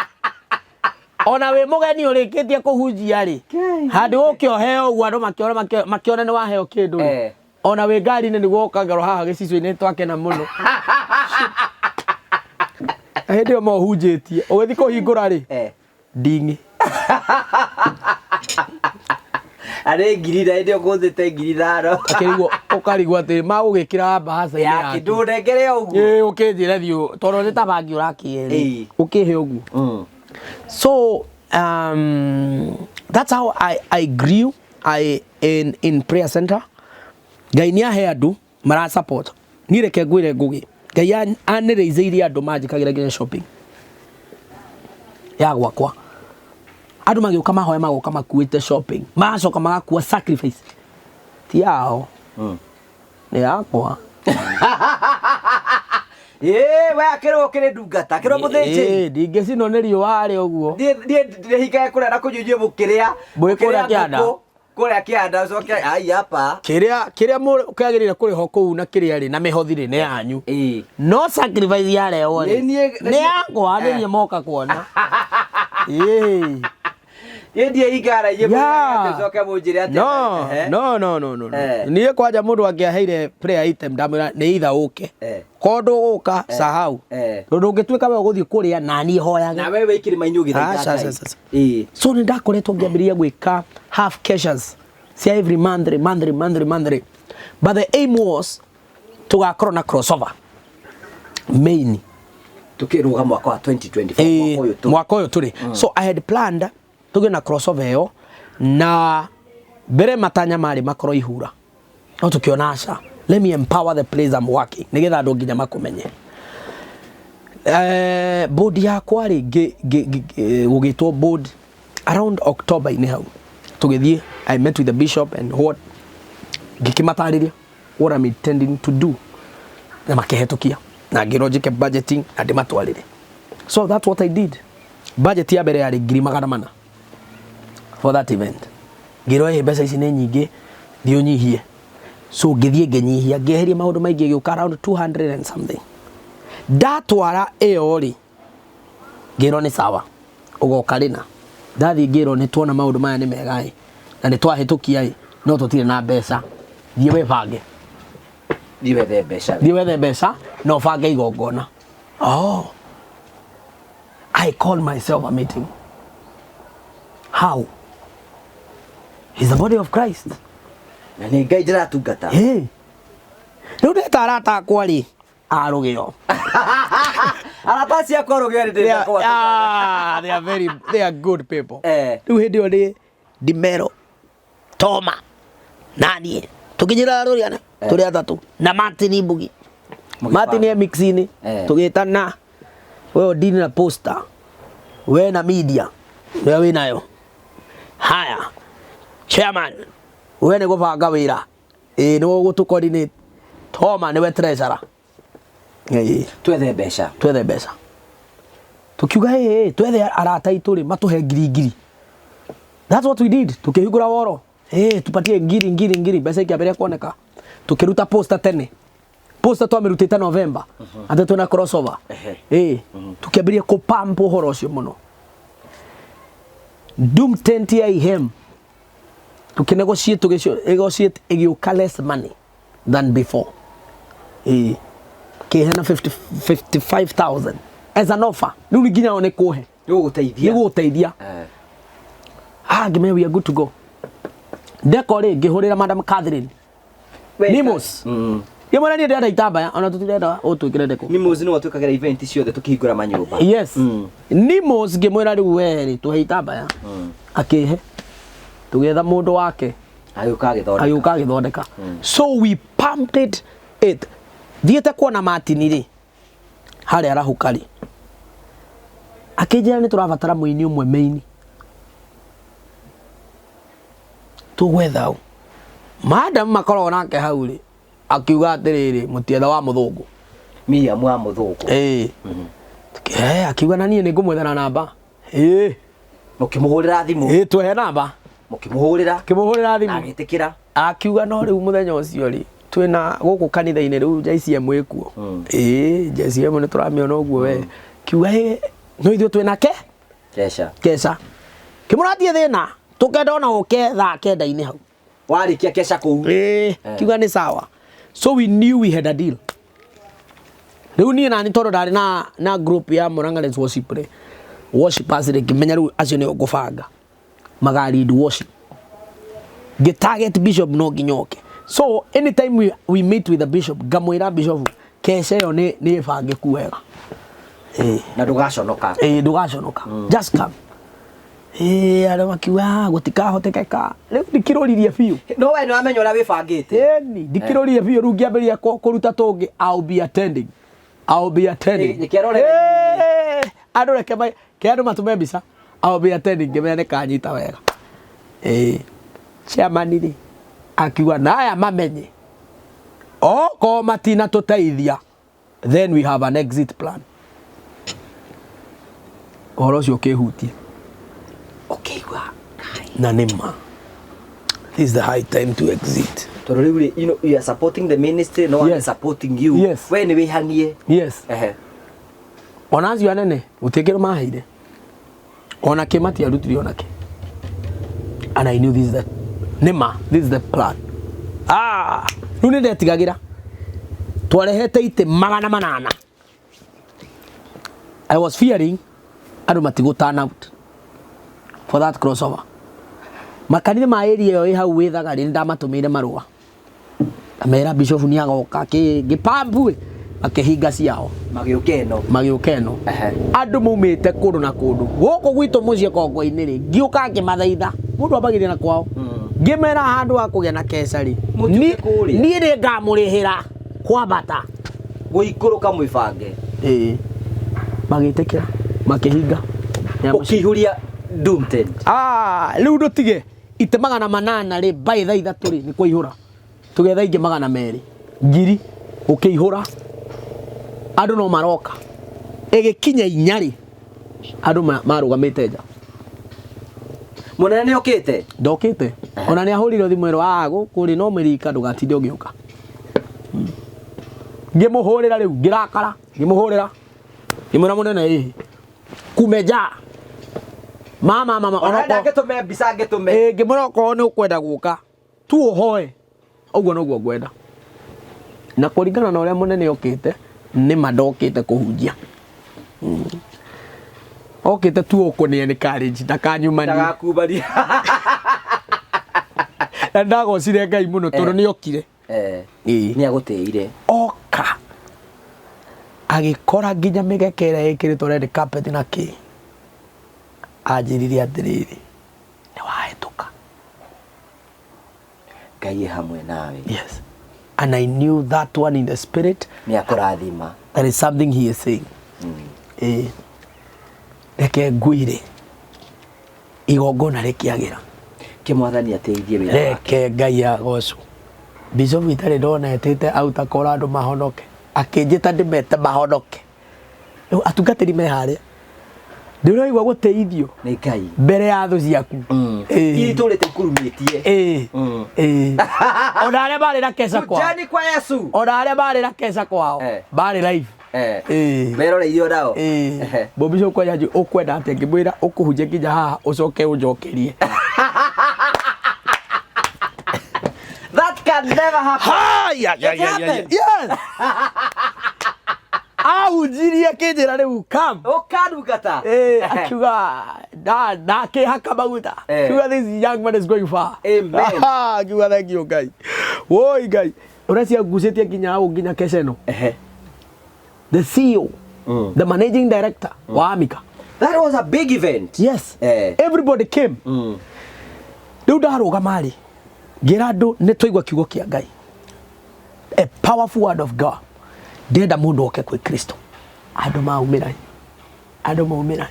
Ona wĩ mũgeni ũrĩkĩtie kũhunjia rĩ, handũ ũke ũheo ũguo andũ makĩona nĩ waheo kĩndũ rĩ. Ona wĩ ngari-inĩ nĩguo ũkangerwo haha gĩcicio-inĩ twakena mũno. Na hĩndĩ ĩyo mohunjĩtie, ũgĩthiĩ kũhingũra rĩ, nding'i. Arĩ ngiri na hĩndĩ ĩyo ngũthĩte ngiri ithano. Akĩrigwo, ũkarigwo atĩ magũgĩkĩra mbahaca-inĩ Ya yaku. kĩndũ nengere ũguo. Ũkĩnjĩre thiũ, tondũ nĩ ta bangi ũrakĩe rĩ, ũkĩhe ũguo. So that's how I grew in prayer center. Ngai nĩ ahe andũ mara support. Niĩ reke ngwĩre Ngũgĩ, Ngai anĩrĩithĩirie andũ manjĩkagĩra nginya shopping ya gwakwa. Andũ magĩũka mahoya magoka makuĩte shopping, magacoka magakua sacrifice ti yao, nĩ yakwa. We akĩrwo ũkĩrĩ ndungata, akĩrwo mũthĩnjĩri. Ndingĩcinwo nĩ riũa harĩa ũguo. Niĩ ndĩhingaga kũrĩa na kũnyua inyuĩ mũkĩrĩa. Mwĩ kũrĩa Mũkĩrĩa kĩanda. ngũkũ, kũrĩa kĩanda, ũcoke, ai, hapa. Kĩrĩa kĩagĩrĩire kũrĩhwo kũu na kĩrĩa rĩ, na mĩhothi rĩ, nĩ yanyu. No sacrifice yarehwo rĩ, Nĩ niĩ- nĩ yakwa, nĩ niĩ moka kuona. Niĩ ndiĩhingaga na inyuĩ mũrĩa atĩ ũcoke mũnjĩre atĩ No, no, no, no, no, no. Niĩ kwanja mũndũ angĩaheire prayer item ndamwĩra nĩ either ũke. Korwo ndũgũka, sahau. Tondũ ũngĩtuĩka we ũgũthiĩ kũrĩa na niĩ hoyage. Na we wĩ kĩrĩma-inĩ ũgĩthaitha Aca, Ngai. aca, aca. So nĩ ndakoretwo ngĩambĩrĩria gwĩka half cash cia every monthly, monthly, monthly, monthly. But the aim was tũgakorwo na crossover main. Tukĩrũga mwaka wa 2024, mwaka ũyũ tũrĩ. Mwaka ũyũ tũrĩ. So I had planned tũgĩe na crossover ĩyo, na mbere matanya marĩ makorwo ihura. No tũkĩona aca, let me empower the place I'm working nĩgetha andũ nginya makũmenye. Board yakwa rĩ, gũgĩtwo board around October inĩ hau. Tũgĩthiĩ, I met with the bishop and what, ngĩkĩmatarĩria. What I'm intending to do. Na makĩhetũkia na ngĩrwo njĩke budgeting na ndĩmatwarĩre. So that's what I did. Budget ya mbere yarĩ 400,000 for that event. Ngĩrwo ĩ mbeca ici nĩ nyingĩ, thiĩ ũnyihie. So ngĩthiĩ ngĩnyihia, ngĩeheria maũndũ maingĩ, ĩgĩũka around 200 and something. Ndatwara ĩyo rĩ, ngĩrwo nĩ sawa, ũgoka rĩna. Ndathiĩ ngĩrwo nĩ tuona maũndũ maya nĩ mega ĩ, na nĩ twahĩtũkia ĩ, no tũtirĩ na mbeca, thiĩ wĩbange. Thiĩ wethe mbeca. Thiĩ wethe mbeca na ũbange igongona. Oh. I called myself a meeting. How? He's the body of Christ. Na nĩ Ngai ndĩratungata. Hey. Rĩu ndeta arata akwa rĩ, a rũgĩo. Arata acio akwa rũgĩo rĩ ndĩrenda kũmatungata. Ah, they are very, they are good people. Eh. Rĩu hĩndĩ ĩyo nĩ Ndimero, Toma, na niĩ tũkĩnyĩra rũrĩa tũrĩ atatũ na Martin Mbugi. Martin e mix-inĩ Eh. tũgĩtana we ũndini na poster, we na media we wĩnayo. Haya, chairman, we nĩ gũbanga wĩra, ĩĩ nĩwe ũgũtũ coordinate. Toma nĩwe treasurer. Ĩĩ. Twethe mbeca. Twethe mbeca. Tukiuga hey, hey, twethe arata aitũ rĩ matũhe ngiri ngiri. That's what we did. Tukĩhingũra woro. Hey, tupatie ngiri ngiri ngiri, mbeca ikĩambĩrĩria kuoneka. Tukĩruta poster tene. Poster twamĩrutĩte November. Atĩ twĩna crossover. Ĩĩ. Tukĩambĩrĩria kũpump ũhoro ũcio mũno. Doom tent ya IHM. Tukĩnegotiate, tũgĩnegotiate ĩgĩũka less money than before. Ĩĩ. Kĩhe na 55,000 as an offer. Rĩu nginya o nĩ kũhe. Nĩ gũgũteithia. Nĩ gũgũteithia. Ah, ngĩmenya we are good to go. Ndeko rĩ, ngĩhũrĩra Madam Catherine. Nimos. Ngĩmwĩra niĩ ndĩrenda itambaya, ona tũtirenda ũtwĩkĩre ndeko. Nimos nĩwe twĩkagĩra event ciothe tũkĩhingũra manyũmba. Yes. Nimos ngĩmwĩra rĩu we rĩ, tũhe itambaya. Akĩhe. Tũgĩetha mũndũ wake. Agĩũka agĩthondeka. Agĩũka agĩthondeka. So we pumped it. It. Thiĩte kuona Martin rĩ, harĩa arahũka rĩ, akĩnjĩra nĩ tũrabatara mũini ũmwe main. Tũgwetha ũ? Madam makoragwo nake hau rĩ, akiuga atĩrĩrĩ, mũtietha wa mũthũngũ. Miriam wa mũthũngũ. Ĩĩ. Akiuga na niĩ nĩ ngũmwethera namba. Ĩĩ. Mũkĩmũhũrĩra thimũ. Ĩĩ, twehe namba. Mũkĩmũhũrĩra. Kĩmũhũrĩra thimũ. Agĩtĩkĩra. Akiuga no rĩu mũthenya ũcio rĩ, twĩna gũkũ kanitha-inĩ rĩu JCM ĩkuo. Ĩĩ, JCM nĩ tũramĩona ũguo we. Kiuga ĩ, no ithuĩ twĩna ke? Kesha. Kesha. Kĩmũratie thĩna, tũkenda ona ũke thaa kenda-inĩ hau. Warĩkia kesha kũu. Ĩĩ, kiuga nĩ sawa. So we knew we had a deal. Rĩu niĩ nani tondũ ndarĩ na group ya Murang'a worship rĩ, worshipers rĩ, ngĩmenya rĩu acio nĩo ngũbanga. Maga lead worship. Ngĩ target bishop no nginya oke. So anytime we meet with the bishop, ngamwĩra bishop kesha ĩyo nĩ ĩbangĩku wega. Ĩĩ. Na ndũgaconoka. Ĩĩ, ndũgaconoka. Just come. Ĩĩ, arĩa makiuga, ah, gũtikahotekeka. Rĩu ndikĩrũririe biũ. No we nĩwamenya ũrĩa wĩbangĩte. Ĩni, ndikĩrũririe biũ, rĩu ngĩambĩrĩria kũruta tũngĩ. I'll be attending. I'll be attending. Ĩ, kĩarore Ĩĩ, andũ reke ke andũ matũme mbica. I'll be attending, ngĩmenya nĩ kanyita wega. Ĩĩ. Chairman rĩ, akiuga na aya mamenye. Okorwo matinatũteithia, then we have an exit plan. Ũhoro ũcio ũkĩhutia. Ũkĩigua. Na nĩ ma. This is the high time to exit. Tondũ rĩu rĩ, you know, you are supporting the ministry, no one Yes. is supporting you. Yes. We nĩ wĩhang'ie. Yes. Ehe. Ona acio anene, gũtirĩ kĩndũ maheire. Ona kĩ matiarutire ona kĩ. And I knew this is the, nĩ ma, this is the plan. Ah, rĩu nĩ ndetigagĩra. Twarehete itĩ 800. I was fearing andũ matigũ turn out for that crossover. Makanitha ma area ĩyo ĩ hau wĩthaga rĩ, nĩndamatũmĩire marũa. Amera bishop nĩ agoka, ngĩpampu ĩ, makĩhinga ciao. Magĩũka ĩno. Magĩũka ĩno. Andũ maumĩte kũndũ na kũndũ. Gũkũ gwitũ mũciĩ Kongwa-inĩ rĩ, ngĩũka ngĩmathaitha. Mũndũ ambagĩrĩria na kwao. Ngĩmera handũ ha kũgĩa na keca rĩ, Mũtiũke kũrĩa. niĩ nĩ ngamũrĩhĩra kwambata. Gũikũrũka mwĩbange. Ĩĩ. Magĩtĩkĩra, makĩhinga. Ũkĩihũria Doom tent. Ah, rĩu ndũtige itĩ 800 rĩ, by thaa ithatũ rĩ, nĩ kũihũra. Tũgetha ingĩ 200 ngiri gũkĩihũra, andũ no maroka. Ĩgĩkinya 4 rĩ, andũ marũgamĩte nja. Mũnene nĩ okĩte? Ndokĩte. Ona nĩ ahũrire thimũ ĩro, ah, gũkũ rĩ no mĩrika, ndũgatinde ũgĩũka. Ngĩmũhũrĩra rĩu, ngĩrakara, ngĩmũhũrĩra, ngĩmwĩra mũnene ĩ kumeja mama mama. Ona ndangĩtũme mbica ngĩtũme. Ĩ, ngĩmwĩra okorwo nĩ ũkwenda gũka tu ũhoe ũguo noguo ngwenda, na kũringana na ũrĩa mũnene okĩte, nĩ ma ndokĩte kũhunjia, okĩte tu ũkũnĩa nĩ courage ndakanyumanie. Ndagakubaria. Na ndagocire Ngai mũno tondũ nĩ okire. Ĩĩ. Nĩ agũtĩire. Oka agĩkora nginya mĩgeka ĩrĩa ĩkĩrĩtwo red carpet na kĩ, anjĩrire atĩrĩrĩ, nĩ wahĩtũka. Ngai e hamwe nawe. Yes, and I knew that one in the spirit. Nĩ akũrathima. There is something he is saying. Ĩĩ, reke ngwĩre, igongona rĩkĩagĩra. Kĩmwathani ateithie wĩra wake. Reke Ngai agocwo. Bishop itarĩ ndona etĩte auta kora andũ mahonoke, akĩnjĩta ndĩmete mahonoke. Rĩu atungatĩri me harĩa, ndĩraigua gũteithio nĩ Ngai mbere ya thũ ciaku. Ĩĩ. Itũrĩte ikurumĩtie. Ĩĩ. Ĩĩ, ona arĩa marĩ na keca kwao. Kujani kwa Yesu. Ona arĩa marĩ na keca kwao marĩ live. Ĩĩ. Meroreirie onao. Ĩĩ. Mũbico ũkwenda ũkwenda atĩa? Ngĩmwĩra ũkũhunjia nginya haha ũcoke ũnjokerie. That can never happen. Haya, It happened. Yes. Ahunjirie akĩnjĩra rĩu come. Ũkandungata. Akiuga ndakĩhaka maguta. Akiuga this young man is going far. Amen. Akiuga thank you Ngai. Woi Ngai. Ũrĩa ciangucĩtie nginya hau nginya Keceno. The CEO, the managing director wa Amika. That was a big event. Yes. Everybody came. Rĩu ndarũgama rĩ, ngĩra andũ nĩ twaigua kiugo kĩa Ngai. A powerful word of God. Ndĩrenda mũndũ oke kwĩ Kristo. Andũ maumĩra. Andũ maumĩra.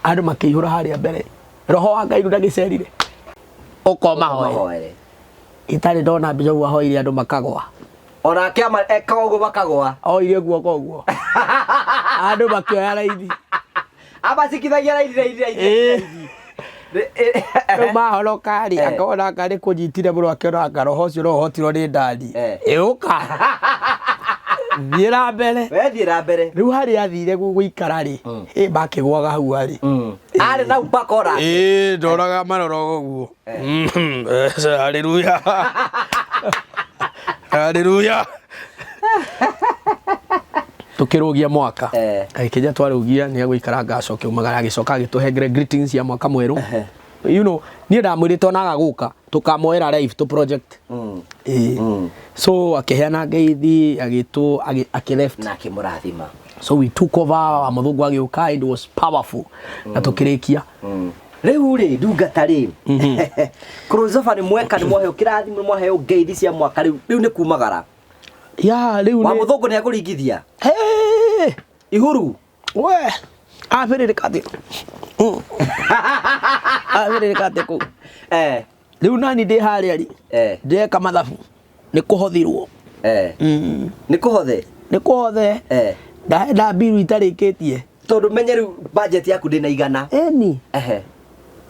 Andũ makĩihũra harĩa mbere. Roho wa Ngai rĩu ndagĩcerire. Ũkoma hoe. Mahoere. Itarĩ ndona mbica ũguo ahoire andũ makagwa. Onake ekaga ũguo makagwa. Oire guoko ũguo. Andũ makĩoya raithi. Amacikithagia raithi raithi raithi. Ĩĩ. Rĩu mahonoka rĩ, akona anga nĩ kũnyitire mũno, akĩona anga roho ũcio no ũhotirwo nĩ ndani. Ĩũka. Thiĩ na mbere. We thiĩ na mbere. Rĩu harĩa athire gũikara rĩ, ĩ makĩgwaga hau arĩ. Arĩ na mpaka ona. Ĩĩ, ndoraga marora ũguo. Haleluya. Haleluya. Tukĩrũgia mwaka. Agĩkĩnja twarũgia nĩ agũikara ngacoke umagara, agĩcoka agĩtũhengere greetings ya mwaka mwerũ. You know, niĩ ndamwĩrĩte ona aga gũka tũkamoera live to project. Ĩĩ. So akĩheana ngeithi, agĩtũ akĩ left. Na akĩmũrathima. So we took over, wa mũthũngũ agĩũka, it was powerful. Na tũkĩrĩkia. Rĩu rĩ, ndungata rĩ, crossover nĩ mweka, nĩ mwaheo kĩrathimo, nĩ mwaheo ngeithi cia mwaka, rĩu rĩu nĩ kumagara. Ya, rĩu Wa nĩ mũthũngũ nĩ akũringithia. Hey! Ihuru. We, abĩrĩrĩka atĩ. Abĩrĩrĩka atĩ kũu. Rĩu nani ndĩ harĩa rĩ, ndĩreka mathabu, nĩ kũhothirwo. Nĩ kũhothe? Nĩ kũhothe. Ndahenda mbiru itarĩkĩtie. Tondũ menye rĩu budget yaku ndĩna igana. Ĩni.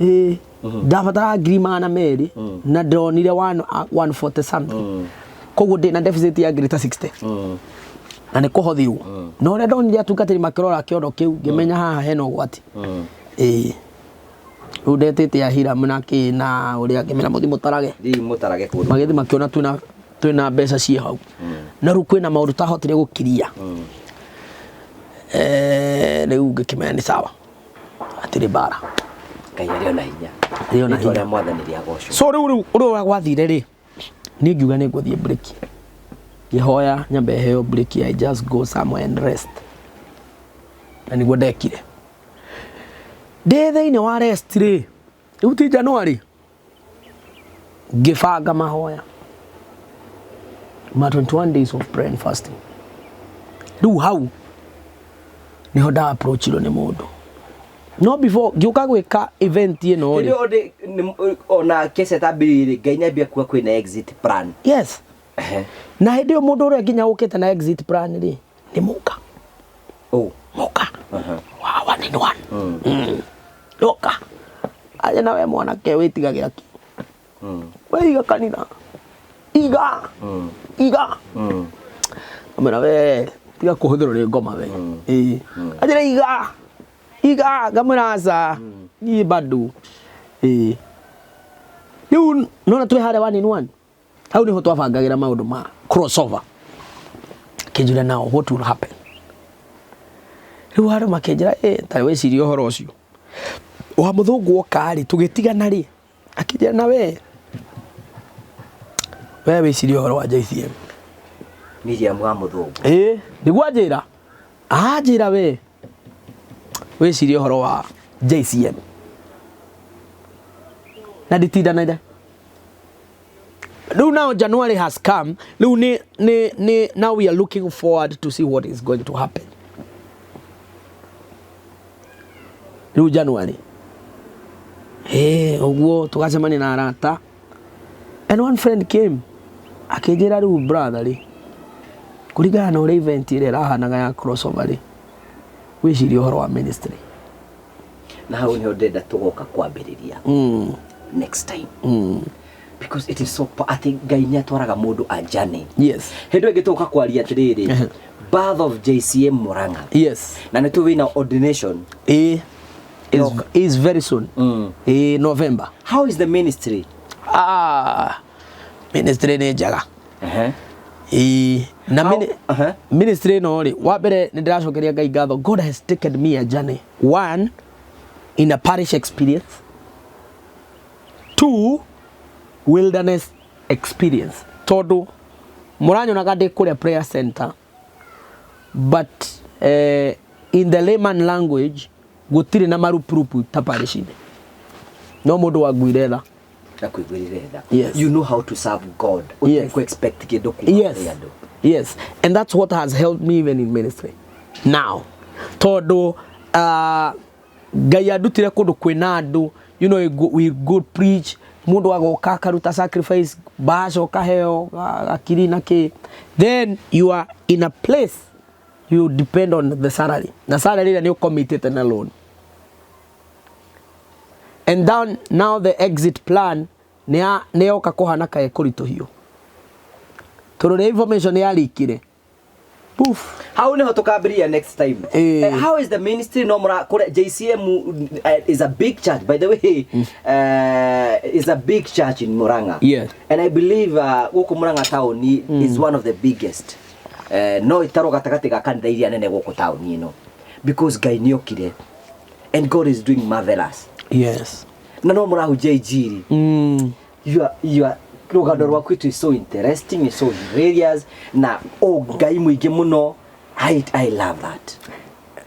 Ĩĩ. Ndabataraga 200,000 na ndonire 140 something. Koguo ndĩna deficit ya ngiri ta 60. Na nĩ kũhothirwo. Na ũrĩa ndonire atungatĩri makĩrora kĩondo kĩu, ngĩmenya haha hena ũgwati. Ĩĩ. Rĩu ndetĩte Ahiram na kĩ na ũrĩa ngĩmera mũthiĩ mũtarage. Thiĩ mũtarage kũndũ. Magĩthiĩ makĩona twĩna mbeca ciĩ hau. Na rĩu kwĩna maũndũ tahotire gũkiria. Rĩu ngĩkĩmenya nĩ sawa. Hatirĩ mbara. Ngai arĩ ona hinya. Arĩ ona Rĩtwa hinya. rĩa Mwathani rĩagocwo. So rĩu rĩu ũrĩa gwathire rĩ, niĩ ngiuga nĩ ngũthiĩ break. Ngĩhoya nyambe heo break, I just go somewhere and rest. Na nĩguo ndekire. Ndĩ thĩinĩ wa rest rĩ, rĩu ti January, ngĩbanga mahoya ma 21 days of prayer and fasting. Rĩu hau niho nda approachirwo nĩ mũndũ. No before ngĩũka gwĩka event ĩno rĩ, Rĩu ona kesa tambĩrĩire, Ngai nĩambia kuga kwĩna exit plan. Yes. Na hĩndĩ ĩyo mũndũ ũrĩa nginya ũkĩte na exit plan rĩ nĩ mũka. Oh. Mũka. Wa one in one. Ũka. Aje na we mwanake wĩtigagĩra kĩ? We iga kanitha. Iga. Iga. Amwĩra we tiga kũhũthĩrwo nĩ ngoma we. Ĩĩ. Anjĩra iga. Iga ngamwĩra aca. Niĩ bado. Ĩĩ. Rĩu nona twĩ harĩa one in one. Hau niho twabangagĩra maũndũ ma crossover. Akĩnjũria now what will happen? Rĩu andũ makĩnjĩra ĩ ta wĩcirie ũhoro ũcio. Wa mũthũngũ oka rĩ tũgĩtigana rĩ akĩnjĩra na we we wĩcirie ũhoro wa JCM. Miriam wa mũthũngũ. Ĩ nĩguo anjĩra anjĩra we wĩcirie ũhoro wa JCM na nditindanĩire. Rĩu now January has come. Rĩu ni now we are looking forward to see what is going to happen. Rĩu January. Eh, ũguo tũgacemania na arata. And one friend came. Akĩnjĩra rĩu brother rĩ. Kũringana na ũrĩa event ĩrĩa ĩrahanaga ya crossover rĩ. Wĩcirie ũhoro wa ministry. Na hau niho ndĩrenda tũgoka kwambĩrĩria. Next time. Because it is so atĩ Ngai nĩ atwaraga mũndũ a journey. Yes. Hĩndĩ ĩngĩ tũgoka kwaria atĩrĩrĩ. Birth of JCM Murang'a. Yes. Na nĩ tũĩ wĩna ordination. Eh. Is very soon. Eh, November. How is the ministry? Ah, ministry nĩ njega. Eh, na ministry ĩno rĩ, wa mbere nĩ ndĩracokeria Ngai ngatho. God has taken me a journey. One, in a parish experience. Two, wilderness experience. Tondũ mũranyonaga ndĩ kũrĩa prayer center, but in the layman language gũtirĩ na marupurupu ta parish-inĩ. No mũndũ wanguire tha. Na kũiguĩrĩre tha. Yes. You know how to serve God. Yes. Ũtekũ expect kĩndũ kuma Yes. kũrĩ andũ. Yes. And that's what has helped me even in ministry. Now, tondũ Ngai andutire kũndũ kwĩna andũ, you know, we go preach, mũndũ agoka akaruta sacrifice, bacoka heo gakiri na kĩ. Then you are in a place you depend on the salary. Na salary ĩrĩa nĩ ũcommitted na loan. And then now the exit plan nĩ yoka kũhana kaĩ kũritũhio. Tondũ rĩrĩa information yarikire. Poof. Hau niho tukambĩrĩria next time. How is the ministry no mura kure JCM is a big church, by the way. Is a big church in Murang'a. Yes. And I believe gũkũ Murang'a town is one of the biggest. No itarwo gatagatĩ ga kanitha iria nene gũkũ town ĩno. Because Ngai nĩokire. And God is doing marvelous. Yes. Na no mũrahunjia injiri. You are rũgano rwaku it is so interesting, it's so hilarious. Na oh Ngai mũingĩ mũno. I love that.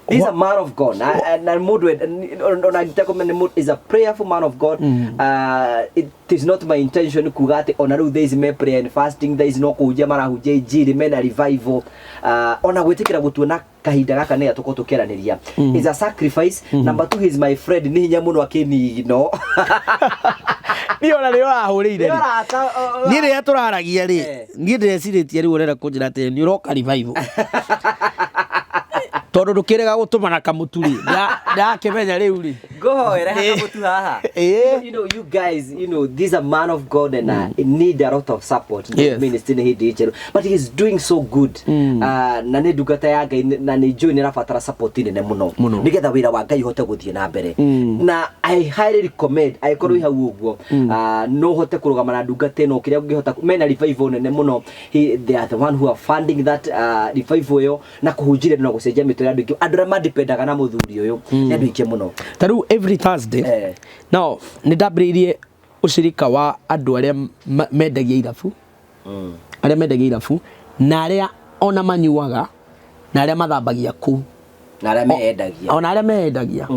This is a man of God. Na mũndũ is a prayerful man of God. It is not my intention kuga atĩ ona rĩu there is me prayer and fasting, there is no kũhunjia marahunjia injiri, mena revival. Ona gwĩtĩkĩra gũtuona kahinda gaka nĩ tũkorwo tũkĩaranĩria. Is a sacrifice. Number two, he is my friend. Nĩ hinya mũno akĩnigino. Niĩ ona nĩ ũrahũrĩire rĩ. Nĩ Niĩ rĩrĩa tũraragia rĩ, niĩ ndĩrecirĩtie rĩu ũrenda kũnjĩra atĩ nĩ ũroka revival. Tondũ ndũkĩrega gũtũmana kamũtu rĩ, ndakĩmenya rĩu rĩ. Ngũhoere kamũtu haha. You know, you guys, you know, this is a man of God and need a lot of support. Yes. Ministry nĩ hĩndĩ njerũ. But he is doing so good. Na nĩ ndungata ya Ngai na nĩ njũĩ nĩ arabatara support nene mũno. Mũno. Nĩgetha wĩra wa Ngai ũhote gũthiĩ na mbere. Na I highly recommend, angĩkorwo wĩ hau ũguo, no ũhote kũrũgama na ndungata ĩno kĩrĩa ũngĩhota, mena revival nene mũno. They are the one who are funding that revival ĩyo na kũhunjĩria na gũcenjia mĩtũrĩre ya andũ aingĩ. Andũ arĩa mandipendaga na mũthuri ũyũ, nĩ andũ aingĩ mũno. Ta rĩu every Thursday, now, nĩ ndambĩrĩirie ũcirika wa andũ arĩa mendagia irabu. Arĩa mendagia irabu, na arĩa ona manyuaga, na arĩa mathambagia kũu. Na arĩa meyendagia. Ona arĩa meyendagia.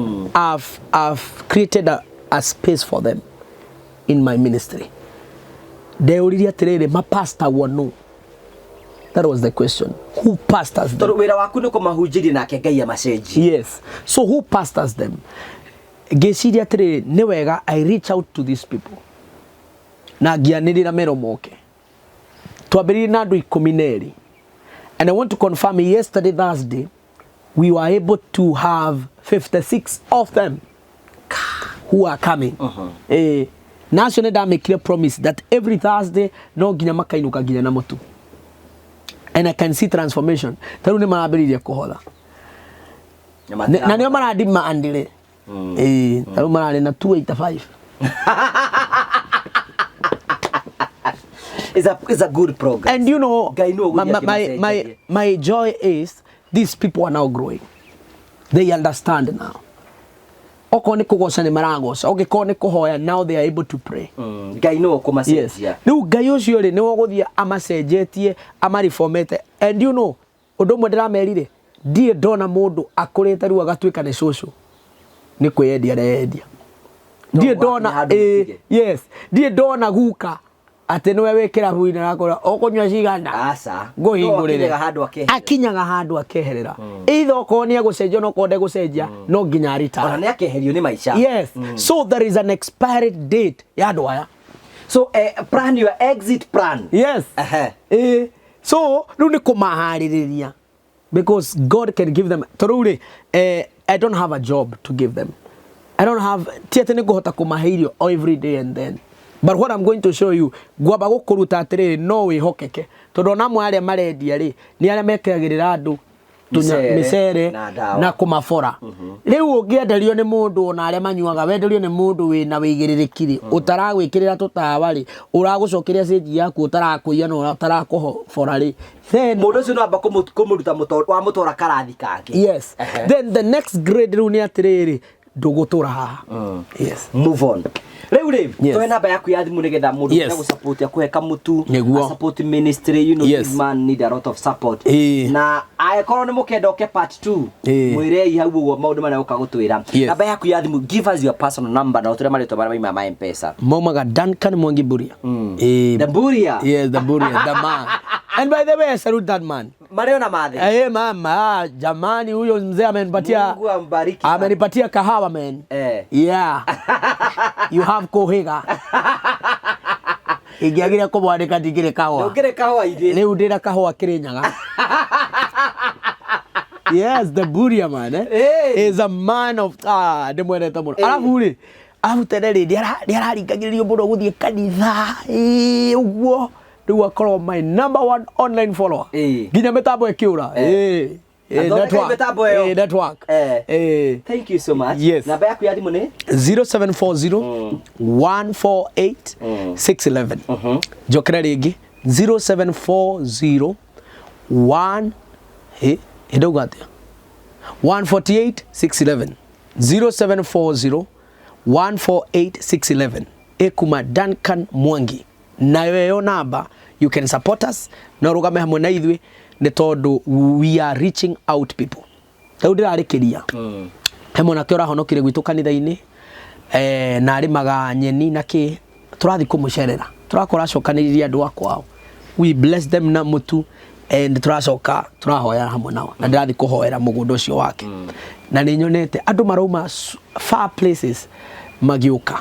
I've created a space for them in my ministry. Ndeyũririe atĩrĩrĩ, mapastor were no. That was the question. Who pastors them? Tondũ wĩra waku nĩ kũmahunjĩria nake Ngai amacenjie. Yes. So who pastors them? Ngĩciria atĩrĩrĩ, nĩ wega I reach out to these people. Na ngĩanĩrĩra mero moke. Twambĩrĩirie na andũ 12. And I want to confirm yesterday Thursday we were able to have 56 of them who are coming. Na acio nĩ ndamĩkire promise that every Thursday no nginya makainũka nginya na mũtu. And I can see transformation. Ta rĩu nĩ marambĩrĩirie kũhotha. Na nĩo maradimandire. Ta rĩu mararĩ na 285. It's a good progress. And you know, Ngai nĩwe ũgũthiĩ akĩmacenjagia. my joy is these people are now growing. They understand now. Okorwo nĩ kũgoca nĩ maragoca, ũngĩkorwo nĩ kũhoya, now they are able to pray. Ngai nĩwe ũkũmacenjia. Yes. Rĩu Ngai ũcio rĩ nĩwe ũgũthiĩ amacenjetie, amareformete. And you know, ũndũ ũmwe ndĩramerire, ndirĩ ndona mũndũ akũrĩte rĩu agatuĩka nĩ cũcũ. Nĩ kwĩyendia areyendia. No Ndirĩ gwakinya ndona, handũ mũtige. yes, ndirĩ ndona guka atĩ nĩwe wĩ kĩrabu-inĩ arakũra ũkũnyua cigana? Aca. Ngũhingũrĩre. No akinyaga handũ akeherera. Akinyaga handũ akeherera. Either okorwo nĩ egũcenjia na okorwo ndegũcenjia, no nginya aretire. Ona nĩ akeherio nĩ maica. Yes. So there is an expiry date ya andũ aya. So plan your exit plan. Yes. So rĩu nĩ kũmaharĩrĩria because God can give them. Tondũ rĩu rĩ, I don't have a job to give them. I don't have, ti atĩ nĩ ngũhota kũmahe irio every day and then. But what I'm going to show you, ngwamba gũkũruta atĩrĩrĩ, no wĩhokeke. Tondũ ona amwe arĩa marendia rĩ, nĩ arĩa mekagĩrĩra andũ Mĩcere mĩcere na ndawa. na kũmabora. Rĩu ũngĩenderio nĩ mũndũ ona arĩa manyuaga, wenderio nĩ mũndũ wĩna wĩigĩrĩrĩki rĩ, ũtaragwĩkĩrĩra tũtawa rĩ, ũragũcokeria cĩnji yaku, ũtarakũiya na ũtarakũbora rĩ, then Mũndũ ũcio no amba kũmũruta wamũtwara karathi kangĩ. Yes. Then the next grade rĩu nĩ atĩrĩrĩ, ndũgũtũra haha. Yes. Move on. Rĩu rĩ, Yes. tũhe namba yaku ya thimũ nĩgetha mũndũ Yes. ũrĩa gũsupport akũhe kamũtu, Nĩguo. a support ministry, you know, Yes. this man need a lot of support. Na angĩkorwo nĩ mũkenda ũke part 2, mwĩrei hau ũguo maũndũ marĩa ũka gũtwĩra. Yes. Namba yaku ya thimũ, give us your personal number na ũtwĩre marĩtwa marĩa maima ma M-Pesa. Maumaga Duncan Mwangi Mburia. The Mburia. Yes, the Mburia, the man. And by the way, I salute that man. Mareo na madhe. Mama, jamani huyo mzee amenipatia. Mungu ambariki sana. Amenipatia kahawa, man. Yeah. You have kuhiga. Ingĩagire kũmwandĩka ndingĩrĩ kahũa. Ndũngĩrĩ kahũa ithuĩ. Rĩu ndĩna kahũa Kĩrĩnyaga. Yes, the Mburia man, Is a man of, ndĩmwendete mũno. Arabu rĩ, arabu tene rĩ, nĩararingagĩrĩrio mũno gũthiĩ kanitha, ũguo. Rĩu akorwo my number one online follower. Nginya mĩtambo ĩkĩũra. Athondeka Network. mĩtambo ĩyo. Network. Thank you so much. Yes. Namba yaku ya thimũ nĩ? 0740 148 611. Njokera rĩngĩ. 0740 1, ndauga atĩa? 148 611. 0740 148 611. Ĩkuma Duncan Mwangi. Nayo ĩyo namba, you can support us na ũrũgame hamwe na ithuĩ nĩ tondũ we are reaching out people. Rĩu ndĩrarĩkĩria. He mwanake ũrahonokire gwitũ kanitha-inĩ, na arĩmaga nyeni na kĩ, tũrathiĩ kũmũcerera. Tũrakora acokanĩrĩrie andũ a kwao. We bless them na mũtu and tũracoka tũrahoya hamwe nao. Na ndĩrathiĩ kũhoera mũgũnda ũcio wake. Na nĩ nyonete andũ marauma far places magĩũka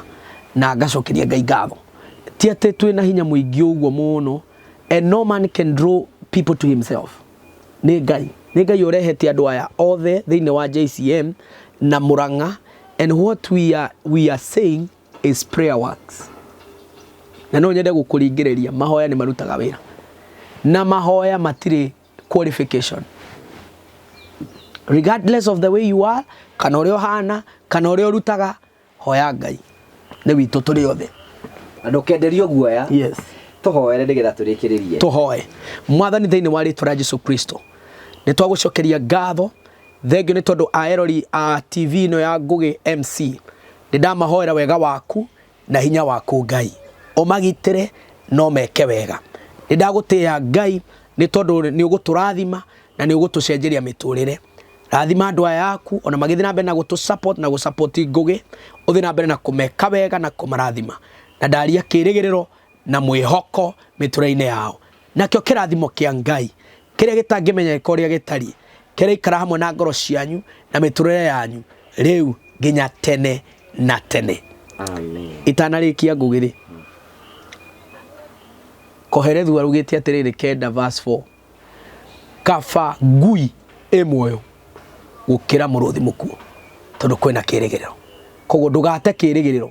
na ngacokeria Ngai ngatho. Ti atĩ twĩna hinya mũingĩ ũguo mũno, and no man can draw people to himself. Nĩ Ngai. Nĩ Ngai ũrehete andũ aya othe thĩinĩ wa JCM na Murang'a, and what we are saying is prayer works. Na no nyende gũkũringĩrĩria, mahoya nĩ marutaga wĩra. Na mahoya matirĩ qualification. Regardless of the way you are, kana ũrĩa ũhana, kana ũrĩa ũrutaga, hoya Ngai. Nĩ witũ tũrĩ othe. Na ndũkenderio guoya. Yes. Tũhoere nĩgetha tũrĩkĩrĩrie. Tũhoe. Mwathani thĩinĩ wa rĩtwa rĩa Jesu Kristo, nĩ twagũcokeria ngatho. Thengio nĩ tondũ aerori a TV ĩno ya Ngũgĩ MC, nĩ ndamahoera wega waku na hinya waku Ngai. Ũmagitĩre no meke wega. Nĩ ndagũtĩĩa Ngai nĩ tondũ nĩ ũgũtũrathima na nĩ ũgũtũcenjeria mĩtũrĩre. Rathima andũ aya aku ona magĩthiĩ na mbere na gũtũ support na gũ support Ngũgĩ, ũthiĩ na mbere na kũmeka wega na kũmarathima. Na ndaria kĩrĩgĩrĩro na mwĩhoko mĩtũrĩre-inĩ yao. Nakĩo kĩrathimo kĩa Ngai kĩrĩa gĩtangĩmenyeka ũrĩa gĩtariĩ, kĩraikara hamwe na ngoro cianyu na mĩtũrĩre yanyu rĩu nginya tene na tene. Amen. Itanarĩkia Ngũgĩ rĩ, Koherethu arugĩte atĩrĩrĩ 9 verse 4, kaba ngui ĩ muoyo gũkĩra mũrũthi mũkuũ, tondũ kwĩna kĩrĩgĩrĩro. Koguo ndũgate kĩrĩgĩrĩro,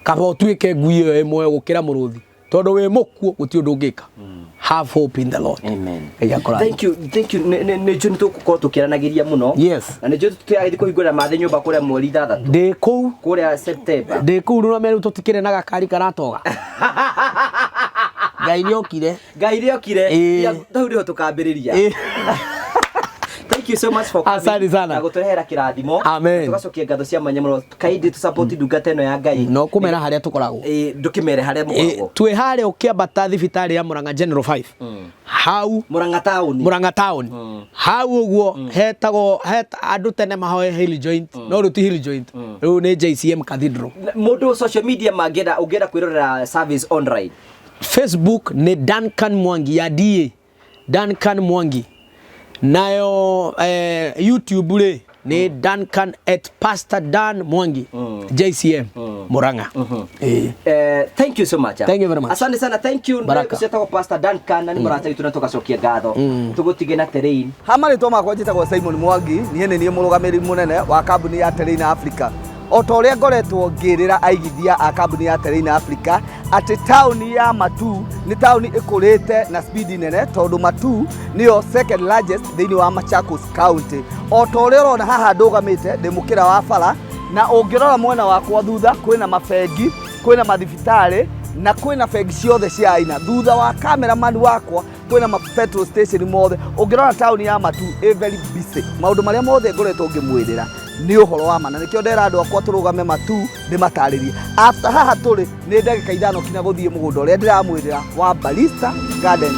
kaba ũtuĩke ngui ĩyo ĩ muoyo gũkĩra mũrũthi, tondũ wĩ mũkuũ gũtirĩ ũndũ ũngĩka. Have hope in the Lord. Amen. Ngai akũrathime. Thank you, thank you. Nĩ njũĩ nĩ tũgũkorwo tũkĩaranagĩria mũno. Yes. Na nĩ njũĩ tũyagĩthiĩ kũhingũrĩra mathĩ nyũmba kũrĩa mweri 6. Ndĩ kũu. Kũrĩa September. Ndĩ kũu rũrame rĩu tũtikĩrĩ na gakari karatoga. Ngai nĩokire. Ngai nĩokire. Ĩĩ. Ya, hau nĩho tũkambĩrĩria. Ĩĩ. Thank you so much for coming. Asante sana. Na gũtũrehera kĩrathimo. Amen. Na tũgacokia ngatho cia mwanya mũno. Kaindi tũ support ndungata ĩno ya Ngai. No kũmera harĩa tũkoragwo. Ĩĩ, ndũkĩmere harĩa mũkoragwo. Twĩ harĩa ũkĩambata thibitarĩ ya Murang'a General 5. Hau Murang'a town. Murang'a town. Hau ũguo hetagwo andũ tene mahoe Hill Joint, no rĩu ti Hill Joint. Rĩu nĩ JCM Cathedral. Mũndũ social media mangĩenda, ũngĩenda kwĩrorera service online. Facebook nĩ Duncan Mwangi ya DA. Duncan Mwangi. Nayo YouTube rĩ nĩ Duncan at Pastor Dan Mwangi. JCM Murang'a. Thank you so much. Thank you very much. Asante sana, thank you. Baraka. Ũcio etagwo Pastor Duncan na nĩ mũrata witũ na tũgacokia ngatho. Tũgũtige na terrain. Ha marĩtwa makwa njĩtagwo Simon Mwangi, niĩ nĩ niĩ mũrũgamĩrĩri mũnene wa kambuni ya Terrain Africa. O ta ũrĩa ngoretwo ngĩrĩra aigithia a kambuni ya Terrain Africa atĩ taũni ya Matuu nĩ taũni ĩkũrĩte na speed nene, tondũ Matuu nĩyo second largest thĩinĩ wa Machakos County. O ta ũrĩa ũrona haha ndũgamĩte ndĩ mũkĩra wa bara, na ũngĩrora mwena wakwa thutha kwĩna mabengi, kwĩna mathibitarĩ na kwĩna bengi ciothe cia aina. Thutha wa cameraman wakwa kwĩna ma petrol station mothe. Ũngĩrora taũni ya Matuu ĩ very busy. Maũndũ marĩa mothe ngoretwo ngĩmwĩrĩra nĩ ũhoro wa ma, na nĩkĩo ndera andũ akwa tũrũgame Matuu ndĩmatarĩrie. After haha tũrĩ nĩ ndagĩka 5 kinya gũthiĩ mũgũnda ũrĩa ndĩramwĩrĩra wa Barista Gardens.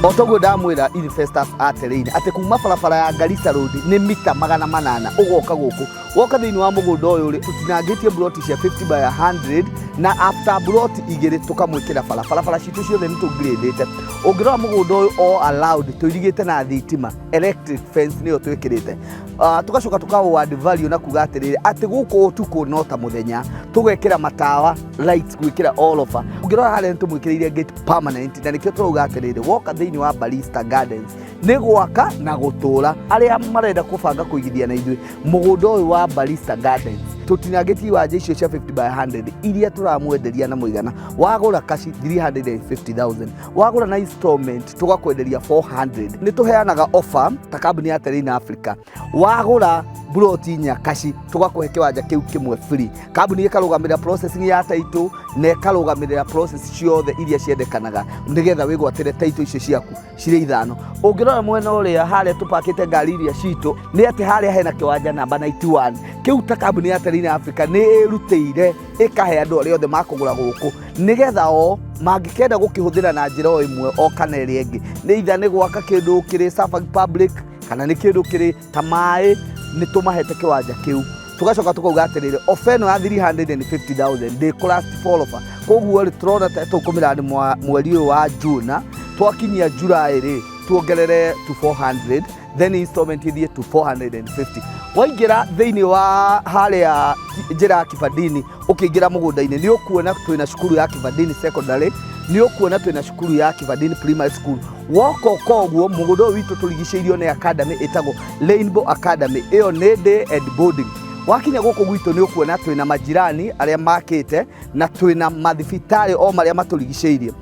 O toguo ndamwĩra investors a Terrain atĩ kuma barabara ya Garissa Road nĩ mita 800 ũgoka gũkũ. Woka thĩinĩ wa mũgũnda ũyũ rĩ, tũtinangĩtie ploti cia 50 by 100 na after ploti igĩrĩ tũkamwĩkĩra bara. Barabara citũ ciothe nĩ tũngirĩndĩte. Ũngĩrora mũgũnda ũyũ all allowed tũirigĩte na thitima, electric fence nĩyo twĩkĩrĩte. Tũgacoka tũka add value na kuga atĩrĩrĩ atĩ gũkũ ũtukũ no ta mũthenya, tũgekĩra matawa lights gwĩkĩra all over. Ũngĩrora harĩa nĩ tũmwĩkĩrĩire gate permanent, na nĩkĩo tũrauga atĩrĩrĩ woka thĩinĩ wa Barista Gardens nĩ gwaka na gũtũra. Arĩa marenda kũbanga kũigithia na ithuĩ mũgũnda ũyũ wa Barista Gardens tũtinangĩtie iwanja icio cia 50 by 100 iria tũramwenderia na mũigana. Wagũra kaci 350,000, wagũra na installment tũgakwenderia 400. Nĩ tũheanaga offer ta kambuni ya Terrain Africa, wagũra ploti inya kaci tũgakũhe kĩwanja kĩu kĩmwe free. Kambuni ĩkarũgamĩrĩra processing ya title na ĩkarũgamĩrĩra process ciothe iria ciendekanaga nĩgetha wĩgwatĩre title icio ciaku cirĩ 5. Ũngĩrora mwena ũrĩa harĩa tũpakĩte ngari iria citũ nĩ atĩ harĩa hena kĩwanja namba 91 kĩu ta kambuni ya Terrain Africa nĩ ĩrutĩire ĩkahe andũ arĩa othe makũgũra gũkũ nĩgetha o mangĩkenda gũkĩhũthĩra na njĩra o ĩmwe o kana ĩrĩa ĩngĩ, nĩ either nĩ gwaka kĩndũ kĩrĩ serving public kana nĩ kĩndũ kĩrĩ ta maĩ, nĩ tũmahete kĩwanja kĩu. Tũgacoka tũkauga atĩrĩrĩ offer ĩno ya 350,000 ndĩ last for offer. Koguo rĩ tũrona ta tũkũmĩra nĩ mweri ũyũ wa June, twakinyia July rĩ tuongerere to 400, then installment ithiĩ to 450. Waingĩra thĩinĩ wa harĩa njĩra ya Kibandini ũkĩingĩra mũgũnda-inĩ nĩ ũkuona twĩna cukuru ya Kibandini Secondary, nĩ ũkuona twĩna cukuru ya Kibandini Primary School. Woka ũka ũguo mũgũnda ũyũ witũ tũrigicĩirio nĩ academy ĩtagwo Rainbow Academy, ĩyo nĩ day and boarding. Wakinya gũkũ gwitũ nĩ ũkuona twĩna majirani arĩa makĩte na twĩna mathibitarĩ o marĩa matũrigicĩirie.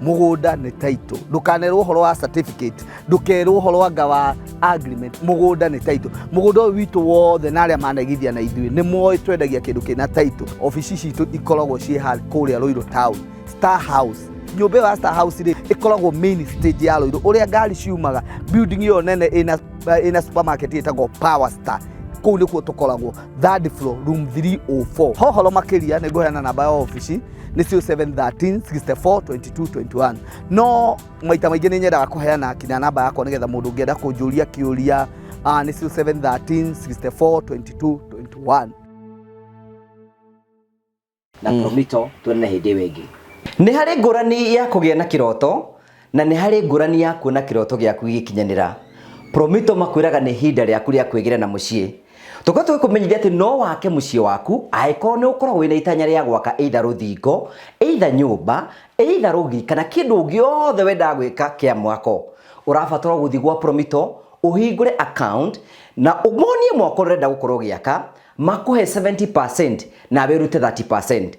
Mũgũnda nĩ title, ndũkanerwo ũhoro wa certificate, ndũkerwo ũhoro anga wa agreement, mũgũnda nĩ title. Mũgũnda ũyũ witũ wothe na arĩa manaigithia na ithuĩ nĩ moĩ twendagia kĩndũ kĩna title. Obici citũ ikoragwo ciĩ kũrĩa Ruiru town, Star House. Nyũmba ĩyo ya Star House rĩ ĩkoragwo main stage ya Ruiru, ũrĩa ngari ciumaga. Building ĩyo nene ĩna supermarket ĩtagwo Power Star, kũu nĩkuo tũkoragwo, third floor room 304. Hohoro makĩria nĩ ngũheana namba ya obici nĩ 0713 64 22 21. No maita maingĩ nĩ nyendaga kũheana kinya namba yakwa nĩgetha mũndũ ũngĩenda kũnjũria kĩũria, nĩ 0713 64 22 21. Na Promito tuonane hĩndĩ ĩyo ĩngĩ. Nĩ harĩ ngũrani ya kũgĩa na kĩroto na nĩ harĩ ngũrani ya kuona kĩroto gĩaku gĩgĩkinyanĩra. Promito makwĩraga nĩ ihinda rĩaku rĩa kwĩgĩra na mũciĩ. Tũkoretwo tũgĩkũmenyithia atĩ no wake mũciĩ waku angĩkorwo nĩ ũkoragwo wĩna itanya rĩa gwaka either rũthingo, either nyũmba, either rũgiri kana kĩndũ gĩothe wendaga gwĩka kĩa mwako. Ũrabatara gũthiĩ gwa Promito ũhingũre account na ũmonie mwako ũrenda gũkorwo ũgĩaka, makũhe 70% nawe ũrute 30%.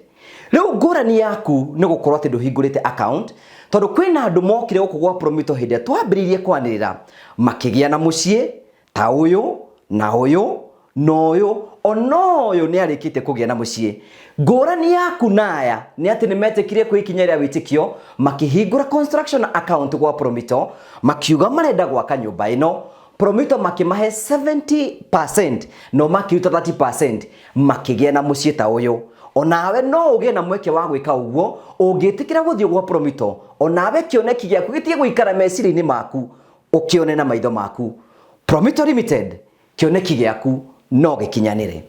Rĩu ngũrani yaku nĩ gũkorwo atĩ ndũhingũrĩte account tondũ kwĩna andũ mokire gũkũ gwa Promito hĩndĩ ĩrĩa twambĩrĩirie kwanĩrĩra makĩgĩa na mũciĩ ta ũyũ na ũyũ na ũyũ ona ũyũ nĩ arĩkĩtie kũgĩa na mũciĩ. Ngũrani yaku na aya nĩ atĩ nĩ metĩkire kwĩ ikinya rĩa wĩtĩkio makĩhingũra construction account gwa Promito makiuga marenda gwaka nyũmba ĩno. Promito makĩmahe 70% no makĩruta 30% makĩgĩa na mũciĩ ta ũyũ. Onawe no ũgĩe na mweke wa gwĩka ũguo ũngĩtĩkĩra gũthiĩ gwa Promito, onawe kĩoneki gĩaku gĩtige gũikara meciria-inĩ maku ũkĩone na maitho maku. Promito Limited, kĩoneki gĩaku no gĩkinyanĩre.